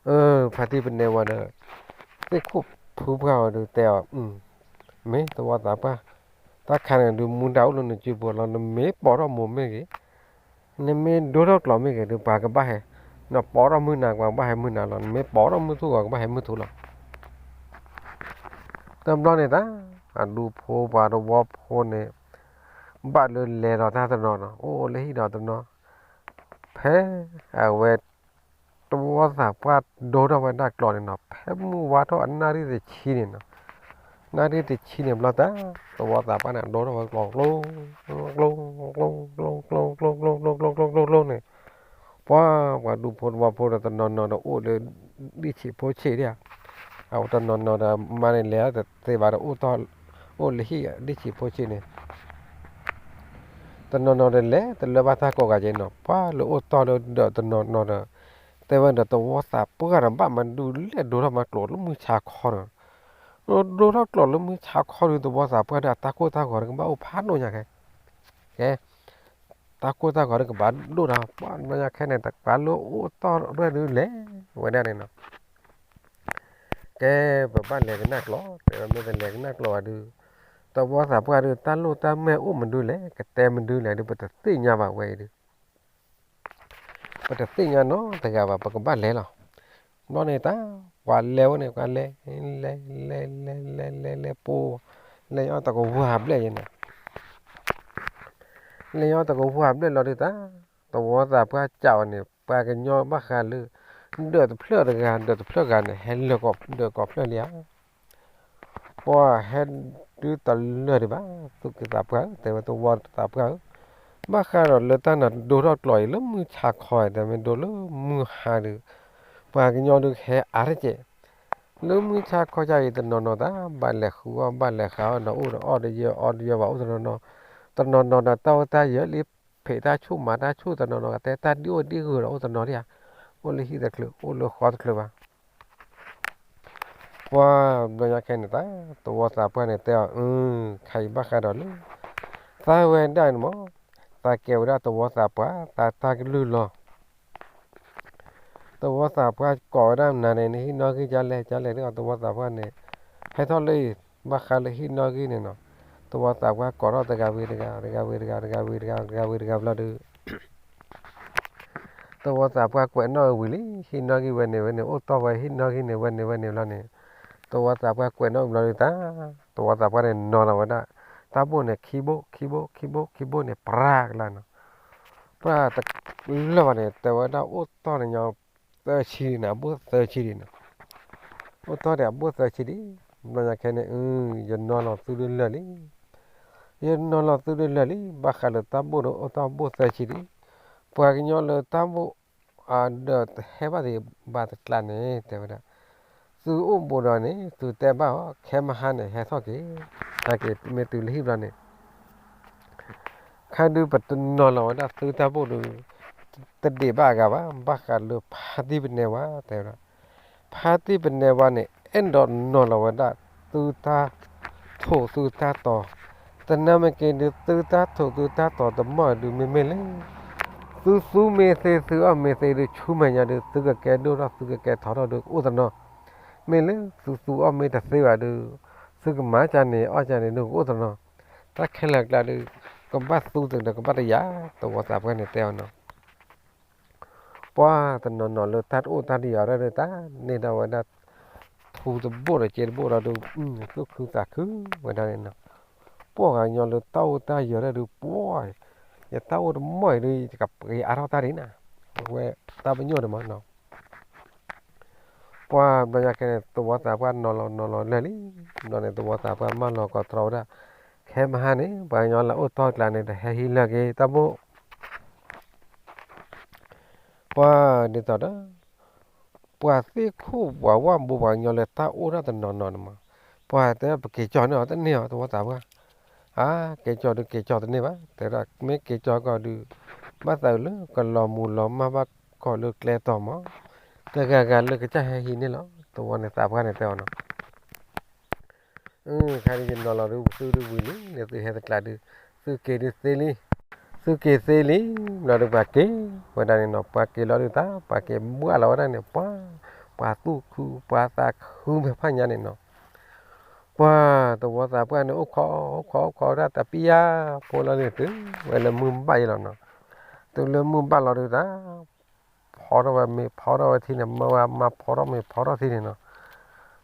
အၢ ဖါတံၢ်ပနဲဝါဒီး သ့ၣ်ခိၣ်ဖုပှၢ်အီၤဒုးတဲအီၤ, မ့ၢ်သဝီသးပှၢ်, တၢ်ခါန့ၣ်ဒုး မူဒါအိၣ်လၢနစုပူၤလီၤ, နမ့ၢ်ပိာ်ထီၣ်မိၢ်မ့ၢ်ဂ့ၤ, နမ့ၢ်ဒိထီၣ်ကျိးမ့ၢ်ဂ့ၤဒုး ပှၤကဘၣ်ဟဲ, နပိာ်ထီၣ်မုၢ်နၤ ပှၤကဘၣ်ဟဲမုၢ်နၤလီၤ, နမ့ၢ်ပိာ်ထီၣ်မုၢ်ထူၣ် ပှၤကဘၣ်ဟဲမုၢ်ထူၣ်လီၤ. တဘျီန့ၣ်တၢ် အဒူဖိပှၤသဝီဖိန့ၣ် ဘၣ်လၢလဲၤဒီးတၢ်တနီၤနီၤ အိၣ်လၢဟံၣ်ဒီးတနီၤ, ဖဲအဝဲ သဝီသးပှၢ်ဒိထီၣ်ဝဲဒၣ်ကျိးန့ၣ်နီၤ, ဖဲမုၢ်ဝါထီၣ်အနၣ်ရံၣ်တဆံန့ၣ်နီၤ, နၣ်ရံၣ်တဆံန့ၣ်ဘျီတၢ် သဝီသးပှၢ်န့ၣ် ဒိထီၣ်ဝဲကျိး ကျိ ကျိ ကျိ ကျိ ကျိ ကျိ ကျိ ကျိ ကျိ ကျိ န့ၣ်, ပှၤ ပှၤဒူဖိသဝီဖိဒီးတနီၤနီၤဒီးအိၣ်လၢ ဒံၣ်ဆံးဖိဆံးဒၣ်ဧါ, အဝဲတနီၤနီၤဒီးမါန့ၣ်လဲၤတသ့ဘၣ်ဒီး အိၣ်လၢဟံၣ်ဒံၣ်ဆံးဖိဆံးန့ၣ် တနီၤနီၤဒီးလဲၤတလၢဘၣ်တၢ်ကိးဂၤက့ၤနီၤ, ပှၤလၢအိၣ်တီၢ်လၢဒီးတနီၤနီၤဒီး တဲဝဲဒီးသဝီသးပှၢ်ဒီးဘၣ်မၤဒုးလဲၣ်ဒိထီၣ်မၤကျိးလၢမုၢ်ဆါခီဒီး, ဒိထီၣ်ကျိးလၢမုၢ်ဆါခီဒီး သဝီသးပှၢ်ဒီးတၢ်ကိၢ်တၢ်ဂီၤဒီးကဘၣ်အိၣ်ဖးဒိၣ်ညါခဲ, ကဲ, တၢ်ကိၢ်တၢ်ဂီၤဒီးကဘၣ်ဒိၣ်ဒီး ပှၤဘျီညါခဲန့ၣ် ပှၤလၢအိၣ်တီၢ်ရဲၣ်ဒုးလဲၤဝဲဒၣ်န့ၣ်နီၤ ကဲ ပဘၣ်လဲၤကနၣ်ကျိး တဲဝဲမ့ၢ်တလဲၤကနၣ်ကျိးဘၣ်ဒုး, သဝီသးပှၢ်ဒုး တၢ်လိၣ်တၢ်မဲၢ်အိၣ်မနုၤလဲၣ် ကတဲမနုၤလဲၣ်ဒုး ပတသ့ၣ်ညါဘၣ်ဝဲအံၤဒုး, ပတသ့ၣ်ညါနီတဂၤဘၣ် ပကဘၣ်လဲၤလီၤ. ဘျီန့ၣ်တၢ် ပှၤလဲၤဝဲန့ၣ် ပှၤလဲၤ လဲၤ လဲၤ လဲၤ လဲၤ လဲၤ လဲၤ ပှၤ လဲၤအီၣ်တကဝၤဘျဲၣ်ယဲန့ၣ် လဲၤအီၣ်တကဝၤဘျဲၣ်လီၤဒုးတၢ်, သဝီသးပှၢ်စံးဝဲန့ၣ် ပှၤကညီဘၣ်ဃးလၢ ဒၢးတဖျၢၣ်တဂၤ ဒၢးတဖျၢၣ်ဂၤန့ၣ် ဟဲလၢာ်ကိးဒၢးကိးဖျၢၣ်လံဧါ, ပှၤဟဲဒုးတလၢာ်ဒံးဘၣ် သူၣ်က့သးပှၢ်ဧၢ တဲဝဲသဝီသးပှၢ်ဧၢ, ဘၣ်ဃးဒီးလၢတၢ်နၤဒိထီၣ်ကျိးအံၤလၢမုၢ်ဆါခီ တဲမ့ၢ်ဒိလၢမုၢ်ဟါဒုး ပှၤကညီဒုးကဟဲအါတက့ၢ် လၢမုၢ်ဆါခီယါအံၤ တနီၤနီၤတၢ် ဘၣ်လဲၤဃုအီၣ်ဘၣ်လဲၤဃးအီၣ်ဒီး အိၣ်ဒီးအီၣ်တယၢၢ်အီတယၢၢ်ဘၣ် အိၣ်တနီၤနီၤ, တနီၤနီၤဒီးတၢ်အိၣ်တၢ်ယၢၢ်လံ ဖံးတၢ်ဆူၣ်မၤတၢ်ဆူၣ်တနီၤနီၤ ကတဲတၢ်ဒ်အိၣ်ဒ်ဂုာ်ဒီးအိၣ်တနီၤဒံးဧါ, အိၣ်လၢဟံၣ်တချုး အိၣ်လၢဃီတချုးဘၣ်. ပှၤဘျီညါခဲန့ၣ် တၢ်သဝီသးပှၢ်န့ၣ်တဲအီၤ, အၢ ခါအံၤဘၣ်ဃးဒီးလၢ သးဝဲဒၣ်န့ၣ်မး, သးကဲဝဲဒၣ်သဝီသးပှၢ် သးတၢ်ကလုၢ်လီၤ. သဝီသးပှၢ်ကိးဝဲဒၣ်နၤန့ၣ် နဟံၣ်နီၣ်ဂံၢ်ကလဲၣ်ကလဲၣ်ဒီး သဝီသးပှၢ်န့ၣ် ဟဲထီၣ်လၢအံၤ ဘၣ်ဃးလၢဟံၣ်နီၣ်ဂံၢ်န့ၣ်နီၤ. သဝီသးပှၢ်ကိးထီၣ်တဂၤဝံၤတဂၤ တဂၤဝံၤတဂၤ တဂၤဝံၤတဂၤ တဂၤဝံၤတဂၤဘျီဒီး သဝီသးပှၢ်ကွဲးနီၣ်ဝံၤလံ ဟံၣ်နီၣ်ဂံၢ်ဝဲန့ၣ်ဝဲန့ၣ် အိၣ်တီၢ်ဝဲဟံၣ်နီၣ်ဂံၢ်န့ၣ် ဝဲန့ၣ်ဝဲန့ၣ်ဘျီန့ၣ် သဝီသးပှၢ်ကွဲးနီၣ်ဘျီဒီး တၢ်သဝီသးပှၢ်န့ၣ်နီၤလီၤဝဲဒၣ် တၢ်ဘိၣ်န့ၣ် ခံဘိၣ် ခံဘိၣ် ခံဘိၣ် ခံဘိၣ်န့ၣ် ပြးကလါနီၤ. ပြးတလၢာ်ဘၣ်န့ၣ် တဲဝဲဒၣ်အိၣ်တီၢ်န့ၣ်ညီ သၢဆံဒံးန့ၣ် အဘိၣ်သၢဆံဒံးန့ၣ် အိၣ်တီၢ်ဒီးအဘိၣ်သၢဆံဒံး, ဘျီညါခဲန့ၣ် အၢ ယနီၤလီၤသုဒုလၢာ်လံ, ယနီၤလီၤသုဒုလၢာ်လံ, ဘၣ်ဃးလၢတၢ်ဘိၣ်ဒီးအိၣ်တီၢ်ဘိၣ်သၢဆံဒံး, ပှၤကညီလၢတၢ်ဘိၣ်အဒီးတဟဲဘၣ်သ့ၣ်ဘၣ်တကျါန့ၣ် တဲဝဲဒၣ်, သုအိၣ်ဘူးဒီးန့ၣ် သုတဲဘၣ်အီၤ ခဲမဟါန့ၣ် ဟဲထီၣ်က့ၤ, ဟဲက့ၤမ့ၢ်တုၤလၢဟံၣ်ဘျီန့ၣ် ခါဒုးပတနီၤလီၤဝဲဒၣ်သုတၢ်ဘိၣ်ဒီး တဒံးဘၣ်အဂၤဘၣ်, ဘၣ်ဃးလၢဖါတံၢ်ပနဲဝါ တဲဝဲဒၣ်, ဖါတံၢ်ပနဲဝါန့ၣ် အဲၣ်ဒိးနီၤလီၤဝဲဒၣ်သုတၢ်ထိးသုတၢ်တီၤ, သနာ်က့ဒုးသုတၢ်ထိးသုတၢ်တီၤတမီၢ်ဒုး မ့မ့ၢ်လၢ သုသူမ့ၢ်သ့သုအီၣ်မ့ၢ်သ့ဒုး ဆူမဲာ်ညါဒုး သုကကဲဒိၣ်ထီၣ်သုကကဲထီထီၣ်ဒုးကအိၣ်တနီၤ, မ့ၢ်လၢသုသူအီၣ်မ့ၢ်တသ့ဘၣ်ဒုး သုကမၤကန့ၣ်အီၣ်ကန့ၣ်ဒုးကအိၣ်တနီၤ, တၢ်ခဲလၢာ်ကျါဒုး ကဘၣ်သူတဒီးကဘၣ်တယာ်, သဝီသးပှၢ်န့ၣ်တဲအီၤနီၤ, ပှၤတနီၤနီၤလၢတၢ်တအိၣ်တၢ်တယာ်ဒၣ်ဒုး တၢ်န့ၢ်ဒၣ်ဝဲဒၣ် ထူတဘိၣ်ဒီးစ့တဘိၣ်ဒီးဒုး သူၣ်ခုသးခုဝဲဒၣ်န့ၣ်နီၤ, ပှၤကညီလၢတၢ်အိၣ်တၢ်ယာ်ဒၣ်ဒုး ပှၤ ယတၢ်အိၣ်တမီၢ်အံၤဒုး ယကပှ့ၤအါထီၣ်တၢ်ဒ်နၤ, အဝဲတၢ်ပညိၣ်ဒၣ်မးနီၤ ပှၤဘျီညါခဲန့ၣ် သဝီသးပှၢ်နီၤလီၤနီၤလီၤလၢာ်လံ, ဘျီန့ၣ် သဝီသးပှၢ်မၢလီၤကိးတြီဝဲဒၣ်, ခဲမဟါန့ၣ် ပှၤကညီလၢအိၣ်တီၢ်ကျါန့ၣ် တဟဲဟံးလၢာ်က့ၤတၢ်ဘိၣ်, ပှၤဒ်သိးဒီး ပှၤသ့ၣ်ခိၣ်ပှၤဝၣ်ဘိပှၤကညီလၢတၢ်အိၣ်ဒၣ်တနီၤနီၤန့ၣ်မး, ပှၤတဲပက့ၤကၠီန့ၢ်အီၤတန့ၢ်အီၤ သဝီသးပှၢ်, အါ က့ၤကၠီဒုးက့ၤကၠီတန့ၢ်ဘၣ်, တဲဒၣ်မ့ၢ်က့ၤကၠီကီၢ်ဒုး ဘၣ်သးလၢကလီၤမူၤလီၤမၢ်ဘၣ်ကီၢ်လၢကျဲတီၤမး, တဂၤဂၤလၢကစၢ်ဟဲဟံးန့ၢ်လီၤ, သဝီန့ၣ်သးပှၢ်န့ၣ်တဲအီၤနီၤ အၢ ခါဒုးယနီၤလီၤဒုးသုဒုးဝံၤလံန့ၣ် သုဟဲတကျါဒုး သုက့ၤဒုးသ့လံ, သုက့ၤသ့လံ, ဘျီဒုးပှၤက့ၤ, ဝဲဒၣ်န့ၣ်နီၤ ပှၤက့ၤလီၤဒုးသး ပှၤက့ၤဘှၣ်လီၤဝဲဒၣ်န့ၣ် ပှၤ, ပှၤသူၣ်ခု ပှၤသးခုဖဲဖးညါန့ၣ်နီၤ, ပှၤသဝီသးပှၢ်န့ၣ် အိၣ်ခိး အိၣ်ခိး အိၣ်ခိးဝဲဒၣ်တပံယါဖိလီၤဒုး တုၤဝဲလၢမုၢ်ဘၣ်ယဲလီၤနီၤ, တုၤလၢမုၢ်ဘၣ်လီၤဒုးသး ဖီထီၣ်ဝဲမ့ၤဖီထီၣ်ဝဲထံန့ၣ် မၢဝဲမါဖီထီၣ်မ့ၤဖီထီၣ်ထံန့ၣ်နီၤ,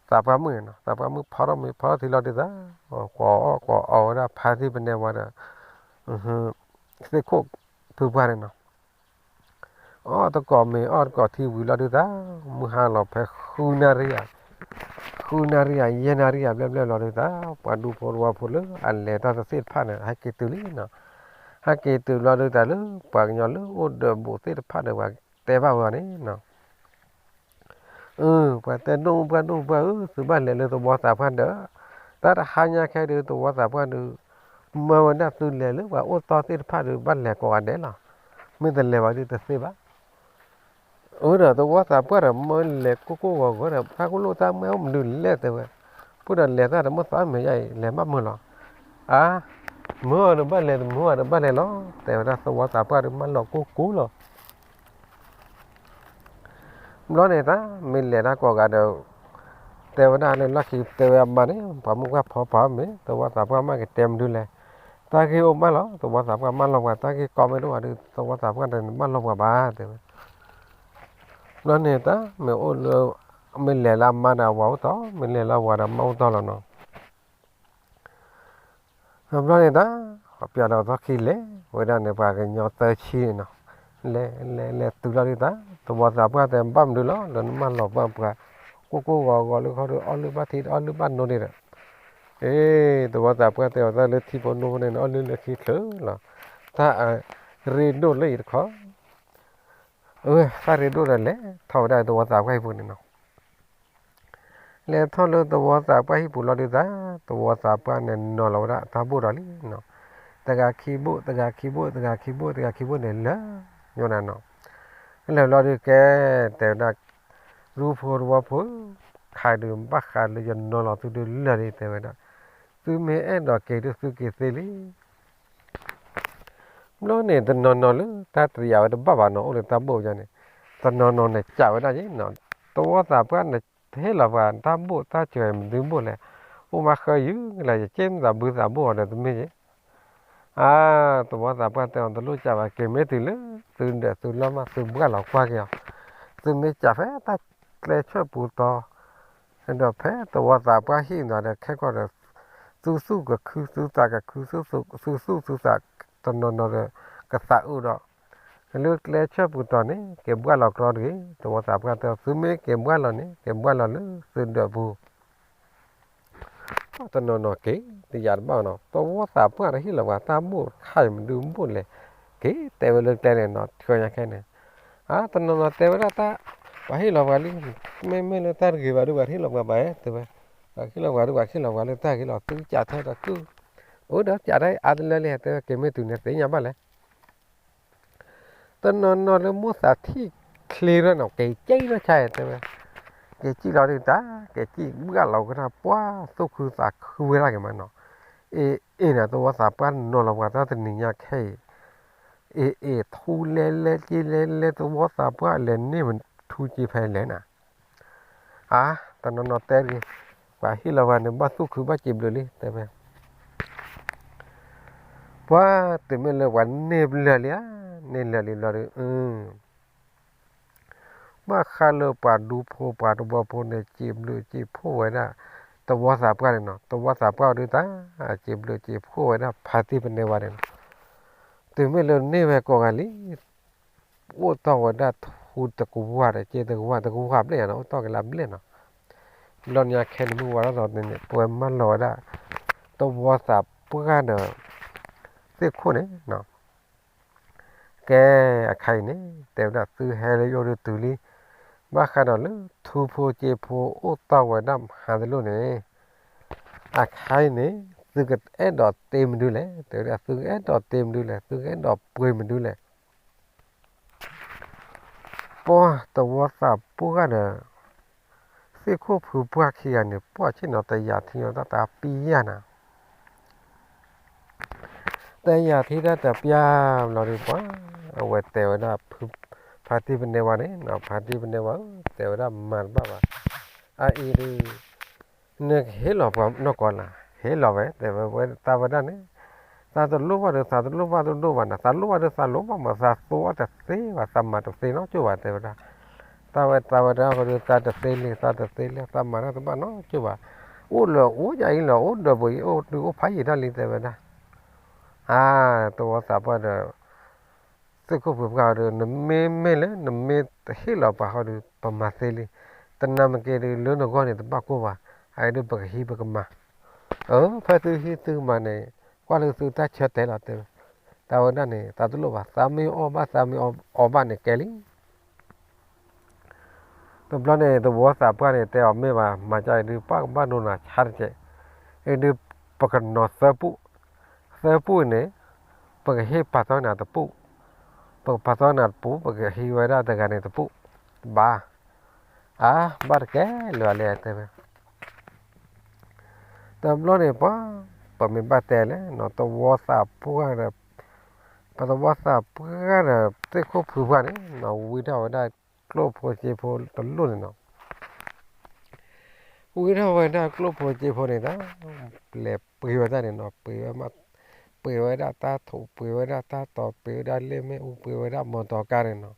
သးပှၢ်မုၣ်န့ၣ်နီၤ သးပှၢ်မုၣ်ဖီထီၣ်မ့ၤဖီထီၣ်ထံလီၤဒုးသး, ကိးအီၣ်ကိးအီဝဲဒၣ်ဖါတံၢ်ပနဲဝါဒီး သ့ၣ်ခိၣ်ဖုပှၢ်န့ၣ်နီၤ, အီၣ်တကိးမ့ၤအီၣ်တကိးထံဝံၤလီၤဒုးသး, မုၢ်ဟါလီၤဖဲဃုနၣ်ရံၣ်ဧါ, ဃုနၣ်ရံၣ်ဧါ ယဲၢ်နၣ်ရံၣ်ဧါ ဘျဲၣ်ဘျဲၣ်လီၤဒုးသး, ပှၤဒူဖိတဝီဖိလၢအလဲၤတၢ်သ့ၣ်တဖၣ်န့ၣ် ဟဲက့ၤတုၤလံနီၤ, ဟဲက့ၤတုၤလီၤဒုးသးလၢ ပှၤကညီလၢအိၣ်ဒီးဘူးသ့ၣ်တဖၣ်ဒီးပှၤတဲဘၣ်ဝဲအီၤန့ၣ်နီၤ အၢ ပှၤတဲဒိၣ်မုၣ်ပှၢ်ဒိၣ်မုၣ်ပှၢ်ဧၢ သုဘၣ်လဲၤလၢသဝီသးပှၢ်ဒီး, တၢ်တဟါညါခဲဒုးသဝီသးပှၢ်ဒုး, မၢဝဲဒၣ်သုလဲၤလၢပှၤအိၣ်တီၢ်သ့ၣ်တဖၣ်ဒီး ဘၣ်လဲၤကိးဂၤဒဲးလီၤ, မ့ၢ်တလဲၤဘၣ်ဒုးတသ့ဘၣ်. အၢဒီးသဝီသးပှၢ်ဒီး မၢလဲၤကိၢ်ကိၢ်ဂီၤဂီၤဒီး တၢ်ကိၢ်လိာ်တၢ်မၢအိၣ်မနုၤလဲၣ်တဲဝဲ, ဖိဒီးလဲၤတၢ်တမ့ၢ်သးမ့ၢ်ယါအံၤ လဲၤဘၣ်မုာ်လီၤ, အါ မုာ်အီၤဒီးဘၣ်လဲၤ တမုာ်အီၤဒီးဘၣ်လဲၤလီၤ, တဲဝဲဒၣ်သဝီသးပှၢ်ဒီး မၢလီၤကိၢ်ကိၢ်လီၤ. ဘျီန့ၣ်တၢ် မ့ၢ်လဲၤတၢ်ကိးဂၤဒီး တဲဝဲဒၣ်လၢလီၢ်ခံတဲဝဲအမါန့ၣ် ပှၤမုၣ်ပှၢ်ဖီပှၤမ့ၢ် သဝီသးပှၢ်မ့ၢ်ကတဲမနုၤလဲၣ်, တၢ်ဂ့ၢ်အိၣ်မးလီၤ သဝီသးပှၢ်မၢလီၤပှၤ တၢ်ဂ့ၢ်ကီမ့ၢ်တအိၣ်ဘၣ်ဒီး သဝီသးပှၢ်တမၢလီၤပှၤဘၣ် တဲဝဲ. ဘျီန့ၣ်တၢ် မ့ၢ်အိၣ်လၢ မ့ၢ်လဲၤလၢအမါဒီးအဝၤအိၣ်တီၢ် မ့ၢ်လဲၤလၢအဝၤဒီးအမါအိၣ်တီၢ်လီၤနီၤ. ဘျီန့ၣ်တၢ် ပျဲဒီးသီခံလဲၤဝဲဒၣ်န့ၣ် ပှၤကညီသၢဆံန့ၣ်နီၤ, လဲၤလဲၤလဲၤတုၤလီၤဒုးတၢ် သဝီသးပှၢ်တဲဘၣ်မနုၤလီၤ လၢနမၢလီၤပှၤပှၤ ကိၢ်ကိၢ်ဂီၤဂီၤလၢခီဒီး အီၣ်လုၢ်ဘၣ်ထံ အီၣ်လုၢ်ဘၣ်နိဒံးဒီး, အ့ သဝီသးပှၢ်တဲအီၤတၢ်လၢထံဖိနိဖိန့ၣ် အီၣ်လုၢ်လၢခံချုးလီၤ, တၢ်အရ့ဒိၣ်လၢအံၤတခီ အၢ တၢ်ရ့ဒိၣ်ဒီးလဲၤထီၣ်ဝဲဒၣ်သဝီသးပှၢ်ဟံၣ်ပူၤန့ၣ်နီၤ. လဲၤထီၣ်လၢသဝီသးပှၢ်ဟံၣ်ပူၤလီၤဒုးတၢ် သဝီသးပှၢ်န့ၣ်နီၤလီၤဝဲဒၣ်တၢ်ဘိၣ်ဒီးလံနီၤ, တဂၤခံဘိၣ် တဂၤခံဘိၣ် တဂၤခံဘိၣ် တဂၤခံဘိၣ်န့ၣ်လၢာ်ညီနၤနီၤ. လဲၤလီၤဒုးကဲ တဲဝဲဒၣ် ဒူဖိတဝီဖိဧၢ တၢ်တခါဒုးဘၣ်ဃးလၢယနီၤလီၤသုဒုးလၢာ်လံ တဲဝဲဒၣ်, သုမ့ၢ်အဲၣ်ဒိးက့ၤဒုးသုက့ၤသ့လံ. ဘျီန့ၣ် တနီၤနီၤလၢတၢ်တယာ်ဝဲတဘၣ်ဘၣ်နီၤ အိၣ်လၢတၢ်ဘိၣ်ယါန့ၣ်, တနီၤနီၤန့ၣ် ကးဝဲဒၣ်ယဲနီၤ, သဝီသးပှၢ်န့ၣ် ဟ့ၣ်လီၤပှၤတၢ်ဘိၣ်တၢ်စၢၤမနုၤဘိၣ်လဲၣ်, အိၣ်မးဃၢယုၤလၢ ယက့ၢ်မ့ၢ်သးဘုသးဘိၣ်အီၤဒီးတမ့ၢ်ယဲ အါ, သဝီသးပှၢ်တဲအီၤ တလိၣ်ကးဘၣ် က့ၤမ့ၢ်တုၤလၢ သုဒၢးသုလီၢ်မး သုဘှၣ်လီၤကွၢ်က့ၤအီၤ, သုမ့ၢ်ကးဖဲတၢ်ကျဲဆၢၣ်ပူၤတီၤ ဒီးဖဲသဝီသးပှၢ်ဟံၣ်နီၤဒီး ခဲကီၢ်ဒီး သုသူၣ်ကခု သုသးကခု သုသူၣ်သုသး တနီၤနီၤဒီး ကသးအုးဒီး လၢကျဲဆၢၣ်ပူၤတီၤန့ၣ် က့ၤဘှၣ်လီၤကြီတဂ့ၤ, သဝီသးပှၢ်တဲအီၤ သုမ့ၢ်က့ၤဘှၣ်လီၤန့ၣ် က့ၤဘှၣ်လီၤလၢသုဒၢးပူၤ တနီၤနီၤက့ၤ တယာ်တဘၣ်နီၤ, သဝီသးပှၢ်တဟ့ၣ်လီၤပှၤတၢ်ဘိၣ်တခါအံၤမနုၤဘိၣ်လဲၣ်, က့ၤတဲဝဲလၢကျဲန့ၣ်နီၤ, ထွဲညါခဲန့ၣ်, အါ တနီၤနီၤတဲဝဲဒၣ်တၢ်, ပှၤဟ့ၣ်လီၤပှၤလံ, မ့မ့ၢ်လၢတၢ်တဂ့ၤဘၣ်ဒီး ပှၤဟ့ၣ်လီၤပှၤဘၣ်တဲဝဲ, ပှၤဟ့ၣ်လီၤပှၤဒီး ပှၤဟ့ၣ်လီၤပှၤလၢတၢ်ဂ့ၤလီၤ, သုကးထဲဒီးကုၢ်, အိၣ်ဒီးကးထဲအါတလၢလံ တဲဝဲ က့ၤမ့ၢ်တုၤန့ၣ်သ့ၣ်ညါဘၣ်လဲၣ် တနီၤနီၤလၢမိၢ်သးထံၣ်ချ့ထီၣ်နီၤ က့ၤကံၣ်ထီၣ်ဆါတဲဝဲ, က့ၤကံၣ်လီၤဒုးတၢ် က့ၤကံၣ်ဘှၣ်လီၤကထါပှၢ် သူၣ်ခုသးခုဝဲဒၣ်က့ၤမးနီၤ, အ့ၣ်အ့ၣ်န့ၣ် သဝီသးပှၢ်နီၤလီၤပှၤတၢ်တနံၤညါခဲအံၤ, အ့ၣ်အ့ၣ်ထူလဲလဲက့လဲလဲ သဝီသးပှၢ်လဲၤန့ၢ်ထူက့ဖဲလဲၣ်နၤ အါ, တနီၤနီၤတဲတဂ့ၤ, ပှၤဟ့ၣ်လီၤပှၤန့ၣ် ဘၣ်သူၣ်ခုဘၣ်စံးဘျုးလံ တဲဝဲ, ပှၤတုၤမ့ၢ်လၢပှၤန့ၢ်လၢာ်လံဧါ, န့ၢ်လၢာ်လံဘျီဒီး ဘၣ်ဃးလၢပှၤဒူဖိပှၤတဝီဖိန့ၣ် စံးဘျုးစံးဖှိၣ်ဝဲဒၣ် သဝီသးပှၢ်န့ၣ်နီၤ, သဝီသးပှၢ်ဒုးတၢ် စံးဘျုးစံးဖှိၣ်ဝဲဒၣ်ဖါတံၢ်ပနဲဝါန့ၣ်နီၤ, တုၤမ့ၢ်လၢန့ၢ်ဝဲကိးဂၤလံ အိၣ်တီၢ်ဝဲဒၣ်ထူတကဝၢ်ဒီး စ့တကဝၢ် တကဝၢ်ဘျဲၣ်ယါနီၤ အိၣ်တီၢ်က့ၤလၢဘျဲၣ်နီၤ, ဘျီညါခဲန့ၣ်မုၢ်ဝါထီၣ်သီန့ၣ် ပဝဲမၢလီၤဝဲဒၣ် သဝီသးပှၢ်ဒီး သ့ၣ်ခိၣ်န့ၣ်နီၤ, ကဲ အခါအံၤန့ၣ် တဲဝဲဒၣ်သုဟဲလၢယအိၣ်ဒုးတုၤလံ, ဘၣ်ဃးဒီးလၢထူဖိစ့ဖိအိၣ်တီၢ်ဝဲဒၣ်မဟါတလိၣ်န့ၣ်, အခါအံၤန့ၣ် သုကအဲၣ်ဒိးတ့မနုၤလဲၣ်, တဲဝဲဒၣ်သုကအဲၣ်ဒိးတ့မနုၤလဲၣ် သုကအဲၣ်ဒိးပှ့ၤမနုၤလဲၣ် ပှၤသဝီသးပှၢ်ဒီး သ့ၣ်ခိၣ်ဖုပှၢ်ခံဂၤန့ၣ် ပှၢ်ဆ့ၣ်နီၤတယာ်ထံအီၤတၢ်တပျၢ်နၤ, တယာ်ထံတၢ်တပျၢ်ဘျီဒီးပှၤ အဝဲတဲဝဲဒၣ် ဖါတံၢ်ပနဲဝါန့ၣ် ဖါတံၢ်ပနဲဝါဧၢ တဲဝဲဒၣ်မၤတဘၣ်ဘၣ်, အအံၤဒုး နကဟ့ၣ်လီၤပှၤနီၢ်ကီၢ်လၢ် ဟ့ၣ်လီၤဝဲ တဲဝဲသးဝဲဒၣ်န့ၣ်, သးတလိၣ်ဘၣ်ဒီး သးတလိၣ်ဘၣ်တဒိၣ်ဘၣ်နၤ သးလိၣ်ဘၣ်ဒီးသးလိၣ်ဘၣ်မး သးသိအီၤတသ့ဘၣ် သးမၤတသ့နီတစဲးဘၣ် တဲဝဲဒၣ်, သးဝဲသးဝဲဒၣ်ဃီဒီး သးတသ့လံ သးတသ့လံ သးမၤတၢ်တဘၣ်နီတစဲးဘၣ်, အိၣ်လၢအိၣ်ယၤအံၤလီၤ အိၣ်ဒီးပှၤအံၤ အိၣ်ဒုးအိၣ်ဖးယံာ်ဒၣ်လံ တဲဝဲဒၣ်, အါ, သဝီသးပှၢ်ဒီး သ့ၣ်ခိၣ်ဖုပှၢ်ဒီး နမ့မ့ၢ်လၢ နမ့ၢ်တဟ့ၣ်လီၤပှၤဃီဒီး ပမၤသ့လံ, တနၤမ့ၢ်က့ၤဒီး လၢနဂီၢ်န့ၣ် တဘၣ်ကိၢ်ဘၣ်, အအံၤဒုးပကဟံးပကမၤ, အၢ ဖဲသုဟံးသုကမၤန့ၣ် ကွၢ်လၢသုတၢ်ဆၢတဲာ်လီၤ တဲဝဲ, သးဝဲဒၣ်န့ၣ် သးတလိၣ်ဘၣ် သးမ့ၢ်အီၣ်ဘၣ် သးမ့ၢ်အီၣ်ဘၣ်န့ၣ်ကဲလံ တဘျီန့ၣ် သဝီသးပှၢ်န့ၣ် တဲအီၤမ့ၢ်ဘၣ် မၤကၢ်အံၤဒုး ပှၢ်ကဘၣ်ဒိနၤဆါတကဲး, အံၤဒုး ပကနီၤသၢပူၣ်, သၢပူၣ်အံၤန့ၣ် ပကဟ့ၣ်ပာ်သီနၤတပူၣ်, ပကပာ်သီနၤတပူၣ် ပကဟံးဝဲဒၣ်တဂၤန့ၣ်တပူၣ်, ဘၣ်, အါ ဘၣ်တကဲလၢၤလဲၣ်တဲဝဲ တဘျီန့ၣ်ပှၤ, ပမ့ၢ်ဘၣ်တဲလဲၣ် သဝီသးပှၢ်ဒီး, ပသဝီသးပှၢ်ဒီး သ့ၣ်ခိၣ်ဖုပှၢ်န့ၣ် ဝံထီၣ်ဝဲဒၣ်ကျိၣ်ဖိစ့ဖိတလိၣ်န့ၣ်နီၤ, ဝံထီၣ်ဝဲဒၣ်ကျိၣ်ဖိစ့ဖိန့ၣ်ဒီး, လဲၤပှ့ၤဝဲဒၣ်န့ၣ်နီၤ, ပှ့ၤဝဲမး, ပှ့ၤဝဲဒၣ်တၢ်ထိး ပှ့ၤဝဲဒၣ်တၢ်တီၤ ပှ့ၤဝဲဒၣ်လ့ၣ်မ့ၣ်အူ ပှ့ၤဝဲဒၣ်မီတီၤကါန့ၣ်နီၤ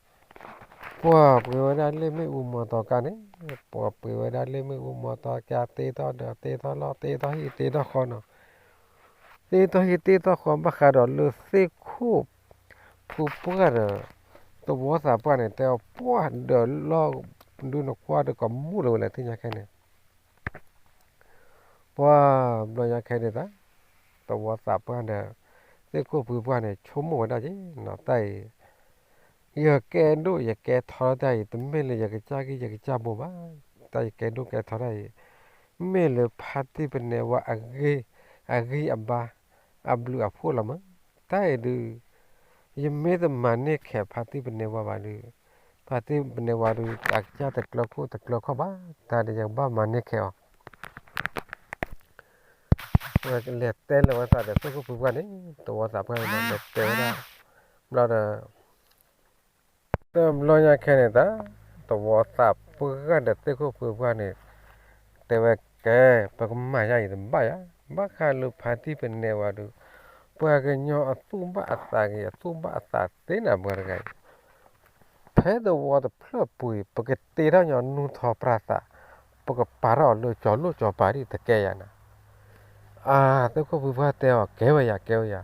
ပှၤပှ့ၤဝဲဒၣ်လ့ၣ်မ့ၣ်အူမီတီၤကါန့ၣ်, ပှၤပှ့ၤဝဲဒၣ်လ့ၣ်မ့ၣ်အူမီတီၤကါ တ့ထီၣ်ဒီး တ့ထီၣ်လီၢ် တ့ထီၣ်ဟံၣ် တ့ထီၣ်ဃီနီၤ, တ့ထီၣ်ဟံၣ် တ့ထီၣ်ဃီ ဘၣ်ဃးဒီးလၢသ့ၣ်ခိၣ်ဖုပှၢ်ဒီး သဝီသးပှၢ်န့ၣ် တဲအီၤပှၢ်ဒီးလီၢ် ဒုးနကွၢ်ဒီးကမူၣ်လၢၤဝဲလၢသ့ၣ်ညါခဲန့ၣ် ပှၤဘျီညါခဲဒၣ်သး, သဝီသးပှၢ်ဒီး သ့ၣ်ခိၣ်ဖုပှၢ်န့ၣ် ဆိကမိၣ်ဝဲဒၣ်က့ၤနီၤ တၢ်အံၤ, ယကဲဒိၣ်ယကဲထီတၢ်အံၤ တမ့ၢ်လၢယကစၢ်ဂံၢ်ယကစၢ်ဘါဘၣ်, တၢ်ယကဲဒိၣ်ကဲထီတၢ်အံၤ မ့ၢ်လၢဖါတံၢ်ပနဲဝါအဂံၢ်အဘါ အဘျုးအဖှိၣ်လီၤမး, တၢ်အံၤဒုး ယမ့ၢ်တမၤန့ၢ်ခဲးဖါတံၢ်ပနဲဝါဘၣ်ဒီး ဖါတံၢ်ပနဲဝါဒုး အကစၢ်တကျၢၤခိၣ်တကျၢၤခီၣ်ဘၣ်, တၢ်ဒုးယကဘၣ်မၤန့ၢ်ခဲအီၤ. ဝဲလဲၤတဲလၢၤဝဲသးဒီးသ့ၣ်ခိၣ်ဖုပှၢ်န့ၣ်, သဝီသးပှၢ်န့ၣ် လဲၤတဲဝဲဒၣ်, ဘျီဒီး တဘျီညါခဲန့ၣ် တၢ်သဝီသးပှၢ်ဒီးသ့ၣ်ခိၣ်ဖုပှၢ်န့ၣ် တဲဝဲကဲ, ပကမၤယါအံၤတဘၣ်ယၤ, ဘၣ်ဃးလၢဖါတံၢ်ပနဲဝါဒုး, ပှၤကညီအသူၣ်ဘၣ်အသးဂ့ၤ အသူၣ်ဘၣ်အသးသ့နၤ ပှၤတဂၤအံၤ, ဖဲသဝီတဖျၢၣ်ပူၤအံၤ ပကတ့ထီၣ်ညီနုၢ်ထီပြၢ်သး, ပကပာ်ထီၣ်အီၤလၢကၠီၤလိၣ်ကၠီၤပၤဒ်တကဲယၤနၤ. အါ, သ့ၣ်ခိၣ်ဖုပှၢ်တဲအီၤ ကဲဝဲယၤ ကဲဝဲယၤ,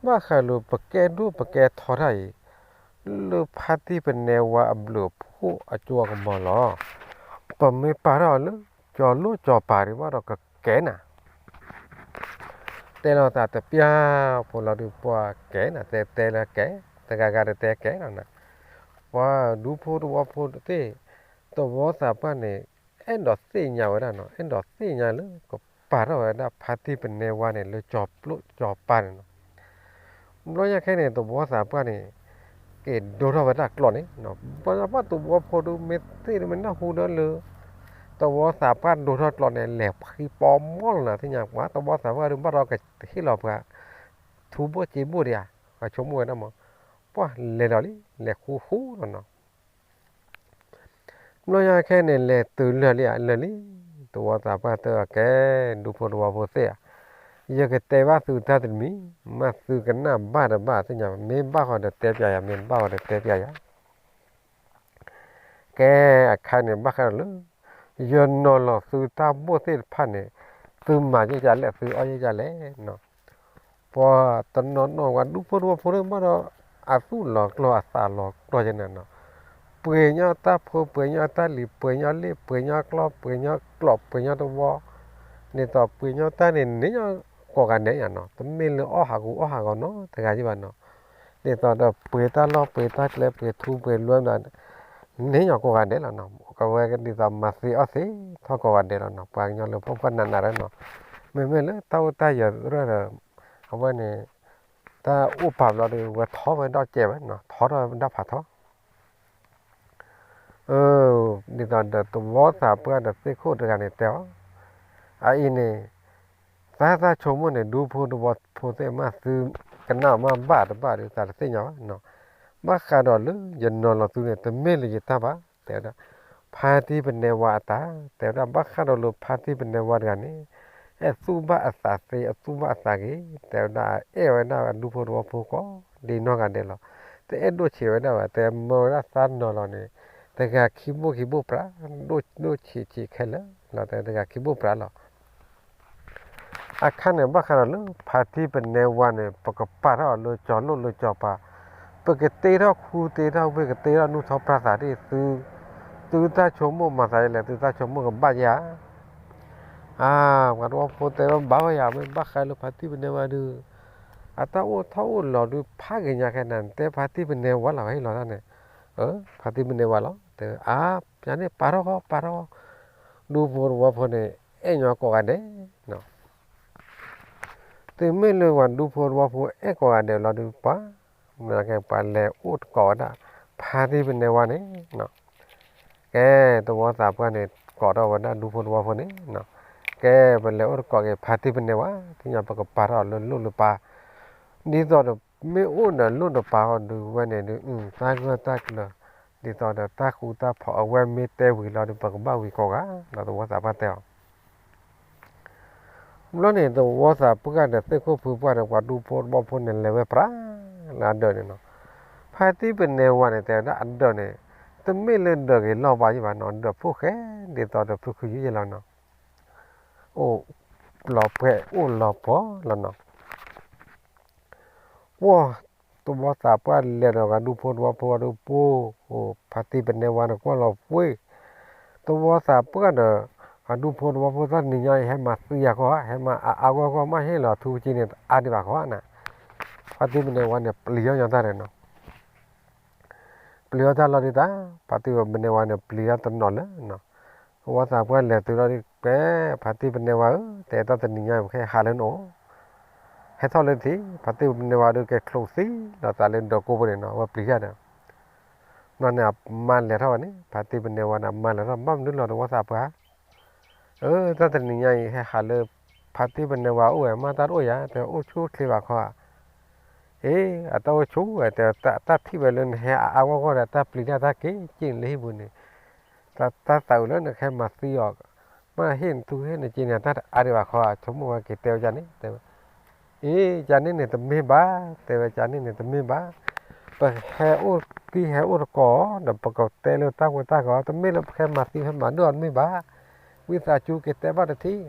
ဘၣ်ဃးလၢပကဲဒိၣ်ပကဲထီတၢ်အံၤ လၢဖါတံၢ်ပနဲဝါအဘျုးအဖှိၣ်အစိအကမီၤလီၤ. ပမ့ၢ်ပာ်ထီၣ်အီၤလၢကၠီၤလိၣ်ကၠီၤပၤဒံးဘၣ်ဒီးကကဲနၤ. တဲလီၤသးတပျၢ်ဖိလီၤဒုး ပှၤကဲနၤ, တဲတဲလၢကဲ, တဂၤဂၤတတဲကဲလီၤနၤ. ပှၤဒူဖိသဝီဖိသ့ၣ်, သဝီသးပှၢ်န့ၣ် အဲၣ်ဒိးသ့ၣ်ညါဝဲဒၣ်နီၤ, အဲၣ်ဒိးသ့ၣ်ညါလၢကပာ်ထီၣ်ဝဲဒၣ်ဖါတံၢ်ပနဲဝါန့ၣ် လၢကၠီၤလိၣ်ကၠီၤပၤန့ၣ်နီၤ. ဘျီညါခဲန့ၣ် သဝီသးပှၢ်န့ၣ် က့ၤဒိထီၣ်ဝဲဒၣ်ကျိာ်န့ၣ်, ပှၤသဝီဖိဒုး မ့ၢ်သ့ၣ်ဒုး မ့ၢ်နၢ်ဟူဒီးလၢ သဝီသးပှၢ်ဒိထီၣ်ကျိာ်န့ၣ် လဲၤဃံပီမီၢ်လီၤနၤ သ့ၣ်ညါ, ပှၤသဝီသးပှၢ်ဒုး ဘၣ်ဒီးကဟ့ၣ်လီၤပှၤ ထူဘိၣ်စ့ဘိၣ်ဒံးဧါ, ပှၤဆိကမိၣ်ဝဲဒၣ်မး, ပှၤလဲၤဒီးလံ လဲၤဃူဃူလီၤနီၤ. ဘျီညါခဲန့ၣ် လဲၤတုၤလၢာ်လံဧါ, လၢာ်လံ, သဝီသးပှၢ်တဲအီၤ ကဲ, ဒူဖိသဝီဖိသ့ၣ်ဧါ, ယကတဲဘၣ်သုတၢ်တမံၤ, မ့ၢ်သုကနၣ်ဘၣ်တဘၣ် သ့ၣ်ညါ, မ့ၢ်ဘၣ်ဃီဒီးတဲပျးယၤ, မ့ၢ်တဘၣ်ဃီဒီးတဲပျးယၤ. ကဲ, အခါန့ၣ် ဘၣ်ဃးဒီးလၢ ယနီၤလီၤသုတၢ်ဘိၣ်သ့ၣ်တဖၣ်န့ၣ် သုမၤယဲၢ်ကလဲၣ်, သုအီၣ်ယဲၢ်ကလဲၣ်နီၤ. ပှၤတနီၤနီၤ ပှၤဒူဖိသဝီဖိသ့ၣ်မးဒီး အသူၣ်လီၤကျိာ်အသးလီၤကျိာ်ယဲၢ်န့ၣ်နီၤ. ပှ့ၤညီတၢ်ဖိ ပှ့ၤညီတၢ်လံၤ ပှ့ၤညီလ့ၣ် ပှ့ၤညီကျီၢ် ပှ့ၤညီကျိာ် ပှ့ၤညီသဝီ, ဒ်သိးပှ့ၤညီတၢ်န့ၣ် န့ၢ်ညီကိးဂၤဒဲးယၤနီၤ. တမ့ၢ်လၢအီၣ်ဟးဂူာ်အီၣ်ဟးဂီၤနီတဂၤယဲၢ်ဘၣ်နီၤ. ဒ်သိးဒီးပှ့ၤတၢ်လီၢ် ပှ့ၤတၢ်ကျဲ ပှ့ၤထူပှ့ၤလွဲမး န့ၢ်ညီကိးဂၤဒဲးလီၤနီၤ. အဝဲဒ်သိးမၤသ့အီၣ်သ့ထီၣ်ကိးဂၤဒဲးလီၤနီၤ. ပှၤကညီလၢဖှီၣ်ဖှီၣ်နးနးဒီးနီၤ, မ့မ့ၢ်လၢတၢ်အိၣ်တၢ်ယၢၤရၢၢ်ဒီး အဝဲန့ၣ် တၢ်အိၣ်ပာ်ဘျီဒီး ဝဲထီၣ်ဝဲဒီးကဲဝဲနီၤ, ထီထီၣ်ဝဲဒၣ်ဖးထီ ဒ်သိးဒီးသဝီသးပှၢ်ဒီးသ့ၣ်ခိၣ်တဂၤန့ၣ်တဲအီၤ, အအံၤန့ၣ် သးသးဆိကမိၣ်န့ၣ် ဒူဖိသဝီဖိသ့ၣ်မး သုကနၣ်မးဘၣ်တဘၣ်ဒီး သးတသ့ၣ်ညါဘၣ်နီၤ. ဘၣ်ဃးဒီးလၢယနီၤလီၤသုန့ၣ် တမ့ၢ်လၢယတၢ်ဘၣ် တဲဝဲဒၣ်. ဖါတံၢ်ပနဲဝါအတၢ် တဲဝဲဒၣ် ဘၣ်ဃးဒီးလၢဖါတံၢ်ပနဲဝါတဂၤန့ၣ် အသူၣ်ဘၣ်အသးသ့ အသူၣ်ဘၣ်အသးဂ့ၤ တဲဝဲဒၣ် အဲၣ်ဝဲဒၣ်အဒူဖိသဝီဖိကိးဒ်နီၢ်ဂၤဒဲးလီၤ. တအဲၣ်ဒိၣ်ဆံးဝဲဒၣ်ဘၣ် တဲမၢဝဲဒၣ်သးနီၤလီၤန့ၣ် တဂၤခံဘိၣ်ခံဘိၣ်ပြး ဒိၣ်ဒိၣ်ဆံးဆံးခဲလၢာ်လီၤ တဲတဂၤခံဘိၣ်ပြးလီၤ. အခါန့ၣ် ဘၣ်ဃးဒီးလၢဖါတံၢ်ပနဲဝါန့ၣ် ပကပာ်ထီၣ်အီၤလၢကၠီၤလိၣ်လၢကၠီၤပၤ, ပကတ့ထီၣ်ခူတ့ထီၣ်ဝ့ၢ် ကတ့ထီၣ်နုၢ်ထီၣ်ပြၢ်သးဒ်သု, သုတၢ်ဆိကမိၣ်မၤသးဒ်လဲၣ် သုတၢ်ဆိကမိၣ်ကဘၣ်ယါ အါ, ပှၤသဝီဖိတဲဘၣ်ဝဲယၤ မ့ၢ်ဘၣ်ဃးလၢဖါတံၢ်ပနဲဝါဒုး, အတၢ်အိၣ်ထီၣ်အိၣ်လီၤဒုး ဖးက့ၤညါခဲနၤ နတဲဖါတံၢ်ပနဲဝါလီၤ ဟ့ၣ်လီၤတၢ်န့ၣ်, ဖါတံၢ်ပနဲဝါလီၤ တဲအါ, ပှၤန့ၣ်ပာ်ထီၣ်ဃီ ပာ်ထီၣ်ဃီ, ဒူဖိသဝီဖိန့ၣ် အဲၣ်ညီကိးဂၤဒဲး တုၤမ့ၢ်လၢပှၤဒူဖိသဝီဖိအဲၣ်ကိးဂၤဒဲးလီၤဒုး ပှၤ, မ့ၢ်ကဲပှၤလဲၤအိၣ်တကိးဝဲဒၣ် ဖါတံၢ်ပနဲဝါန့ၣ်, ကဲ သဝီသးပှၢ်န့ၣ် ကိးထီၣ်ဝဲဒၣ်ဒူဖိသဝီဖိန့ၣ်, ကဲ ပလဲၤအိၣ်တကိးက့ၤဖါတံၢ်ပနဲဝါ သ့ၣ်ညါပကပာ်ထီၣ်အီၤလၢလိၣ်လၢပၤ, ဒ်သိးဒီးမ့ၢ်အိၣ်ဒီးလိၣ်ဒီးပၤအီၤဒုးဝဲန့ၣ်ဒုး တၢ်ဂၢၢ်တၢ်ကျၢၤ, ဒ်သိးဒီးတၢ်ဃူတၢ်ဖိးအဝဲမ့ၢ်တဲဝံၤလီၤဒီး ပကဘၣ်ဝံၤကိးဂၤလီၤ သဝီသးပှၢ်တဲအီၤ ဘျီန့ၣ် သဝီသးပှၢ်ဒီးသ့ၣ်ခိၣ်ဖုပှၢ်ဒီး ပှၤဒူဖိသဝီဖိန့ၣ် လဲၤဝဲပြးလၢအဒၢးန့ၣ်နီၤ, ဖါတံၢ်ပနဲဝါန့ၣ် တဲဝဲဒၣ်အဒၢးန့ၣ် တမ့ၢ်လၢဒၢးဂ့ၤလီၢ်ဘၣ်ယံၤဘၣ်နီၤ, ဒၢးဖိၣ်ဃဲ ဒ်သိးဒီးဖုခုယုၢ်ယဲၢ်လီၤနီၤ, အိၣ်လီၤပှဲၤအိၣ်လီၤပှီၤလီၤနီၤ ပှၢ်, သဝီသးပှၢ်လဲၤဒီး ပှၤဒူဖိသဝီဖိဒီး ပှၢ်, အိၣ်ဖါတံၢ်ပနဲဝါန့ၣ် ကွၢ်လီၤပှ့ၤ, သဝီသးပှၢ်ဒီး ပှၤဒူဖိသဝီဖိ တနံၤညါအံၤ ဟဲမၤသံယၤကီးဧါ, ဟဲမၤအါအါဂီၢ်ဂီၢ် မ့ၢ်ဟ့ၣ်လီၤထူကက့န့ၣ် အါဒံးဘၣ်ကီးဧါနၤ, ဖါတံၢ်ပနဲဝါန့ၣ် ပျံၤအီၣ်ညီတၢ်ဒီးနီၤ ပျံၤအီၣ်တၢ်လီၤဒုးတၢ်, ဖါတံၢ်ပနဲဝါန့ၣ် ပျံၤအီၣ်တနီၤလၢနီၤ, သဝီသးပှၢ်လဲၤတုၤလီၤဒုး ကဲ ဖါတံၢ်ပနဲဝါဧၢ, တဲတၢ်တနံၤညါ ပကဟဲဟးလၢနအိၣ်, ဟဲထီၣ်လၢထံး, ဖါတံၢ်ပနဲဝါဒုး ကဲချိးသံလီၤသးလၢဒၢးကိၢ်ပူၤန့ၣ်နီၤ, အဝဲပျံၤတၢ်ဒီး ဘျီန့ၣ်အမါလဲၤထီၣ်ဝဲန့ၣ် ဖါတံၢ်ပနဲဝါန့ၣ် အမါလဲၤထီၣ် ဘၣ်မနုၤလီၤသဝီသးပှၢ်ဧၢ, တၢ်တနံၤညါအံၤ ဟဲဟးလၢ ဖါတံၢ်ပနဲဝါအိၣ်ဝဲ မ့ၢ်တၢ်တအိၣ်ယၤ တဲအိၣ်ဆူၣ်အိၣ်ချ့ဘၣ်ခီဧါ, အ့ အတၢ်အိၣ်ဆူၣ်ဝဲ တဲ တၢ်ထံၣ်ဝဲလၢနဟဲအါအါဂီၢ်ဂီၢ်ဒီး တၢ်ပျံၤတၢ်တၢ်က့ၤက့ၤန့ၣ်လၢဟံၣ်ပူၤန့ၣ်, တၢ်သးအုးလၢနကဟဲမၤသံအီၤ, မ့ၢ်ဟ့ၣ်နသူဟ့ၣ်နက့ၤန့ၣ် တၢ်တအါဒံးဘၣ်ခီဧါ, ဆိကမိၣ်ဝဲက့ၤတဲဝဲဒ်န့ၣ် တဲဝဲ အ့ ကန့ၣ်န့ၣ်တမ့ၢ်ဘၣ်, တဲဝဲကန့ၣ်န့ၣ်တမ့ၢ်ဘၣ်, ပဟဲအိၣ်သံဟဲအိၣ်သကိးဒီး ပကတဲလၢတၢ်ဝဲတၢ်ဂီၤ တမ့ၢ်လၢပဟဲမၤသံဟဲမၤဒိၣ်အီၤတမ့ၢ်ဘၣ်, ဝံသးစူၤက့ၤတဲဘၣ်တထံၣ်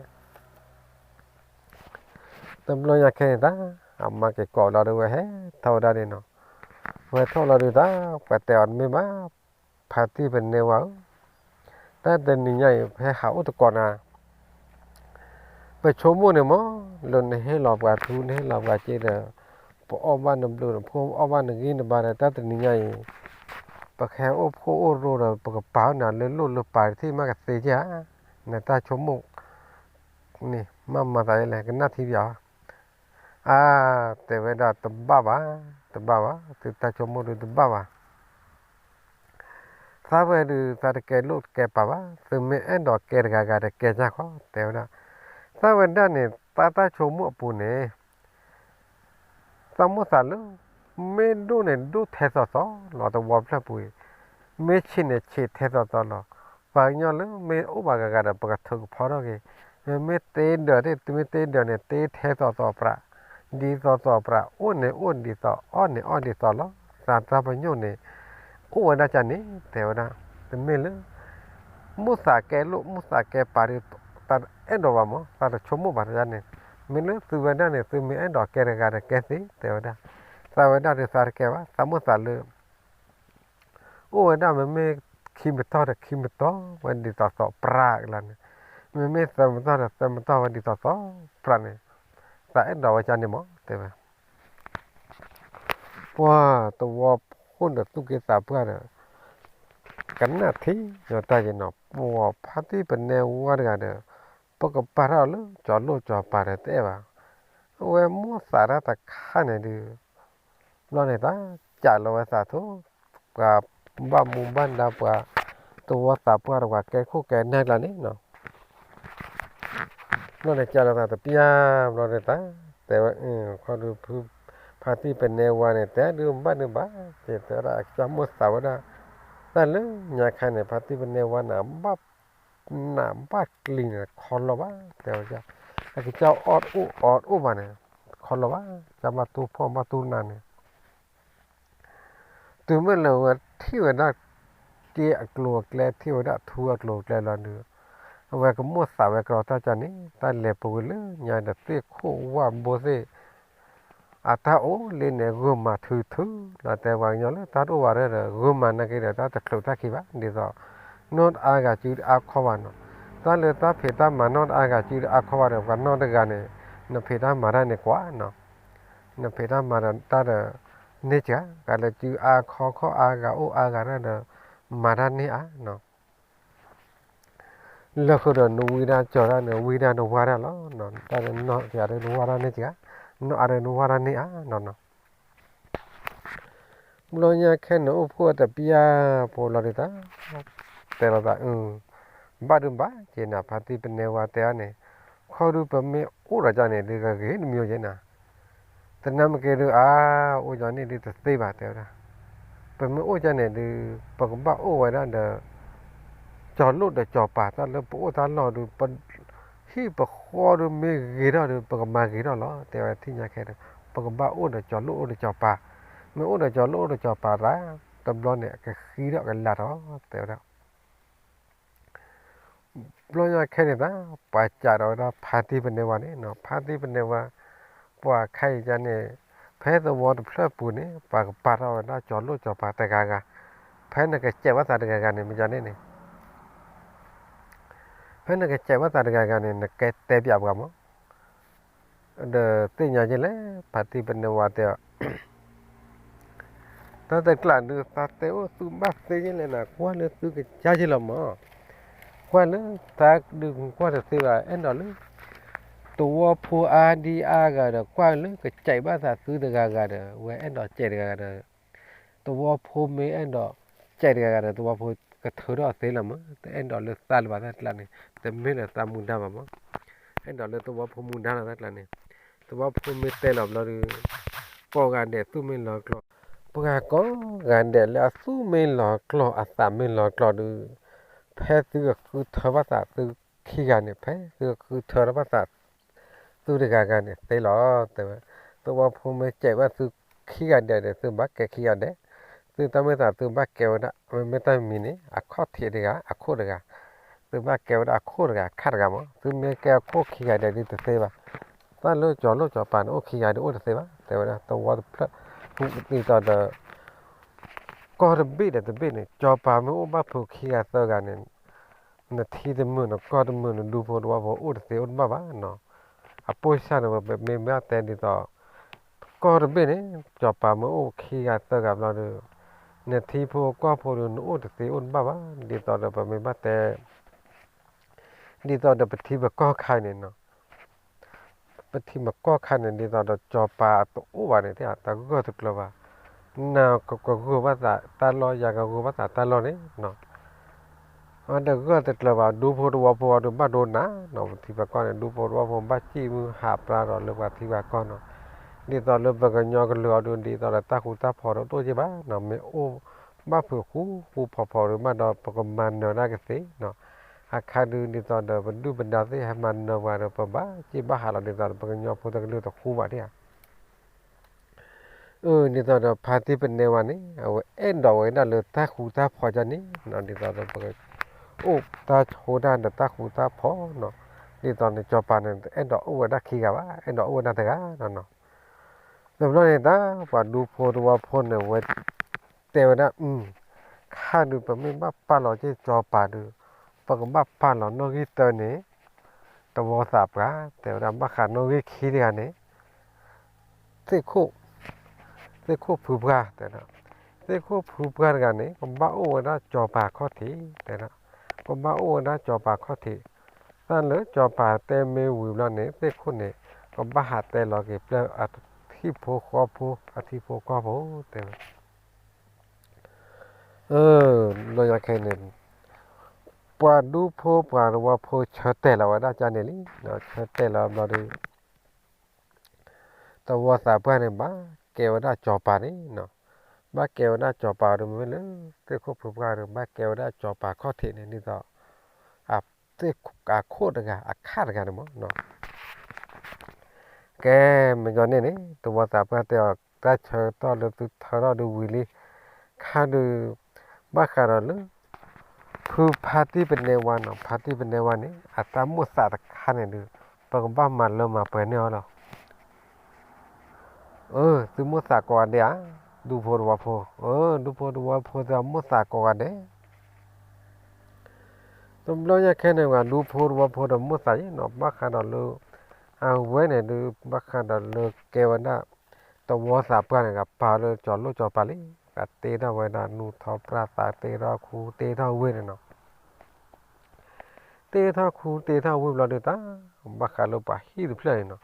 တဘျီညါခဲအံၤတၢ် အမါက့ၤကိးလီၤဒီးဝဲဟဲထီၣ်ဝဲဒၣ်န့ၣ်နီၤ, ဝဲထီၣ်လီၤဒုးတၢ် ပှၤတဲအီၤတမ့ၢ်ဘၣ်, ဖါတံၢ်ပနဲဝါဧၢ, တၢ်တနံၤညါအံၤ ပဟဲဟးအိၣ်သကိးနၤ ပဆိကမိၣ်န့ၣ်မ့ၢ် လၢနဟ့ၣ်လီၤပှၤထူ နဟ့ၣ်လီၤပှၤက့ဒီး ပအီၣ်ဘၣ်နဘျုးနဖှိၣ် ပအီၣ်ဘၣ်နဂံၢ်နဘါဒီး တၢ်တနံၤညါအံၤ ပကဟဲအိၣ်ဖှိၣ်အိၣ်ရိဒီး ပကပာ်အီၣ်နၤလၢလိၣ်လၢပာ်တထံၣ်မးကသ့ဧါ, နတၢ်ဆိကမိၣ်န့ၣ် မၤမၤသးဒ်လဲၣ် ကနၣ်ထံပၠးဧါ, အါ တဲဝဲဒၣ်တဘၣ်ဘၣ်, တဘၣ်ဘၣ် သုတၢ်ဆိကမိၣ်ဒုးတဘၣ်ဘၣ် သးဝဲဒုး သးတကဲလိၣ်တကဲပာ်ဘၣ်, သုမ့ၢ်အဲၣ်ဒိးကဲတဂၤဂၤဒီးကဲကၢ်ဃီ တဲဝဲဒၣ်, သးဝဲဒၣ်န့ၣ် သးတၢ်ဆိကမိၣ်အပူၤန့ၣ် သးမိၣ်သးလၢ မ့ၢ်ဒိၣ်န့ၣ်ဒိၣ်ထဲသိးသိးလီၤ သဝီဖျၢၣ်ပူၤအံၤ, မ့ၢ်ဆံးန့ၣ်ဆံးထဲသိးသိးလီၤ, ပှၤကညီလၢမ့ၢ်အိၣ်ဘၣ်ဂၤဂၤဒီး ပကထုးကဖီထီၣ်က့ၤ, မ့ၢ်တ့ဒၢးသ့ၣ် တမ့ၢ်တ့ဒၢးန့ၣ် တ့ထဲသိးသိးပြး, ဒ်သိးသိးပြး အိၣ်န့ၣ်အိၣ်ဒ်သိး အီၣ်န့ၣ်အီၣ်ဒ်သိးလီၤ, သးတၢ်ပညိၣ်န့ၣ် အိၣ်ဝဲဒၣ်ကန့ၣ် တဲဝဲဒၣ်, တမ့ၢ်လၢ မိၣ်သးကဲလိၣ် မိၣ်သးကဲပာ်ဒီး သးအဲၣ်ဒိးဘၣ်မး သးတဆိကမိၣ်ဘၣ်တယါန့ၣ်, မ့ၢ်လၢသုဝဲဒၣ်န့ၣ် သုမ့ၢ်အဲၣ်ဒိးကဲတဂၤဒီးကဲသ့ တဲဝဲဒၣ်, သးဝဲဒၣ်ဒီးသးတကဲဘၣ် သးမိၣ်သးလၢ အိၣ်ဝဲဒၣ်မ့မ့ၢ်ခံမတီၢ်ဒီးခံမတီၢ်ဝဲဒ်သိးသိးပြးကလါန့ၣ်, မ့မ့ၢ်သၢမတီၢ်ဒီးသၢမတီၢ်ဝဲဒ်သိးသိးပြးန့ၣ်, သးအဲၣ်ဒိးဝဲကန့ၣ်မး တဲဝဲ ပှၤသဝီဖိဒီးသူၣ်က့သးပှၢ်ဒီး ကနၣ်ထံၣ်ဒီးတၢ်ယဲနီၤ, ပှၤဖါတံၢ်ပနဲဝါတဂၤဒီး ပကပာ်ထီၣ်လၢကၠီၤလိၣ်ကၠီၤပၤဒီးတအဲၣ်ဘၣ်, အဝဲမိၣ်သးတၢ်တခါန့ၣ်ဒုး ဘျီန့ၣ်သး ကးလီၤဝဲသးထိ, ပှၤဘၣ်မူဘၣ်ဒါပှၤသဝီသးပှၢ်ဒီးပှၤကဲခိၣ်ကဲနၢ်ကျါန့ၣ်နီၤ ဘျီန့ၣ်ကးလီၤသးတပျၢ်ဘျီန့ၣ်သး, တဲဝဲ ခီဒုး ဖါတံၢ်ပနဲဝါန့ၣ် တဲဒုးဘၣ်ဒုးဘၣ်, ကဲတဲဝဲဒၣ်အကစၢ်မိၣ်သးဝဲဒၣ်, တၢ်လၢညါခါန့ၣ် ဖါတံၢ်ပနဲဝါန့ၣ် ဘၣ်နးဘၣ်ကျံၤန့ၣ် ခီလီၤဘၣ် တဲဝဲဒၣ်, အကစၢ်အီၣ်တအိၣ်အီတအိၣ်ဘၣ်န့ၣ် ခီလီၤဘၣ်, ကစၢ်ဘၣ်တူၢ်ဖှီၣ်ဘၣ်တူၢ်နးန့ၣ် တုၤမ့ၢ်လၢအဝဲထံၣ်ဝဲဒၣ် က့အကျိၤအကျဲ ထံၣ်ဝဲဒၣ်ထူအကျိၤအကျဲလီၤဒီး အဝဲကမိၣ်သးဝဲကဒီးတၢ်ကန့ၣ် တၢ်လဲၤပူၤကွံာ်လၢညါဒီးသ့ၣ်ခိၣ်ဝၣ်ဘိသ့ၣ် အတၢ်အိၣ်လံန့ၣ် ဂုာ်မၤထုထုလီၤ တဲပှၤကညီလၢတၢ်တအိၣ်ဘၣ်ဒီး ဂုာ်မၤနာ်က့ဒီး တၢ်တချုးတၢ်ခံဘၣ် ဒ်သိး နီၢ်တအါဂၤစုတအါခီဘၣ်နီၤ, တၢ်လၢတၢ်ဖံးတၢ်မၤနီၢ်တအါဂၤစုတအါခီဘၣ်ဒီး ပှၤနီၢ်တဂၤန့ၣ် နဖံးတၢ်မၤတၢ်န့ၣ်ကွၢ်နီၤ နဖံးတၢ်မၤတၢ်ဒီး န့ၢ်စှၤ ကလၢစုအါခီခီအါဂၤအိၣ်အါဂၤတၢ်ဒီး မၤတၢ်န့ၢ်အါနီၤ လၢဃုာ်ဒီးနဝံတၢ်ကၠီၤတၢ်န့ၣ် ဝံတၢ်နဝါတၢ်လီၤ, တၢ်ဒီးနီၢ်တဂၤဒီးနဝါတၢ်န့ၢ်စှၤ, နီၢ်အါဒီးနဝါတၢ်န့ၢ်အါနီၤနီၤ ဘျီညါခဲန့ၣ် အိၣ်ဖှိၣ်တပျၢ်ဖိလီၤဒုးတၢ်, တဲလိာ်သးအု, ဘၣ်ဒုးဘၣ်က့ၤနၤ ဖါတံၢ်ပနဲဝါတဲအါန့ၣ်, ခီဒုးပမ့ၢ်အိၣ်ဒီးကန့ၣ်ဒုး ကဂ့ၤတမံၤက့ၤနၤ, သနာ်မ့ၢ်က့ၤဒုး အါ, အိၣ်ကန့ၣ်ဒုးတသ့ဘၣ် တဲဝဲဒၣ်, ပမ့ၢ်အိၣ်ကန့ၣ်ဒုး ပကဘၣ်အိၣ်ဝဲဒၣ်ဒီး ကၠီၤလိၣ်ဒီးကၠီၤပၤ တၢ်လၢပအိၣ်တၢ်လီၢ်ဒုး ပ ဟံၣ်ပဃီဒုးမ့ၢ်ဂ့ၤထီၣ်ဒီး ပကမၤဂ့ၤထီၣ်လီၤ တဲဝဲထံၣ်ညါခဲဒီး ပကဘၣ်အိၣ်ဒီးကၠီၤလိၣ်အိၣ်ဒီးကၠီၤပၤ, မ့ၢ်အိၣ်ဒီးကၠီၤလိၣ်အိၣ်ဒီးကၠီၤပၤသး တဘျီန့ၣ် ကဃံထီၣ်ကလၤထီၣ် တဲဝဲဒၣ် ဘျီညါခဲန့ၣ်သး ပှၤစးထီၣ်ဝဲဒၣ်ဖါတံၢ်ပနဲဝါန့ၣ်နီၤ, ဖါတံၢ်ပနဲဝါ ပှၤခဲအံၤကန့ၣ် ဖဲသဝီတဖျၢၣ်ပူၤန့ၣ် ပှၤကပာ်ထီၣ်ဝဲဒၣ်ကၠီၤလိၣ်ကၠီၤပၤတဂၤဂၤ, ဖဲနကစဲးဘၣ်သးတဂၤဂၤန့ၣ် မ့ၢ်ကန့ၣ်န့ၣ် ဖဲနကစဲးဘၣ်သးတဂၤဂၤန့ၣ် နကတဲပျးပှၤမး, ဒီးသ့ၣ်ညါက့ၤလဲၣ် ဖါတံၢ်ပနဲဝါတဲအီၤ တၢ်တကျးဒုး သးတဲအိၣ်သုဘၣ်သ့က့ၤလဲၣ်နၤ ကွၢ်လၢသုကစၢ်က့ၤလီၤမး, ကွၢ်လၢသးဒုးကွၢ်တသ့ဘၣ် အဲၣ်ဒိးလၢ သဝီဖိအါဒံအါဂၤဒီး ကွၢ်လၢကစဲးဘၣ်သးသုတဂၤဂၤဒီး ဝဲအဲၣ်ဒိးစဲးတဂၤဂၤဒီး သဝီဖိမ့ၢ်အဲၣ်ဒိး ကဲတဂၤဂၤဒီး သဝီဖိကထုးထီၣ်အသ့လီၤမး, တအဲၣ်ဒိးလၢသးလၢၤဘၣ်တၢ်ကျါန့ၣ်, တမ့ၢ်လၢသးမူဒါဘၣ်မး, အဲၣ်ဒိးလၢသဝီဖိမူဒါလီၤတၢ်ကျါန့ၣ်, သဝီဖိမ့ၢ်တဲလီၤဘျီဒီး ကိးဂၤဒဲးသူၣ်မ့ၢ်လီၤကျိာ်, ပှၤကိးဂၤဒဲးလၢအသူၣ်မ့ၢ်လီၤကျိာ် အသးမ့ၢ်လီၤကျိာ်ဒီး ဖဲသုကဃုထၢဘၣ်သးသုခံဂၤန့ၣ်, ဖဲသုကဃုထၢဘၣ်သး သုတဂၤဂၤန့ၣ်သ့လီၤ တဲဝဲ, သဝီဖိမ့ၢ်ကဲဘၣ်သုခံဂၤဒဲးန့ၣ် သုဘၣ်ကဲခံဂၤဒဲး, သုတၢ်မ့ၢ်သးသုဘၣ်ကဲဝဲဒၣ် မ့မ့ၢ်တၢ်မံၤန့ၣ် အခီၣ်ထံးတဂၤ အခိၣ်တဂၤ, သုဘၣ်ကဲဝဲဒၣ်အခိၣ်တဂၤ အခၣ်တဂၤမး, သုမ့ၢ်ကဲအခိၣ်ခံဂၤဒဲးဒ်တသ့ဘၣ်, တၢ်လၢကၠီၤလိၣ်ကၠီၤပၤန့ၣ်အိၣ်ခံဂၤဒဲးအိၣ်တသ့ဘၣ် တဲဝဲဒၣ် သဝီတဖျၢၣ်, ဒ်သိးဒီး ကီၢ်တဘ့ၣ်ဒီးတဘ့ၣ်န့ၣ် ကၠီၤပၤမ့ၢ်အိၣ်ဘၣ်ဖုးခံဂၤသၢဂၤန့ၣ် နထံတမုာ် နကီၢ်တမုာ် နဒူဖိတဝီဖိအိၣ်တသ့အိၣ်တဘၣ်ဘၣ်နီၤ, အပိၢ်စၢ်န့ၣ် ပမ့ၢ်ဘၣ်တဲဒ်သိး ကီၢ်တဘ့ၣ်န့ၣ် ကၠီၤပၤမ့ၢ်အိၣ်ခံဂၤသၢဂၤဘျီဒီး နထံဖိကီၢ်ဖိဒီး နအိၣ်တသ့အိၣ်တဘၣ်ဘၣ် ဒ်သိးဒီးပမ့ၢ်ဘၣ်တဲ ဒ်သိးဒီးပထံပကီၢ်ခါအံၤန့ၣ်နီၤ, ပထံပကီၢ်ခါန့ၣ် ဒ်သိးဒီးကၠီၤပၤအတအိၣ်ဘၣ်န့ၣ် တဂၢၢ်တကျၢၤဘၣ်, နကဂၢၢ်ဘၣ်သးတၢ်လီၢ် ယကဂၢၢ်ဘၣ်သးတၢ်လီၢ်န့ၣ်နီၤ, အတဂၢၢ်တကျၢၤဘၣ် ဒူဖိတဝီဖိအီၤဒီးဘၣ်ဒိနၤနီၤ, ပထံပကီၢ်န့ၣ် ဒူဖိတဝီဖိဘၣ်စံၣ်မုၢ်ဟးပြါဒီးလၢပှၤထံပှၤကီၢ်နီၤ, ဒ်သိးလၢပကညီကလုာ်အီၤဒီး ဒ်သိးဒီးတၢ်ဃူတၢ်ဖိးဒီးတအိၣ်က့ဘၣ်နီၤ, မ့ၢ်အိၣ်ဘၣ်ဖုးဃူဃူဖိးဖိးဒီးဘၣ်ဒီး ပကမၤနၢၤဒၣ်ကသ့နီၤ, အခါဒုးဒ်သိးဒီးပဒုၣ်ပဒါသ့ၣ်ဟဲမၤနၢၤပှၤဒီး ပဘၣ်စံၣ်ဘၣ်ဟးလီၤ ဒ်သိးဒီးပကညီဖိတကလုာ်တဃူဘၣ်ဒံးဧါ အၢ ဒ်သိးဒီးဖါတံၢ်ပနဲဝါန့ၣ် အဝဲအဲၣ်ဒိးဝဲဒၣ်လၢတၢ်ဃူတၢ်ဖိးဒ်န့ၣ်နီၤ, ဒ်သိးဒီးပက အိၣ်တၢ်ဆိတၢ်ဒီးတၢ်ဃူတၢ်ဖိးနီၤ, ဒ်သိးန့ၣ် ကၠီၤပၤန့ၣ် တအဲၣ်ဒိးအိၣ်ဝဲဒၣ်ခံဂၤဘၣ် အဲၣ်ဒိးအိၣ်ဝဲဒၣ်တဂၤနီၤနီၤ, တဘျီန့ၣ်တၢ် ပှၤဒူဖိတဝီဖိန့ၣ် ဝဲတဲဝဲဒၣ် ခါဒုး ပမ့ၢ်ဘၣ်ပာ်လီၤက့ၤကၠီၤပၤဒုး ပကဘၣ်ပာ်လီၤနီၣ်ဂံၢ်တၢန့ၣ် တဝီသးပှၢ် တဲဝဲဒၣ် ဘၣ်ဃးနီၣ်ဂံၢ်ခံတဂၤန့ၣ် သ့ၣ်ခိၣ်, သ့ၣ်ခိၣ်ဖုပှၢ်တဲဒၣ်, သ့ၣ်ခိၣ်ဖုပှၢ်တဂၤန့ၣ် ကဘၣ်အိၣ်ဝဲဒၣ်ကၠီၤပၤခီၣ်ထံး တဲဒၣ်, ကဘၣ်အိၣ်ဝဲဒၣ်ကၠီၤပၤခီၣ်ထံး, တၢ်လၢကၠီၤပၤတဲမ့ၢ်ဝံၤဘျီန့ၣ် သ့ၣ်ခိၣ်န့ၣ် ကဘၣ်ဟးတဲလီၤက့ၤပျဲၢ်အဟံၣ်ဖိဃီဖိ အထံဖိကီၢ်ဖိ တဲဝဲ အၢ လီၤယၤခဲန့ၣ် ပှၤဒူဖိပှၤတဝီဖိဆၢတဲာ်လီၤဝဲဒၣ်ကန့ၣ်လံ, ဆၢတဲာ်လီၤဘျီဒီး တဝီသးပှၢ်န့ၣ် ဘၣ်ကဲဝဲဒၣ်ကၠီၤပၤန့ၣ်, ဘၣ်ကဲဝဲဒၣ်ကၠီၤပၤဒီး မ့မ့ၢ်လၢ သ့ၣ်ခိၣ်ဖုပှၢ်ဒီး ဘၣ်ကဲဝဲဒၣ်ကၠီၤပၤခီၣ်ထံးန့ၣ် ဒ်သိး အခိၣ်တဂၤ အခၣ်တဂၤန့ၣ်မး ကဲ မ့ၢ်ကီန့ၣ်န့ၣ် တဝီသးပှၢ်တဲအီၤ တၢ်ဆၢကတီၢ်လၢသုထၢထီၣ်ဒုးဝံၤလံ, ခါဒုး ဘၣ်ဃးဒီးလၢ ဖုဖါတံၢ်ပနဲဝါနီၤ, ဖါတံၢ်ပနဲဝါန့ၣ် အတၢ်မိၣ်သးတခါန့ၣ်ဒုး ပကဘၣ်မၤလၢမၤပှဲၤန့ၢ်အီၤလီၤ. အၢ သုမိၣ်သးကိးဂၤဒဲးဧါ, ဒူဖိတဝီဖိ, အၢ ဒူဖိတဝီဖိ သုမိၣ်သးကိးဂၤဒဲး တဘျီညါခဲန့ၣ် ပှၤဒူဖိတဝီဖိဒီးမိၣ်သးယဲနီၤ, ဘၣ်ဃးဒီးလၢ အဝဲန့ၣ်ဒုး ဘၣ်ဃးဒီးလၢကဲဝဲဒၣ် တဝီသးပှၢ်န့ၣ် ကပာ်လၢကၠီၤလိၣ်ကၠီၤပၤလံ, ကတ့ထီၣ်ဝဲဒၣ်နူၢ်ထီၣ်ပြၢ်သး တ့ထီၣ်ခူတ့ထီၣ်ဝ့ၢ်န့ၣ်နီၤ တ့ထီၣ်ခူတ့ထီၣ်ဝ့ၢ်ဘျီဒုးတၢ် ဘၣ်ဃးလၢပှၤဟံၣ်တဖျၢၣ်န့ၣ်နီၤ,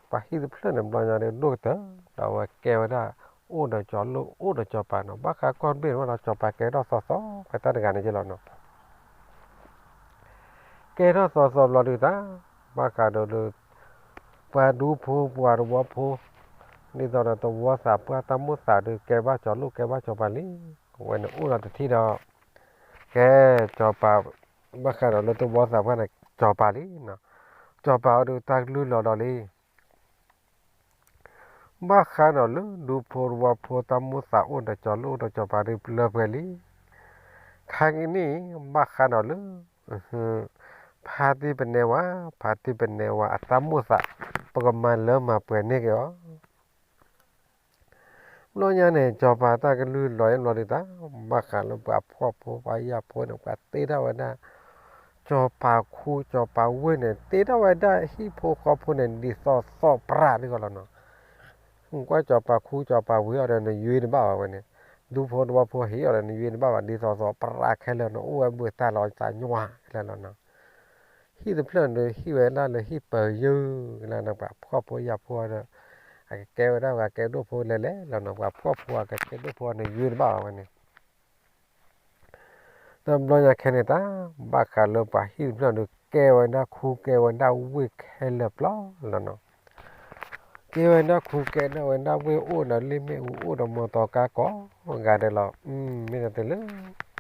ပှၤဟံၣ်တဖျၢၣ်န့ၣ် ဘျီညါဒုးဒိၣ်ကတၢၢ် ဒီးအဝဲကဲဝဲဒၣ် အိၣ်ဒီးကၠီၤလိၣ် အိၣ်ဒီးကၠီၤပၤနီၤ, ဘၣ်ဃးကီၢ်တဘ့ၣ်န့ၣ်ဒီး ကၠီၤပၤကဲထီၣ်သီသီ ဖဲတၢ်တဂၤန့ၣ်က့လီၤနီၤ ကဲထီၣ်သီသီဘျီဒုးတၢ် ဘၣ်ဃးဒီးလၢ ပှၤဒူဖိပှၤတဝီဖိ ဒ်သိးဒီးတဝီသးပှၢ်တၢ်မိၣ်သးဒုး ကဲဘၣ်ကၠီၤလိၣ်ကဲဘၣ်ကၠီၤပၤလံ, အဝဲန့ၣ်အိၣ်ဒီးတထံၣ်ဒီး ကဲ ကၠီၤပၤ ဘၣ်ဃးဒီးလၢတဝီသးပှၢ်န့ၣ် ကၠီၤပၤလံနီၤ, ကၠီၤပၤအီၤဒုးတၢ်ကလုၢ်လီၤဒီးလံ ဘၣ်ဃးဒီးလၢဒူဖိတဝီဖိတၢ်မိၣ်သးအိၣ်ဒီးကၠီၤလိၣ်အိၣ်ဒီးကၠီၤပၤဒုးလၢပှဲၤလံ, ခါကနံၣ် ဘၣ်ဃးဒီးလၢ ဖါတံၢ်ပနဲဝါ, ဖါတံၢ်ပနဲဝါအတၢ်မိၣ်သး ပကမၤလၢမၤပှဲၤန့ၢ်က့ၤအီၤ ဘျီညါန့ၣ် ကၠီၤပၤတၢ်ကလုၢ်လီၤအံၤဘျီဒုးတၢ် ဘၣ်ဃးလၢပှၤဖှီၣ်ဖိပှၤယာ်ဖိန့ၣ် ပှၤတ့ထီၣ်ဝဲဒၣ် ကၠီၤပၤခူကၠီၤပၤဝ့ၢ်န့ၣ် တ့ထီၣ်ဝဲဒၣ်ဟံၣ်ဖိဃီဖိန့ၣ် ဒ်သိးသိးပြးဒ်ကီးလီၤနီၤ, ကွၢ်ကၠီၤပၤခူကၠီၤပၤဝ့ၢ်အီၤဒီး နယွ့တဘၣ်ဘၣ်ဝဲန့ၣ်, ဒူဖိတဝီဖိဟ့ၣ်အီၤဒီး နယွ့တဘၣ်ဘၣ် ဒ်သိးသိးပြးခဲလၢာ်နီၤ, အိၣ်ဝဲဘုသၣ်လီၤသးညွၢ်ခဲလၢာ်လီၤနီၤ ဟံၣ်တဖျၢၣ်န့ၣ် ဟံၣ်ဝဲဒၣ်လၢဟံၣ်ပၢၤယၢၢ်လၢနပှၤဖှီၣ်ဖိယာ်ဖိဒီး အကကဲဝဲဒၣ်ပှၤကဲဒိၣ်ဖိလဲၤလဲၤလီၤနီၤ, ပှၤဖှီၣ်ဖိအကကဲဒိၣ်ဖိန့ၣ် ယွ့တဘၣ်ဘၣ်ဝဲန့ၣ်, တဘျီညါခဲန့ၣ်တၢ် ဘၣ်ဃးလၢပှၤဟံၣ်တဖျၢၣ်ဒီး ကဲဝဲဒၣ်ခူကဲဝဲဒၣ်ဝ့ၢ်ခဲလၢာ်ပျီလီၤနီၤ. ကဲဝဲဒၣ်ခူကဲဒၣ်ဝဲဒၣ်ဝ့ၢ်အိၣ်ဒီးလ့ၣ်မ့ၣ်အူအိၣ်ဒီးမီတီကါကိးဂၤဒဲးလီၤ. မ့ၢ်တၢ်တဲလၢ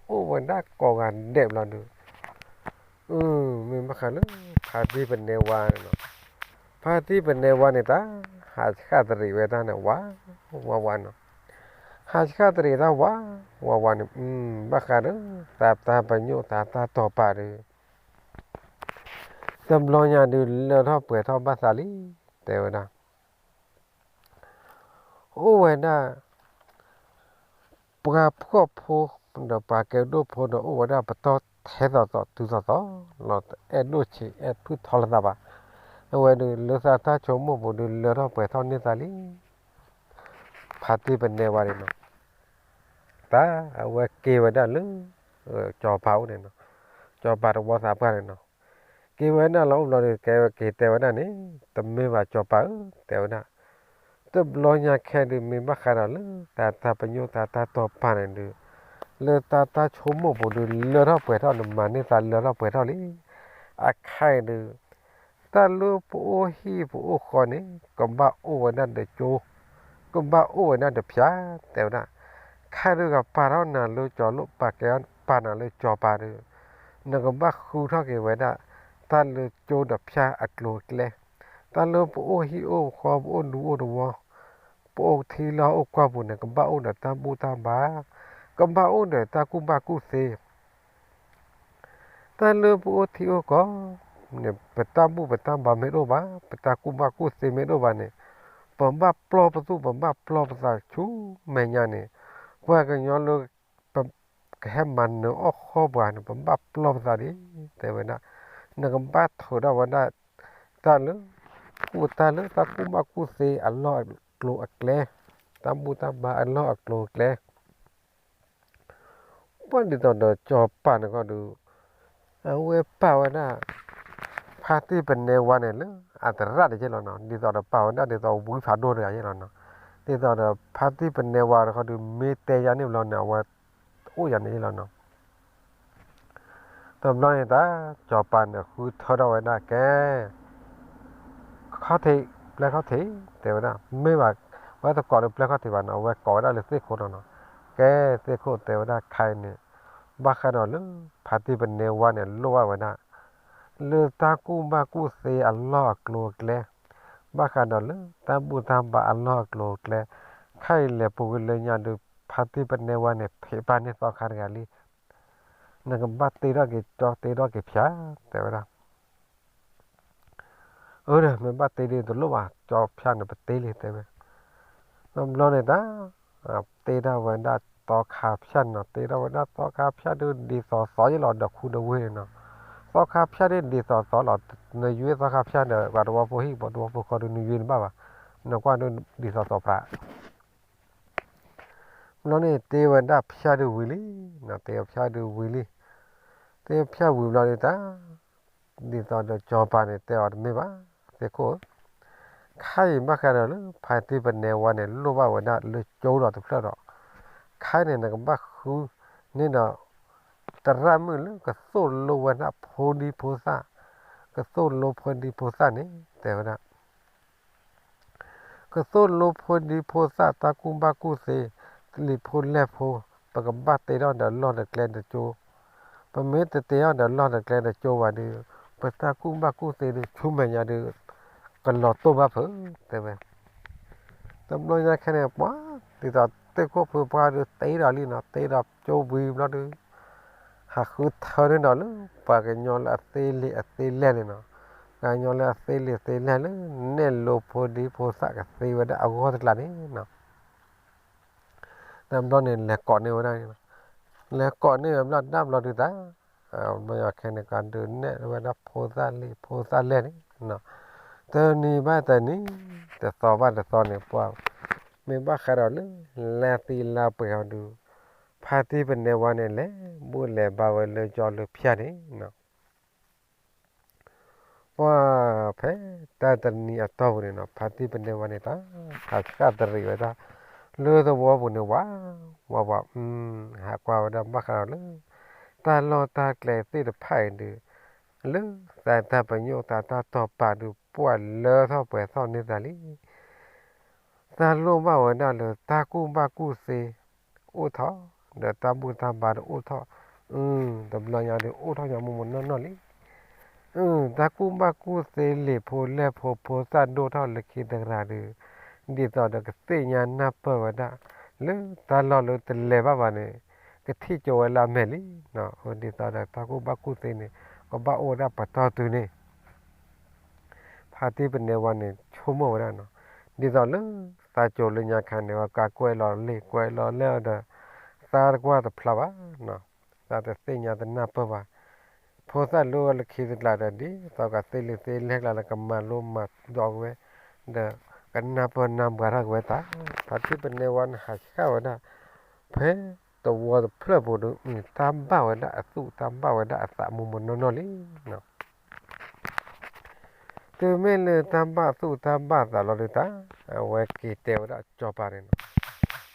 အိၣ်ဝဲဒၣ်ကိးဂၤဒဲးဘျီဒီး မ့ၢ်ဘၣ်ဃးလၢ ဖါတံၢ်ပနဲဝါန့ၣ်နီၤ. ဖါတံၢ်ပနဲဝါန့ၣ်တၢ် ဟးဆှၣ်တရံးဝဲတၢ်န့ၣ် ဝးဝးဝးနီၤ. ဟးဆှၣ်တရံးတၢ်ဝးဝးဝးန့ၣ် ဘၣ်ဃးဒီး သးတၢ်ပညိၣ်သးတၢ်တီာ်ပာ်ဒီး တဘျီညါဒုးလၢထီၣ်ပှဲၤထီၣ်ဘၣ်သးလံ တဲဝဲဒၣ်. အိၣ်ဝဲဒၣ် ပှၤဖှီၣ်ဖိ ဒီးပှၤကဲဒိၣ်ဖိဒီး အိၣ်ဝဲဒၣ်ပတီၢ်ထဲသိးသိးတုၤသိးသိးလီၤ. အဲၣ်ဒိၣ်ဆံးအဲၣ်ဖုၣ်ထီလၢသးဘၣ်. အဝဲဒုးလၢသးတၢ်ဆိကမိၣ်ပူၤဒုးလၢထီၣ်ပှဲၤထီၣ်န့ၢ်သးလံ. ဖါတံၢ်ပနဲဝါန့ၣ်နီၤ. တၢ်အဝဲက့ၤဝဲဒၣ်လၢ စီၤပၤအိၣ်န့ၣ်နီၤ. စီၤပၤတဝီသးပှၢ်န့ၣ်နီၤ. က့ၤဝဲဒၣ်လီၤအိၣ်ဘျီဒီး ကဲဝဲက့ၤတဲဝဲဒၣ်န့ၣ် တမ့ၢ်ဘၣ်စီၤပၤဧၢ တဲဝဲဒၣ်. တဘျီညါခဲဒုး မ့ၢ်ဘၣ်ဃးဒီးလၢ သးတၢ်ပညိၣ်သးတၢ်တီာ်ပာ်န့ၣ်ဒုး လၢသးတၢ်ဆိကမိၣ်ပူၤဒုး လၢထီၣ်ပှဲၤထီၣ်န့ၣ် မၤန့ၢ်သးလၢထီၣ်ပှဲၤထီၣ်လံ. အခါအံၤဒုး တၢ်လၢပအိၣ်ဟံၣ်ပအိၣ်ဃီန့ၣ် ကဘၣ်အိၣ်ဝဲဒၣ်ဒီးကၠိ, ကဘၣ်အိၣ်ဝဲဒၣ်ဒီးဖၠါ တဲဝဲဒၣ်. ခါဒုးကပာ်ထီၣ်နၤလၢကၠီၤလိၣ် ပာ်ကဲပာ်နၤလၢကၠီၤပၤဒီး နကဘၣ်ဃုထီၣ်က့ၤဝဲဒၣ် တၢ်လၢကၠိဒီးဖၠါအကျိၤအကျဲ, တၢ်လၢပအိၣ်ဟံၣ်အိၣ်ဃီ ပအိၣ်ဒူအိၣ်သဝီ, ပအိၣ်ထံလီၢ်အိၣ်ကွၢ်ပူၤန့ၣ် ကဘၣ်အိၣ်ဒီးတၢ်ဘူၣ်တၢ်ဘါ, ကဘၣ်အိၣ်ဒီးတၢ်ကူၣ်ဘၣ်ကူၣ်သ့ တၢ်လၢပအိၣ်ထံအိၣ်ကီၢ်န့ၣ် ပတၢ်ဘူၣ်ပတၢ်ဘါမ့ၢ်တအိၣ်ဘၣ်, ပတၢ်ကူၣ်ဘၣ်ကူၣ်သ့မ့ၢ်တအိၣ်ဘၣ်န့ၣ်, ပဘၣ်ပျီပသူၣ် ပဘၣ်ပျီပသးဆူမဲာ်ညါန့ၣ်, ပှၤကညီလၢ ပကဟဲမၤနၢၤအီၣ်ဃီပှၤန့ၣ် ပဘၣ်ပျီပသးဒ် တဲဝဲဒၣ်. နကဘၣ်ထုးထီၣ်ဝဲဒၣ် တၢ်လၢ ကူၣ်တၢ်လၢတၢ်ကူၣ်ဘၣ်ကူၣ်သ့အလီၢ်အကျိၤအကျဲ, တၢ်ဘူၣ်တၢ်ဘါအလီၢ်အကျိၤအကျဲ ပှၤဒ်သိးဒီးစီၤပၤန့ၣ်ခီဒုး အဝဲပာ်ဝဲဒၣ် ဖါတံၢ်ပနဲဝါန့ၣ်လၢအသရၣ်တက့ၢ်လီၤနီၤ, ဒ်သိးဒီးပာ်ဝဲဒၣ်ဒ်သိးဝံဖးဒိၣ်တဂၤယ့ၢ်လီၤနီၤ, ဒ်သိးဒီးဖါတံၢ်ပနဲဝါတခီဒုး မ့ၢ်တဲယၤန့ၣ်ဘျီန့ၣ် အဝဲအိၣ်ယၤန့ၣ်ယ့ၢ်လီၤနီၤ. တဘျီန့ၣ်တၢ် စီၤပၤန့ၣ်ဃုထၢထီၣ်ဝဲဒၣ်ကဲ ခီၣ်ထံး ပျဲခီၣ်ထံး တဲဝဲဒၣ်, မ့ၢ်ဘၣ် ဝဲတကိးလၢပျဲခီၣ်ထံးဘၣ်နီၤ, အဝဲကိးဝဲဒၣ်လၢသ့ၣ်ခိၣ်နီၤနီၤ, ကဲသ့ၣ်ခိၣ်တဲဝဲဒၣ်ခဲအံၤန့ၣ် ဘၣ်ဃးဒီးလၢ ဖါတံၢ်ပနဲဝါန့ၣ် လိၣ်ဘၣ်ဝဲဒၣ် လၢတၢ်ကူၣ်ဘၣ်ကူၣ်သ့အလီၢ်အကျိၤအကျဲ, ဘၣ်ဃးဒီးလၢတၢ်ဘူၣ်တၢ်ဘါအလီၢ်အကျိၤအကျဲ, ခဲအံၤလဲၤပူၤကွံာ်လၢညါဒုး ဖါတံၢ်ပနဲဝါန့ၣ် ဖံးဘၣ်န့ၢ်သီခါတဂၤလံ နကဘၣ်တ့ထီၣ်က့ၤကၠီ တ့ထီၣ်က့ၤဖၠါ တဲဝဲဒၣ်. အၢ မ့ၢ်ဘၣ်တ့ဒုးတလိၣ်ဘၣ် ကၠီဖၠါန့ၣ် ပတ့လံ တဲဝဲ. တဘျီန့ၣ်တၢ် တ့ထီၣ်ဝဲဒၣ်သီခါဖၠါနီၤ, တ့ထီၣ်ဝဲဒၣ်သီခါဖၠါဒုး ဒ်သိးသိးယ့ၢ်လီၤဒီးခူဒီးဝ့ၢ်န့ၣ်နီၤ. သီခါဖၠါဒုး ဒ်သိးသိးလီၤ, နယွ့သီခါဖၠါဒီး ပှၤတဝီဖိဟံၣ် ပှၤတဝီဖိဃီဒုး နယွ့တဘၣ်ဘၣ်, နကွၢ်ဒုး ဒ်သိးသိးပြး ဘျီန့ၣ် တ့ဝဲဒၣ်ဖၠါဒုးဝံၤလံ, တ့ဖၠါဒုးဝံၤလံ, တ့ဖၠါဝံၤဘျီဒုးတၢ် ဒ်သိးဒီးစီၤပၤန့ၣ် တဲအီၤတမ့ၢ်ဘၣ်, သ့ၣ်ခိၣ်ဧၢ, ခဲအံၤဘၣ်ဃးဒီးလၢ ဖါတံၢ်ပနဲဝါန့ၣ် လိၣ်ဘၣ်ဝဲဒၣ်လၢကၠိဒီးတဖျၢၣ်ဒီး, ခဲအံၤန့ၣ် နကဘၣ်ဃုန့ၢ်ဒီး သရၣ်မုၣ်လၢကသိၣ်လိဝဲဒၣ်ဖိဒံဖိသၣ်, ကသိၣ်လိဖိဒံဖိသၣ်န့ၣ် တဲဝဲဒၣ် ကသိၣ်လိဖိဒံဖိသၣ် တၢ်ကူၣ်ဘၣ်ကူၣ်သ့ လံာ်ဖိလဲၢ်ဖိ, ပကဘၣ်တ့ထီၣ်ဒီးလီၢ်ဒီးကျဲဒီးကၠိ, ပမ့ၢ်တတ့ထီၣ်ဒီးလီၢ်ဒီးကျဲဒီးကၠိဘၣ်ဒီး ပတၢ်ကူၣ်ဘၣ်ကူၣ်သ့ဒုး ဆူမဲာ်ညါဒုး ကလီၤတိၢ်ဘၣ်ဖုး တဲဝဲ. တဘျီညါခဲန့ၣ် ပှၤ ဒ်သိးသ့ၣ်ခိၣ်ဖုပှၢ်ဒုး တ့ဒီးလံနီၤ, တ့ဒီးကၠိဝံၤဘျီဒုး ဟးဃုထၢန့ၢ်ဒီးလၢ ပှၤကညီလၢအသ့လံာ်အသ့လဲၢ်န့ၣ်နီၤ, ပှၤကညီလၢအသ့လံာ်သ့လဲၢ်လၢ နဲၣ်လိဖိဒံဖိသၣ်ကသ့ဝဲဒၣ်အဂီၢ်တကျါန့ၣ်နီၤ. တဘျီန့ၣ် လဲၤကိးန့ၢ်ဝဲဒၣ်န့ၣ်, လဲၤကိးန့ၢ်ဝဲဘျီဒၣ်ဘျီဒုးတၢ်, ဘျီညါခဲန့ၣ် ကဒုးနဲၣ်ဝဲဒၣ်ဖိသၣ်လံာ်ဖိသၣ်လဲၢ်န့ၣ်, တနံၤဘၣ်တနံၤ, တသီဘၣ်တသီန့ၣ် ပှၤ မ့ၢ်ဘၣ်ဃးဒီးလၢ လါသံလါပှဲၤအီၤဒုး ဖါတံၢ်ပနဲဝါန့ၣ် လဲၤဘူၣ်လဲၤဘါဝဲလၢကၠီလၢဖၠါန့ၣ်နီၤ. ပှၤဖဲတၢ်တနံၤအတီၢ်ပူၤန့ၣ်နီၤ ဖါတံၢ်ပနဲဝါန့ၣ်တၢ် ဟးဆှၣ်တရံးဝဲဒၣ် လၢသဝီပူၤန့ၣ် ဝးဝးဝး, ဟးကွၢ်ဝဲဒၣ်ဘၣ်ဃးဒီးလၢ တၢ်လီၢ်တၢ်ကျဲသ့ၣ်တဖၣ်အံၤဒုး လၢသးတၢ်ပညိၣ်သးတၢ်တီၢ်ပာ်ဒုး ပှၢ်လၢထီၣ်ပှဲၤထီၣ်န့ၢ်သးလံ. တၢ်လိၣ်ဘၣ်ဝဲဒၣ်လၢတၢ်ကူၣ်ဘၣ်ကူၣ်သ့အိၣ်ထီၣ်, ဒီးတၢ်ဘူၣ်တၢ်ဘါတအိၣ်ထီၣ်, တဘျီညါဒုးအိၣ်ထီၣ်ညီမူမူနီၢ်နီၢ်လံ. တၢ်ကူၣ်ဘၣ်ကူၣ်သ့လံာ်ဖိလဲၢ်ဖိဖိသၣ်ဒိၣ်ထီၣ်လၢခံတဂၤဒီး, ဒ်သိးဒီးကသ့ၣ်ညါနၢ်ပၢၢ်ဝဲဒၣ် လၢတၢ်လီၢ်လၢတလဲၤဘၣ်ဘၣ်န့ၣ် ကထံၣ်ကၠိဝဲလၢအမဲာ်လံ. ဒ်သိးဒီးတၢ်ကူၣ်ဘၣ်ကူၣ်သ့န့ၣ် ကဘၣ်အိၣ်ဝဲဒၣ်ပတီၢ်တုၤန့ၣ် ဖါတံၢ်ပနဲဝါန့ၣ် ဆိကမိၣ်ဝဲဒၣ်နီၤ, ဒ်သိးလၢသးကၠိလၢညါခါန့ၣ် ဝဲကးကွဲးလီၤလံာ်ကွဲးလီၤလဲၢ်ဒီး သးတကွၢ်တဖျါဘၣ်နီၤ, သးတသ့ၣ်ညါတနၢ်ပၢၢ်ဘၣ်. ဖိသၣ်လိၣ်ဝဲလၢခံတကျါဒီး ဒ်သိးကသ့လံာ်သ့လဲၢ်ကျါလၢကမၤလိမၤဒိးက့ၤဝဲ, ဒီးကနၢ်ပၢၢ်နၢ်ပှၤထီၣ်က့ၤဝဲသး, ဖါတံၢ်ပနဲဝါန့ၣ်ဟးဃၣ်ဝဲဒၣ် ဖဲသဝီတဖျၢၣ်ပူၤဒီး တၢ်ဘၣ်ဝဲဒၣ်အသူၣ်တၢ်ဘၣ်ဝဲဒၣ်အသးမူမူနီၢ်နီၢ်လံနီၤ. တုၤမ့ၢ်လၢတၢ်ဘၣ်သူၣ်တၢ်ဘၣ်သးလီၤဒုးတၢ်, အဝဲက့ၤတဲဝဲဒၣ်စီၤပၤန့ၣ်နီ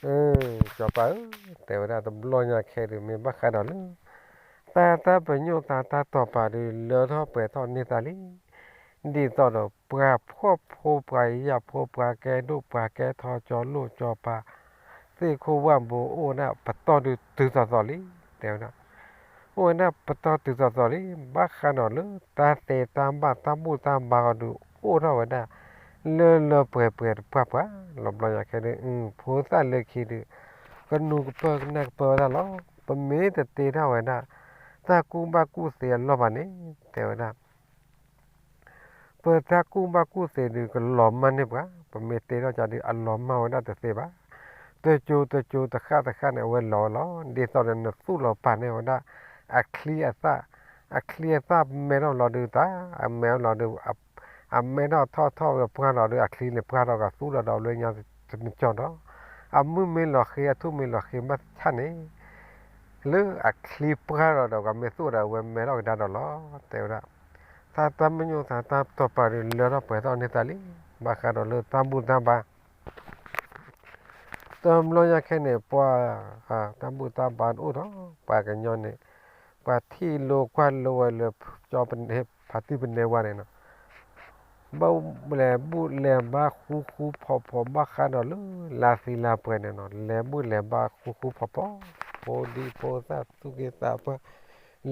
ၤ, စီၤပၤဧၢ, တဲဝဲဒၣ်တဘျီညါခဲဒုး မ့ၢ်ဘၣ်ဃးဒီးလၢ သးတၢ်ပညိၣ်သးတၢ်တီၢ်ပာ်ဒုး လၢထီၣ်ပှဲၤထီၣ်န့ၢ်သးလံ. ဒ်သိးဒီးပှၤဖှီၣ်ဖိပှၤယာ်ဖိပှၤကဲဒိၣ်ပှၤကဲထီ ကၠီၤလိၣ်ကၠီၤပၤ သ့ၣ်ခိၣ်ဝၣ်ဘိ အိၣ်ဝဲဒၣ်ပတီၢ်ဒုးတုၤသိးသိးလံ, တဲဝဲဒၣ် အိၣ်ဝဲဒၣ်ပတီၢ်တုၤသိးသိးလံ. ဘၣ်ဃးဒီးလၢတၢ်သ့တၢ်ဘၣ်တၢ်ဘူၣ်တၢ်ဘါအီၤဒုး အိၣ်ထီၣ်ဝဲဒၣ် လၢလၢပှဲၤပှဲၤတပှၢ်ပှၢ်, လီၤဘျီညါခဲဒုး ဖိသၣ်လၢခံဒုး ကနူၤကပၢၢ်ကနၣ်ကပၢၢ်ဝဲဒၣ်လီၤ. ပမ့ၢ်တတ့ထီၣ်ဝဲဒၣ် တၢ်ကူၣ်ဘၣ်ကူၣ်သ့အလီၢ်ဘၣ်န့ၣ် တဲဝဲဒၣ် ပတၢ်ကူၣ်ဘၣ်ကူၣ်သ့ဒုး ကလီၤမၢ်န့ၢ်ပှၤ, ပမ့ၢ်တ့ထီၣ်ကဒီး အလီၤမၢ်ဝဲဒၣ်တသ့ဘၣ်. တကၠိတကၠိတဃၣ်တဃၣ်န့ၣ် အဝဲလီၤဝဲလီၤ. ဒ်သိးဒီးနသူၣ်လီၤပာ်န့ၢ်ဝဲဒၣ် အချံအသၣ်, အချံအသၣ်မဲထီၣ်လီၤဒုးတၢ်, အမဲထီၣ်လီၤဒုး အမဲထီၣ်ထီၣ်ထီၣ်ဒီးပှၢ်လီၤဒီး အချံန့ၣ်ပှၢ်ထီၣ်ကသူၣ်ဒီးဒီးလၢညါတကၠီဒီး, အမုၢ်မ့ၢ်လီၤဃ့ အထူၣ်မ့ၢ်လီၤဃ့ဘၣ်ဆၣ်န့ၣ် လၢအချံပှၢ်ထီၣ်ဒီး ကမ့ၢ်သူၣ်ဒီးအဝဲမဲထီၣ်ကဒါဒီးလီၤ. တဲဝဲဒၣ် သးတၢ်ပညိၣ်သးတၢ်တီၢ်ပာ်ဒုး လၢထီၣ်ပှဲၤထီၣ်န့ၢ်သးလံ. ဘၣ်ဃးဒီးလၢတၢ်ဘူၣ်တၢ်ဘါ တဘျီညါခဲန့ၣ် ပှၤ တၢ်ဘူၣ်တၢ်ဘါတအိၣ်ထီၣ် ပှၤကညီန့ၣ် ပှၤထံၣ်လိကွၢ်လိဝဲလၢ ဖါတံၢ်ပနဲဝါန့ၣ်နီၤ, ဘၣ်လဲၤဘူၣ်လဲၤဘါဃူဃူဖိးဖိး ဘၣ်ဃးဒီးလၢ လါသံလါပှဲၤန့ၣ်နီၤ, လဲၤဘူၣ်လဲၤဘါဃူဃူဖိးဖိး, ဖိဒံဖိသၣ်သူၣ်က့သးပှၢ်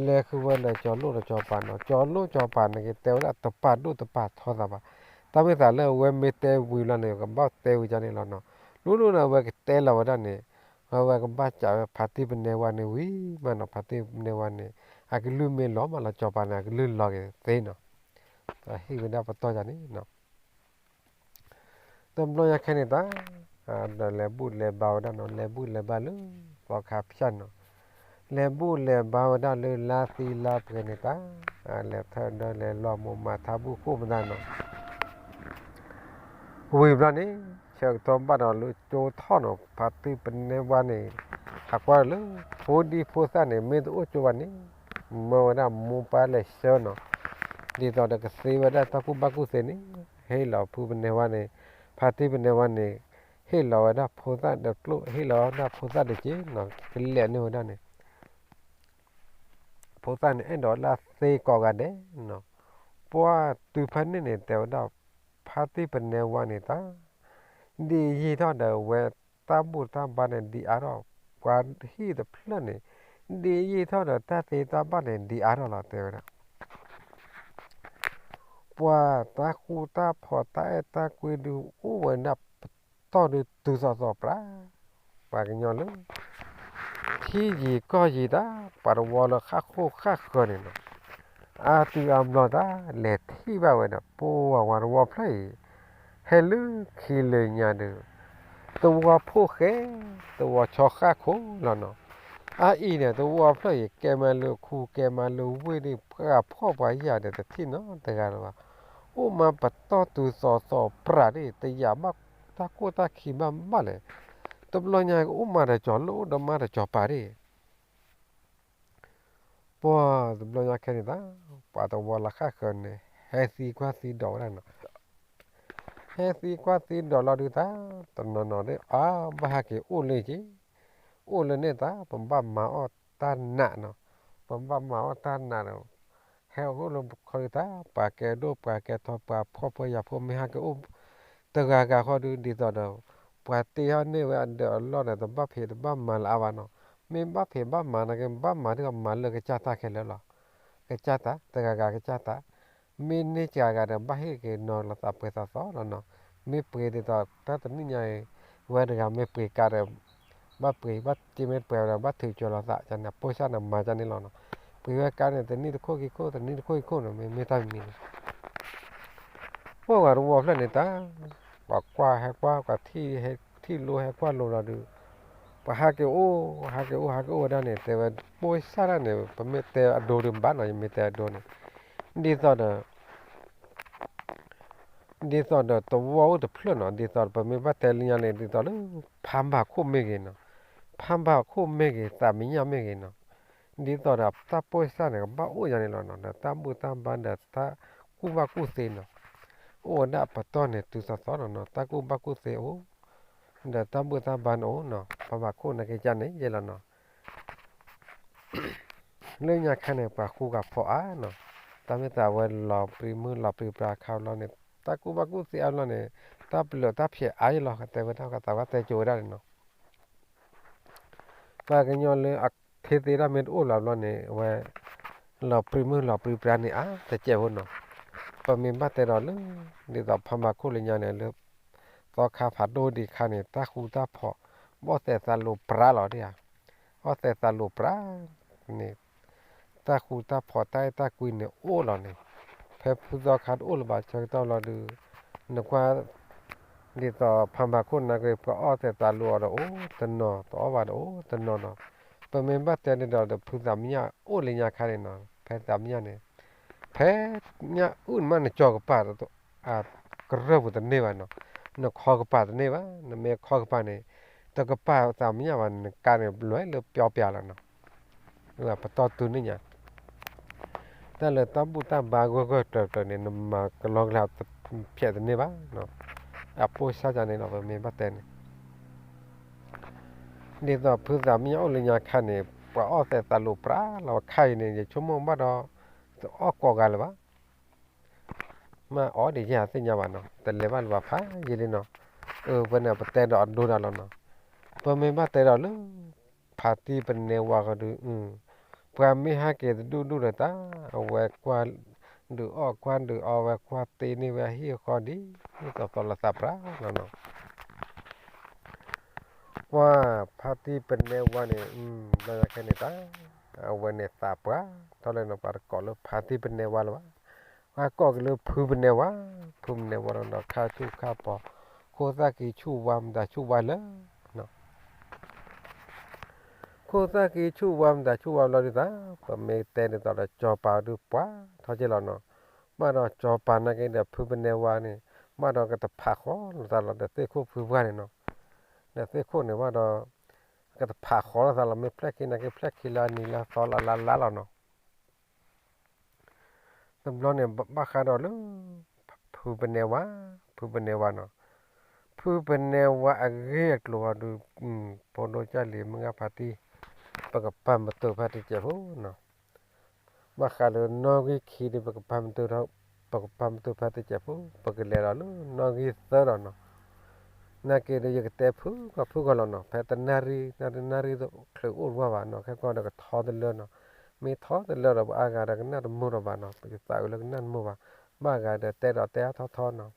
လဲၤဃုာ်ဝဲလၢကၠီၤလိၣ်ဒီးကၠီၤပၤနီၤ, ကၠီၤလိၣ်ကၠီၤပၤန့ၣ် ကတဲဝဲဒၣ်တပာ်ဒိၣ်တပာ်ထီသးဘၣ်. တၢ်မ့ၢ်သးလၢအဝဲမ့ၢ်တဲဝံၤလီၤန့ၣ် ကဘၣ်တဲဝံၤကန့ၣ်လီၤနီၤ. လၢလၢန့ၣ် အဝဲကတဲလီၤဝဲဒၣ်န့ၣ် အဝဲကဘၣ်စံးဝဲဖါတံၢ်ပနဲဝါန့ၣ်ဝံၤမးနီၤ, ဖါတံၢ်ပနဲဝါန့ၣ် အကလုၢ်မ့ၢ်လီၤမးလီၤ ကၠီၤပၤန့ၣ် အကလုၢ်လီၤက့ၤသ့နီၤ. ဟ့ၣ်ဝဲဒၣ်ပတီၢ်ယၤန့ၣ်နီၤ. တဘျီညါခဲန့ၣ်တၢ် ဒီးလဲၤဘူၣ်လဲၤဘါဝဲဒၣ်နီၤ, လဲၤဘူၣ်လဲၤဘါလၢ သီခါဖၠၣ်နီၤ, လဲၤဘူၣ်လဲၤဘါဝဲဒၣ်လၢလါသံလါပှဲၤန့ၣ်တၢ်, လဲၤထၢၣ်ဒီးလဲၤလီၤမိၢ်မၤထါဘူၣ်ဃိၣ်မတၤနီၤ. ဝံၤဘျီန့ၣ် ဆၢကတီၢ်ဘၣ်ဒီးလၢကၠိထီၣ်နီၤ, ဖါတံၢ်ပနဲဝါန့ၣ် ဟးကွၢ်လၢ ဖိဒံဖိသၣ်န့ၣ် မ့ၢ်တအိၣ်ကၠိဘၣ်န့ၣ် မၢဝဲဒၣ်မိၢ်ပၢ်လဲၤဆှၢနီၤ, ဒ်သိးဒီးကသ့ဝဲဒၣ်တၢ်ကူၣ်ဘၣ်ကူၣ်သ့န့ၣ် ဟ့ၣ်လီၤဖုပနဲဝါန့ၣ်, ဖါတံၢ်ပနဲဝါန့ၣ် ဟ့ၣ်လီၤဝဲဒၣ်ဖိသၣ်ဒီးကျိၣ်, ဟ့ၣ်လီၤဝဲဒၣ်ဖိသၣ်တက့ၢ်နီၤ, ကလဲၤန့ၢ်ဝဲဒၣ်န့ၣ် ဖိသၣ်န့ၣ် အဲၣ်ဒိးလၢသ့ကိးဂၤဒဲးနီၤ. ပှၢ်တုၤဖဲန့ၣ်န့ၣ် တဲဝဲဒၣ် ဖါတံၢ်ပနဲဝါန့ၣ်တၢ်, ဒ်ယံာ်ထီၣ်ဒီးဝဲတၢ်ဘူၣ်တၢ်ဘါန့ၣ် ဒံးအါထီၣ်, ပှၤဟံၣ်တဖျၢၣ်န့ၣ် ဒ်ယံာ်ထီၣ်ဒီးတၢ်သ့တၢ်ဘၣ်န့ၣ် ဒံးအါထီၣ်လီၤ တဲဝဲဒၣ်. ပှၤတၢ်ဃူတၢ်ဖိးတၢ်အဲၣ်တၢ်ကွံဒုး အိၣ်ဝဲဒၣ်ပတီၢ်ဒုးတုၤသိးသိးပြး, ပှၤကညီလၢ ထံယံၤကီၢ်ယံၤတၢ်, ပှၤတဝီလၢဃၣ်ဃိၣ်ဃၣ်ဃၢၤန့ၣ်နီၤ, အါတုၤအါဘျီတၢ် လဲၤထံၣ်ဘၣ်ဝဲဒီး ပှၤဝၤတဝီဖျၢၣ်အံၤ ဟဲလၢခံလၢညါဒီး သဝီဖိၣ်ဃဲ, သဝီဆီဃၣ်ခိၣ်လီၤနီၤ. အါအံၤန့ၣ် သဝီဖျၢၣ်အံၤ ကဲမးလၢခူ ကဲမးလၢဝ့ၢ်ဒီး ပှၤဖှီၣ်ပှၤယာ်ဒီးတထံၣ်နီတဂၤလၢၤဘၣ်. အိၣ်မးပတီၢ်တုၤသိးသိးပြးဒီး တယာ်ဘၣ်တၢ်ကိၢ်တၢ်ခံးဘၣ်ဘၣ်လဲၣ်. တဘျီညါကအိၣ်မးဒီးကၠီၤလိၣ် အိၣ်ဒီးမးဒီးကၠီၤပၤဒီး ပှၤတဘျီညါခဲန့ၣ်တၢ်, ပှၤတဝီလၢဃၣ်ဃၢၤန့ၣ် ဟဲသံကွၢ်သံဒိးဝဲဒၣ်နီၤ. ဟဲသံကွၢ်သံဒိးလီၤဒုးတၢ်, တနီၤနီၤဒီး အါ ဘၣ်ဟဲက့ၤအိၣ်လၢက့ၤ, အိၣ်လၢန့ၣ်တၢ် ပဘၣ်မၤအီၣ်တၢ်နးနီၤ. ပဘၣ်မၤအီၣ်တၢ်နာ်ဒီး ဟဲအိၣ်လၢခီဒုးတၢ် ပှၤကဲဒိၣ်ပှၤကဲထီ ပှၤဖှီၣ်ဖိယာ်ဖိ မ့ၢ်ဟဲက့ၤအိၣ်တဂၤဂၤဃီဒုး ဒ်သိးဒီး ပှၤတ့ဟီၣ်န့ၢ်ဝဲအဒၢးအလီၢ်ဒီး တဘၣ်ဖံးတဘၣ်မၤလၢအါဘၣ်နီၤ. မ့ၢ်ဘၣ်ဖံးဘၣ်မၤနာ်က့ ဘၣ်မၤဒ်သိးမၤလၢကစၢ်တၢ်ခဲလၢာ်လီၤ. ကစၢ်တၢ် တဂၤဂၤကစၢ်တၢ် မ့ၢ်န့ၢ်စှၤဂၤဒီး ဘၣ်ဟ့ၣ်က့ၤနီၤလီၤသးပှဲၤသးသီလီၤနီၤ. မ့ၢ်ပှ့ၤဒ်သိး တၢ်တနံၣ်ညါအံၤ ဝဲတဂၤမ့ၢ်ပှ့ၤကါဒီး ဘၣ်ပှ့ၤ ဘၣ်တ့မ့ၢ်ပှဲၤဒီး ဘၣ်ထုးကၠီၤလီၤသးန့ၣ် ပိၢ်စၢ်န့ၣ် မၤကန့ၣ်လီၤနီၤ. ပှ့ၤဝဲကါန့ၣ် တနံၣ်တခိၣ်ခံခိၣ် တနံၣ်တခိၣ်ခံခိၣ်န့ၣ် မ့မ့ၢ်တၢ်မံၤန့ၣ် ပှၤဂၤတဝီဖျၢၣ်န့ၣ်တၢ် ပှၤကွၢ်ဟဲကွၢ် ပှၤထံၣ် ထံၣ်လိဟဲကွၢ်လိလီၤဒုး ပှၤဟးက့ၤအိၣ် ဟးက့ၤအိၣ် ဟးက့ၤအိၣ်ဝဲဒၣ်န့ၣ် တဲဝဲ ပိၢ်စၢ်ဒၣ်န့ၣ် ပမ့ၢ်တဲအဒိဒုးဘၣ်နီၤ ယမ့ၢ်တဲအဒိန့ၣ် ဒ်သိးဒီး ဒ်သိးဒီးတဝီအိၣ်တဖျၢၣ်နီၤ ဒ်သိးဒီးပမ့ၢ်ဘၣ်တဲလၢညါန့ၣ် ဒ်သိးလၢ ဖးဘၣ်ခိၣ်မ့ၢ်ဂ့ၤနီၤ ဖးဘၣ်ခိၣ်မ့ၢ်ဂ့ၤ သးမံၤညၣ်မ့ၢ်ဂ့ၤနီၤ ဒ်သိးဒီးတၢ်ပိၢ်စၢ်န့ၣ် ကဘၣ်အိၣ်ယါန့ၣ်လီၤနီၤ ဒီးတၢ်ဘူၣ်တၢ်ဘါဒီးတၢ်ကူၣ်ဘၣ်ကူၣ်သ့နီၤ အိၣ်ဝဲဒၣ်အပတီၢ်န့ၣ် တုၤသီသီလီၤနီၤ တၢ်ကူၣ်ဘၣ်ကူၣ်သ့အိၣ် ဒီးတၢ်ဘူၣ်တၢ်ဘါန့ၣ်အိၣ်နီၤ ဖးဘၣ်ခိၣ်နာ်က့ကန့ၣ်ယဲလီၤနီၤ လၢညါခါန့ၣ် ပှၤဃူဂၤဖိးအါနီၤ, တၢ်မ့ၢ်သးဝဲလီၤပြံမုၢ်လီၤပြံပြါအခါဘျီန့ၣ် တၢ်ကူၣ်ဘၣ်ကူၣ်သ့အါဘျီန့ၣ် တၢ်ပလၢာ်တၢ်ဖျဲးအါယလီၤ တဲဝဲဒၣ် သးဝဲတဲကၠိဝဲဒၣ်န့ၣ်နီၤ, ပှၤကညီလၢအခ့သ့ဒၣ်မ့ၢ်တအိၣ်လီၤဘျီန့ၣ် အဝဲ လီၤပြံမုၢ်လီၤပြံပြါန့ၣ်အါတစဲးဖိနီၤ, ပမ့ၢ်ဘၣ်တဲဒီးလၢ ဒ်သိးဖးဘၣ်ခိၣ်လၢညါန့ၣ် လၢ သီခါဖးဒိၣ်ဒံးခါန့ၣ် တၢ်ဃူတၢ်ဖိး ဘၣ်အီၣ်သဲးသးလိာ်ပြါလီၤဒၣ်ဧါ, အီၣ်သဲးသးလိာ်ပြါန့ၣ် တၢ်ဃူတၢ်ဖိးတၢ်အဲၣ်တၢ်ကွံန့ၣ်အိၣ်လီၤန့ၣ်, ဖဲဖုသီခါတအိၣ်လၢၤဘၣ်ဆၢကတီၢ်လီၤဒုး နကွၢ် ဒ်သိးဖးဘၣ်ခိၣ်နာ်က့ ပှၤအီၣ်သဲးသးလိာ်အီၤဒီးအိၣ်တနီၤ တအီၣ်ဘၣ်ဒီးအိၣ်တနီၤနီၤ, ပမ့ၢ်ဘၣ်တဲဒ်ဒီး ဒီးဖုသးမံညၣ်အိၣ်လၢညါခါန့ၣ်နီၤ, ဖဲသးမံညၣ်န့ၣ် ဖဲညၣ်အုၣ်န့ၣ်မး နကၠီၤကပၤ ကရၢၢ်ပူၤတန့ၢ်ဘၣ်နီၤ, နခီကပၤတန့ၢ်ဘၣ်, နမ့ၢ်ခီကပၤန့ၣ် တကပၤသးမံညၣ်ဘၣ် နကါန့ၣ် လွဲလၢပျီပျါလီၤနီၤ, ပတီၢ်တုၤန့ၣ်ညါ တၢ်လၢတၢ်ဘူၣ်တၢ်ဘါဂၢၢ်ဂၢၢ်ကျၢၤကျၢၤန့ၣ် နမၤကလီကလီ ဖျဲးတန့ၢ်ဘၣ်, အပိၢ်စၢ်ကန့ၣ်လီၤ ပမ့ၢ်ဘၣ်တဲန့ၣ် ဒ်သိးဖုသးမံညၣ်အိၣ်လၢညါခါန့ၣ် ပှၤအီၣ်သဲးသးလိာ်ပြါလီၤ အခါအံၤန့ၣ် ယဆိကမိၣ်ဘၣ်ဒီး တအီၣ်ကိးဂၤလၢၤဘၣ်, မ့ၢ်အီၣ်ဒံးယဲၢ်သ့ၣ်ညါဘၣ်နီၤ, တလဲၤဘၣ်လၢၤဘၣ်ဖးယံာ်လံနီၤ, အဝဲန့ၣ်ပတဲဒီးအဒိဒၣ်လီၤနီၤ, ပမ့ၢ်ဘၣ်တဲဒီးလၢ ဖါတံၢ်ပနဲဝါဃီဒုး ပှၤမ့ၢ်ဟဲက့ၤတဒူၣ်ဒူၣ်ဒီးတၢ် အဝဲကွၢ်ဒုးအီၣ်ကွၢ်ဒုးအီ ဝဲကွၢ်တ့န့ၢ်ဝဲဟံၣ်ဃီဒ်သိးသိးလီၤသးပြါလီၤနီၤ ကွၢ်ဖါတံၢ်ပနဲဝါန့ၣ် ဘျီညါခဲန့ၣ်တၢ် အဝဲန့ၣ်သးပှၢ်ထီၣ်လၢနီၤ ပှၤတကိးလၢဖါတံၢ်ပနဲဝါလၢၤဘၣ်, ပှၤကိးက့ၤလၢဖုပနဲဝါ, ဖုပနဲဝါလီၤနီၤ ခါဆူၣ်ခါပီၤ ခိၣ်သၣ်ကံဆူၣ်ဝါမတၤဆူၣ်ဝါလၢ ခိၣ်သၣ်ကံဆူၣ်ဝါမတၤဆူၣ်ဝါဘျီဒုးသး ပမ့ၢ်တဲဒ်သိးဒီး ကၠီၤပၤဒုးပှၢ်ထီၣ်က့ၤလီၤနီၤ, ဘၣ်ဒီးကၠီၤပၤနာ်က့ဒီးဖုပနဲဝါန့ၣ် ဘၣ်ဒီးကတဖးဃီလိာ်သးလီၤဒီးသ့ၣ်ခိၣ်ဖုပှၢ်န့ၣ်နီၤ, ဒီးသ့ၣ်ခိၣ်န့ၣ်ဘၣ်ဒီး ကတဖးဃီလိာ်သးလီၤ မ့ၢ်ဖျဲၣ်ခံနာ်က့ ဖျဲၣ်ခံလၢနံၤလၢသီလၢလါလီၤနီၤ တဘျီန့ၣ် ဘၣ်ဃးဒီးလၢ ဖုပနဲဝါ, ဖုပနဲဝါနီၤ, ဖုပနဲဝါအဂ့ၢ်အကျိၤအီၤဒုး ဖိဒိၣ်ကၢ်လံၤ မုၢ်ဂၢ်ဖါတံၢ် ပကပာ်မတုာ်ဖဲတစဲးဖိနီၤ, ဘၣ်ဃးလၢနီၣ်ဂံၢ်ခံဒုး ပကပာ်မတုာ်ထီၣ်, ပကပာ်မတုာ်ဖဲတစဲးဖိ ပကလဲၤဒီးလၢနီၣ်ဂံၢ်သၢဒီးနီၤ နာ်က့ဒီး ယကတဲဖုကီၢ်ဖုကီၢ်လီၤနီၤ, ဖဲတနၣ်ရံၣ် နၣ်ရံၣ် နၣ်ရံၣ်ဒီးချုးအိၣ်တဝၢ်ဘၣ်နီၤ, ခဲကီၢ်ဒီးကထီတလၢနီၤ, မ့ၢ်ထီတလၢဒီး ပှၤအါဂၤဒီးကနၣ်တမုာ်ဒီးဘၣ်နီၤ, ပယသးအုးလၢကနၣ်တမုာ်ဘၣ်, ဘၣ်ဂၤဒီးတဲဒီးတဲအါထီၣ်ထီနီၤ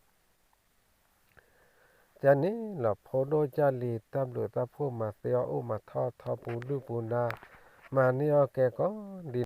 တၢ်န့ၣ်လီၤ ဖိဒိၣ်ကၢ်လံၤ တၢ်ဘျုးတၢ်ဖှိၣ်မၤသ့အီၣ်အိၣ် မၤထီၣ်ထီပူၤဒုၣ်ပူၤဒါ မၤန့ၢ်အီၣ်ကဲကီးဒ်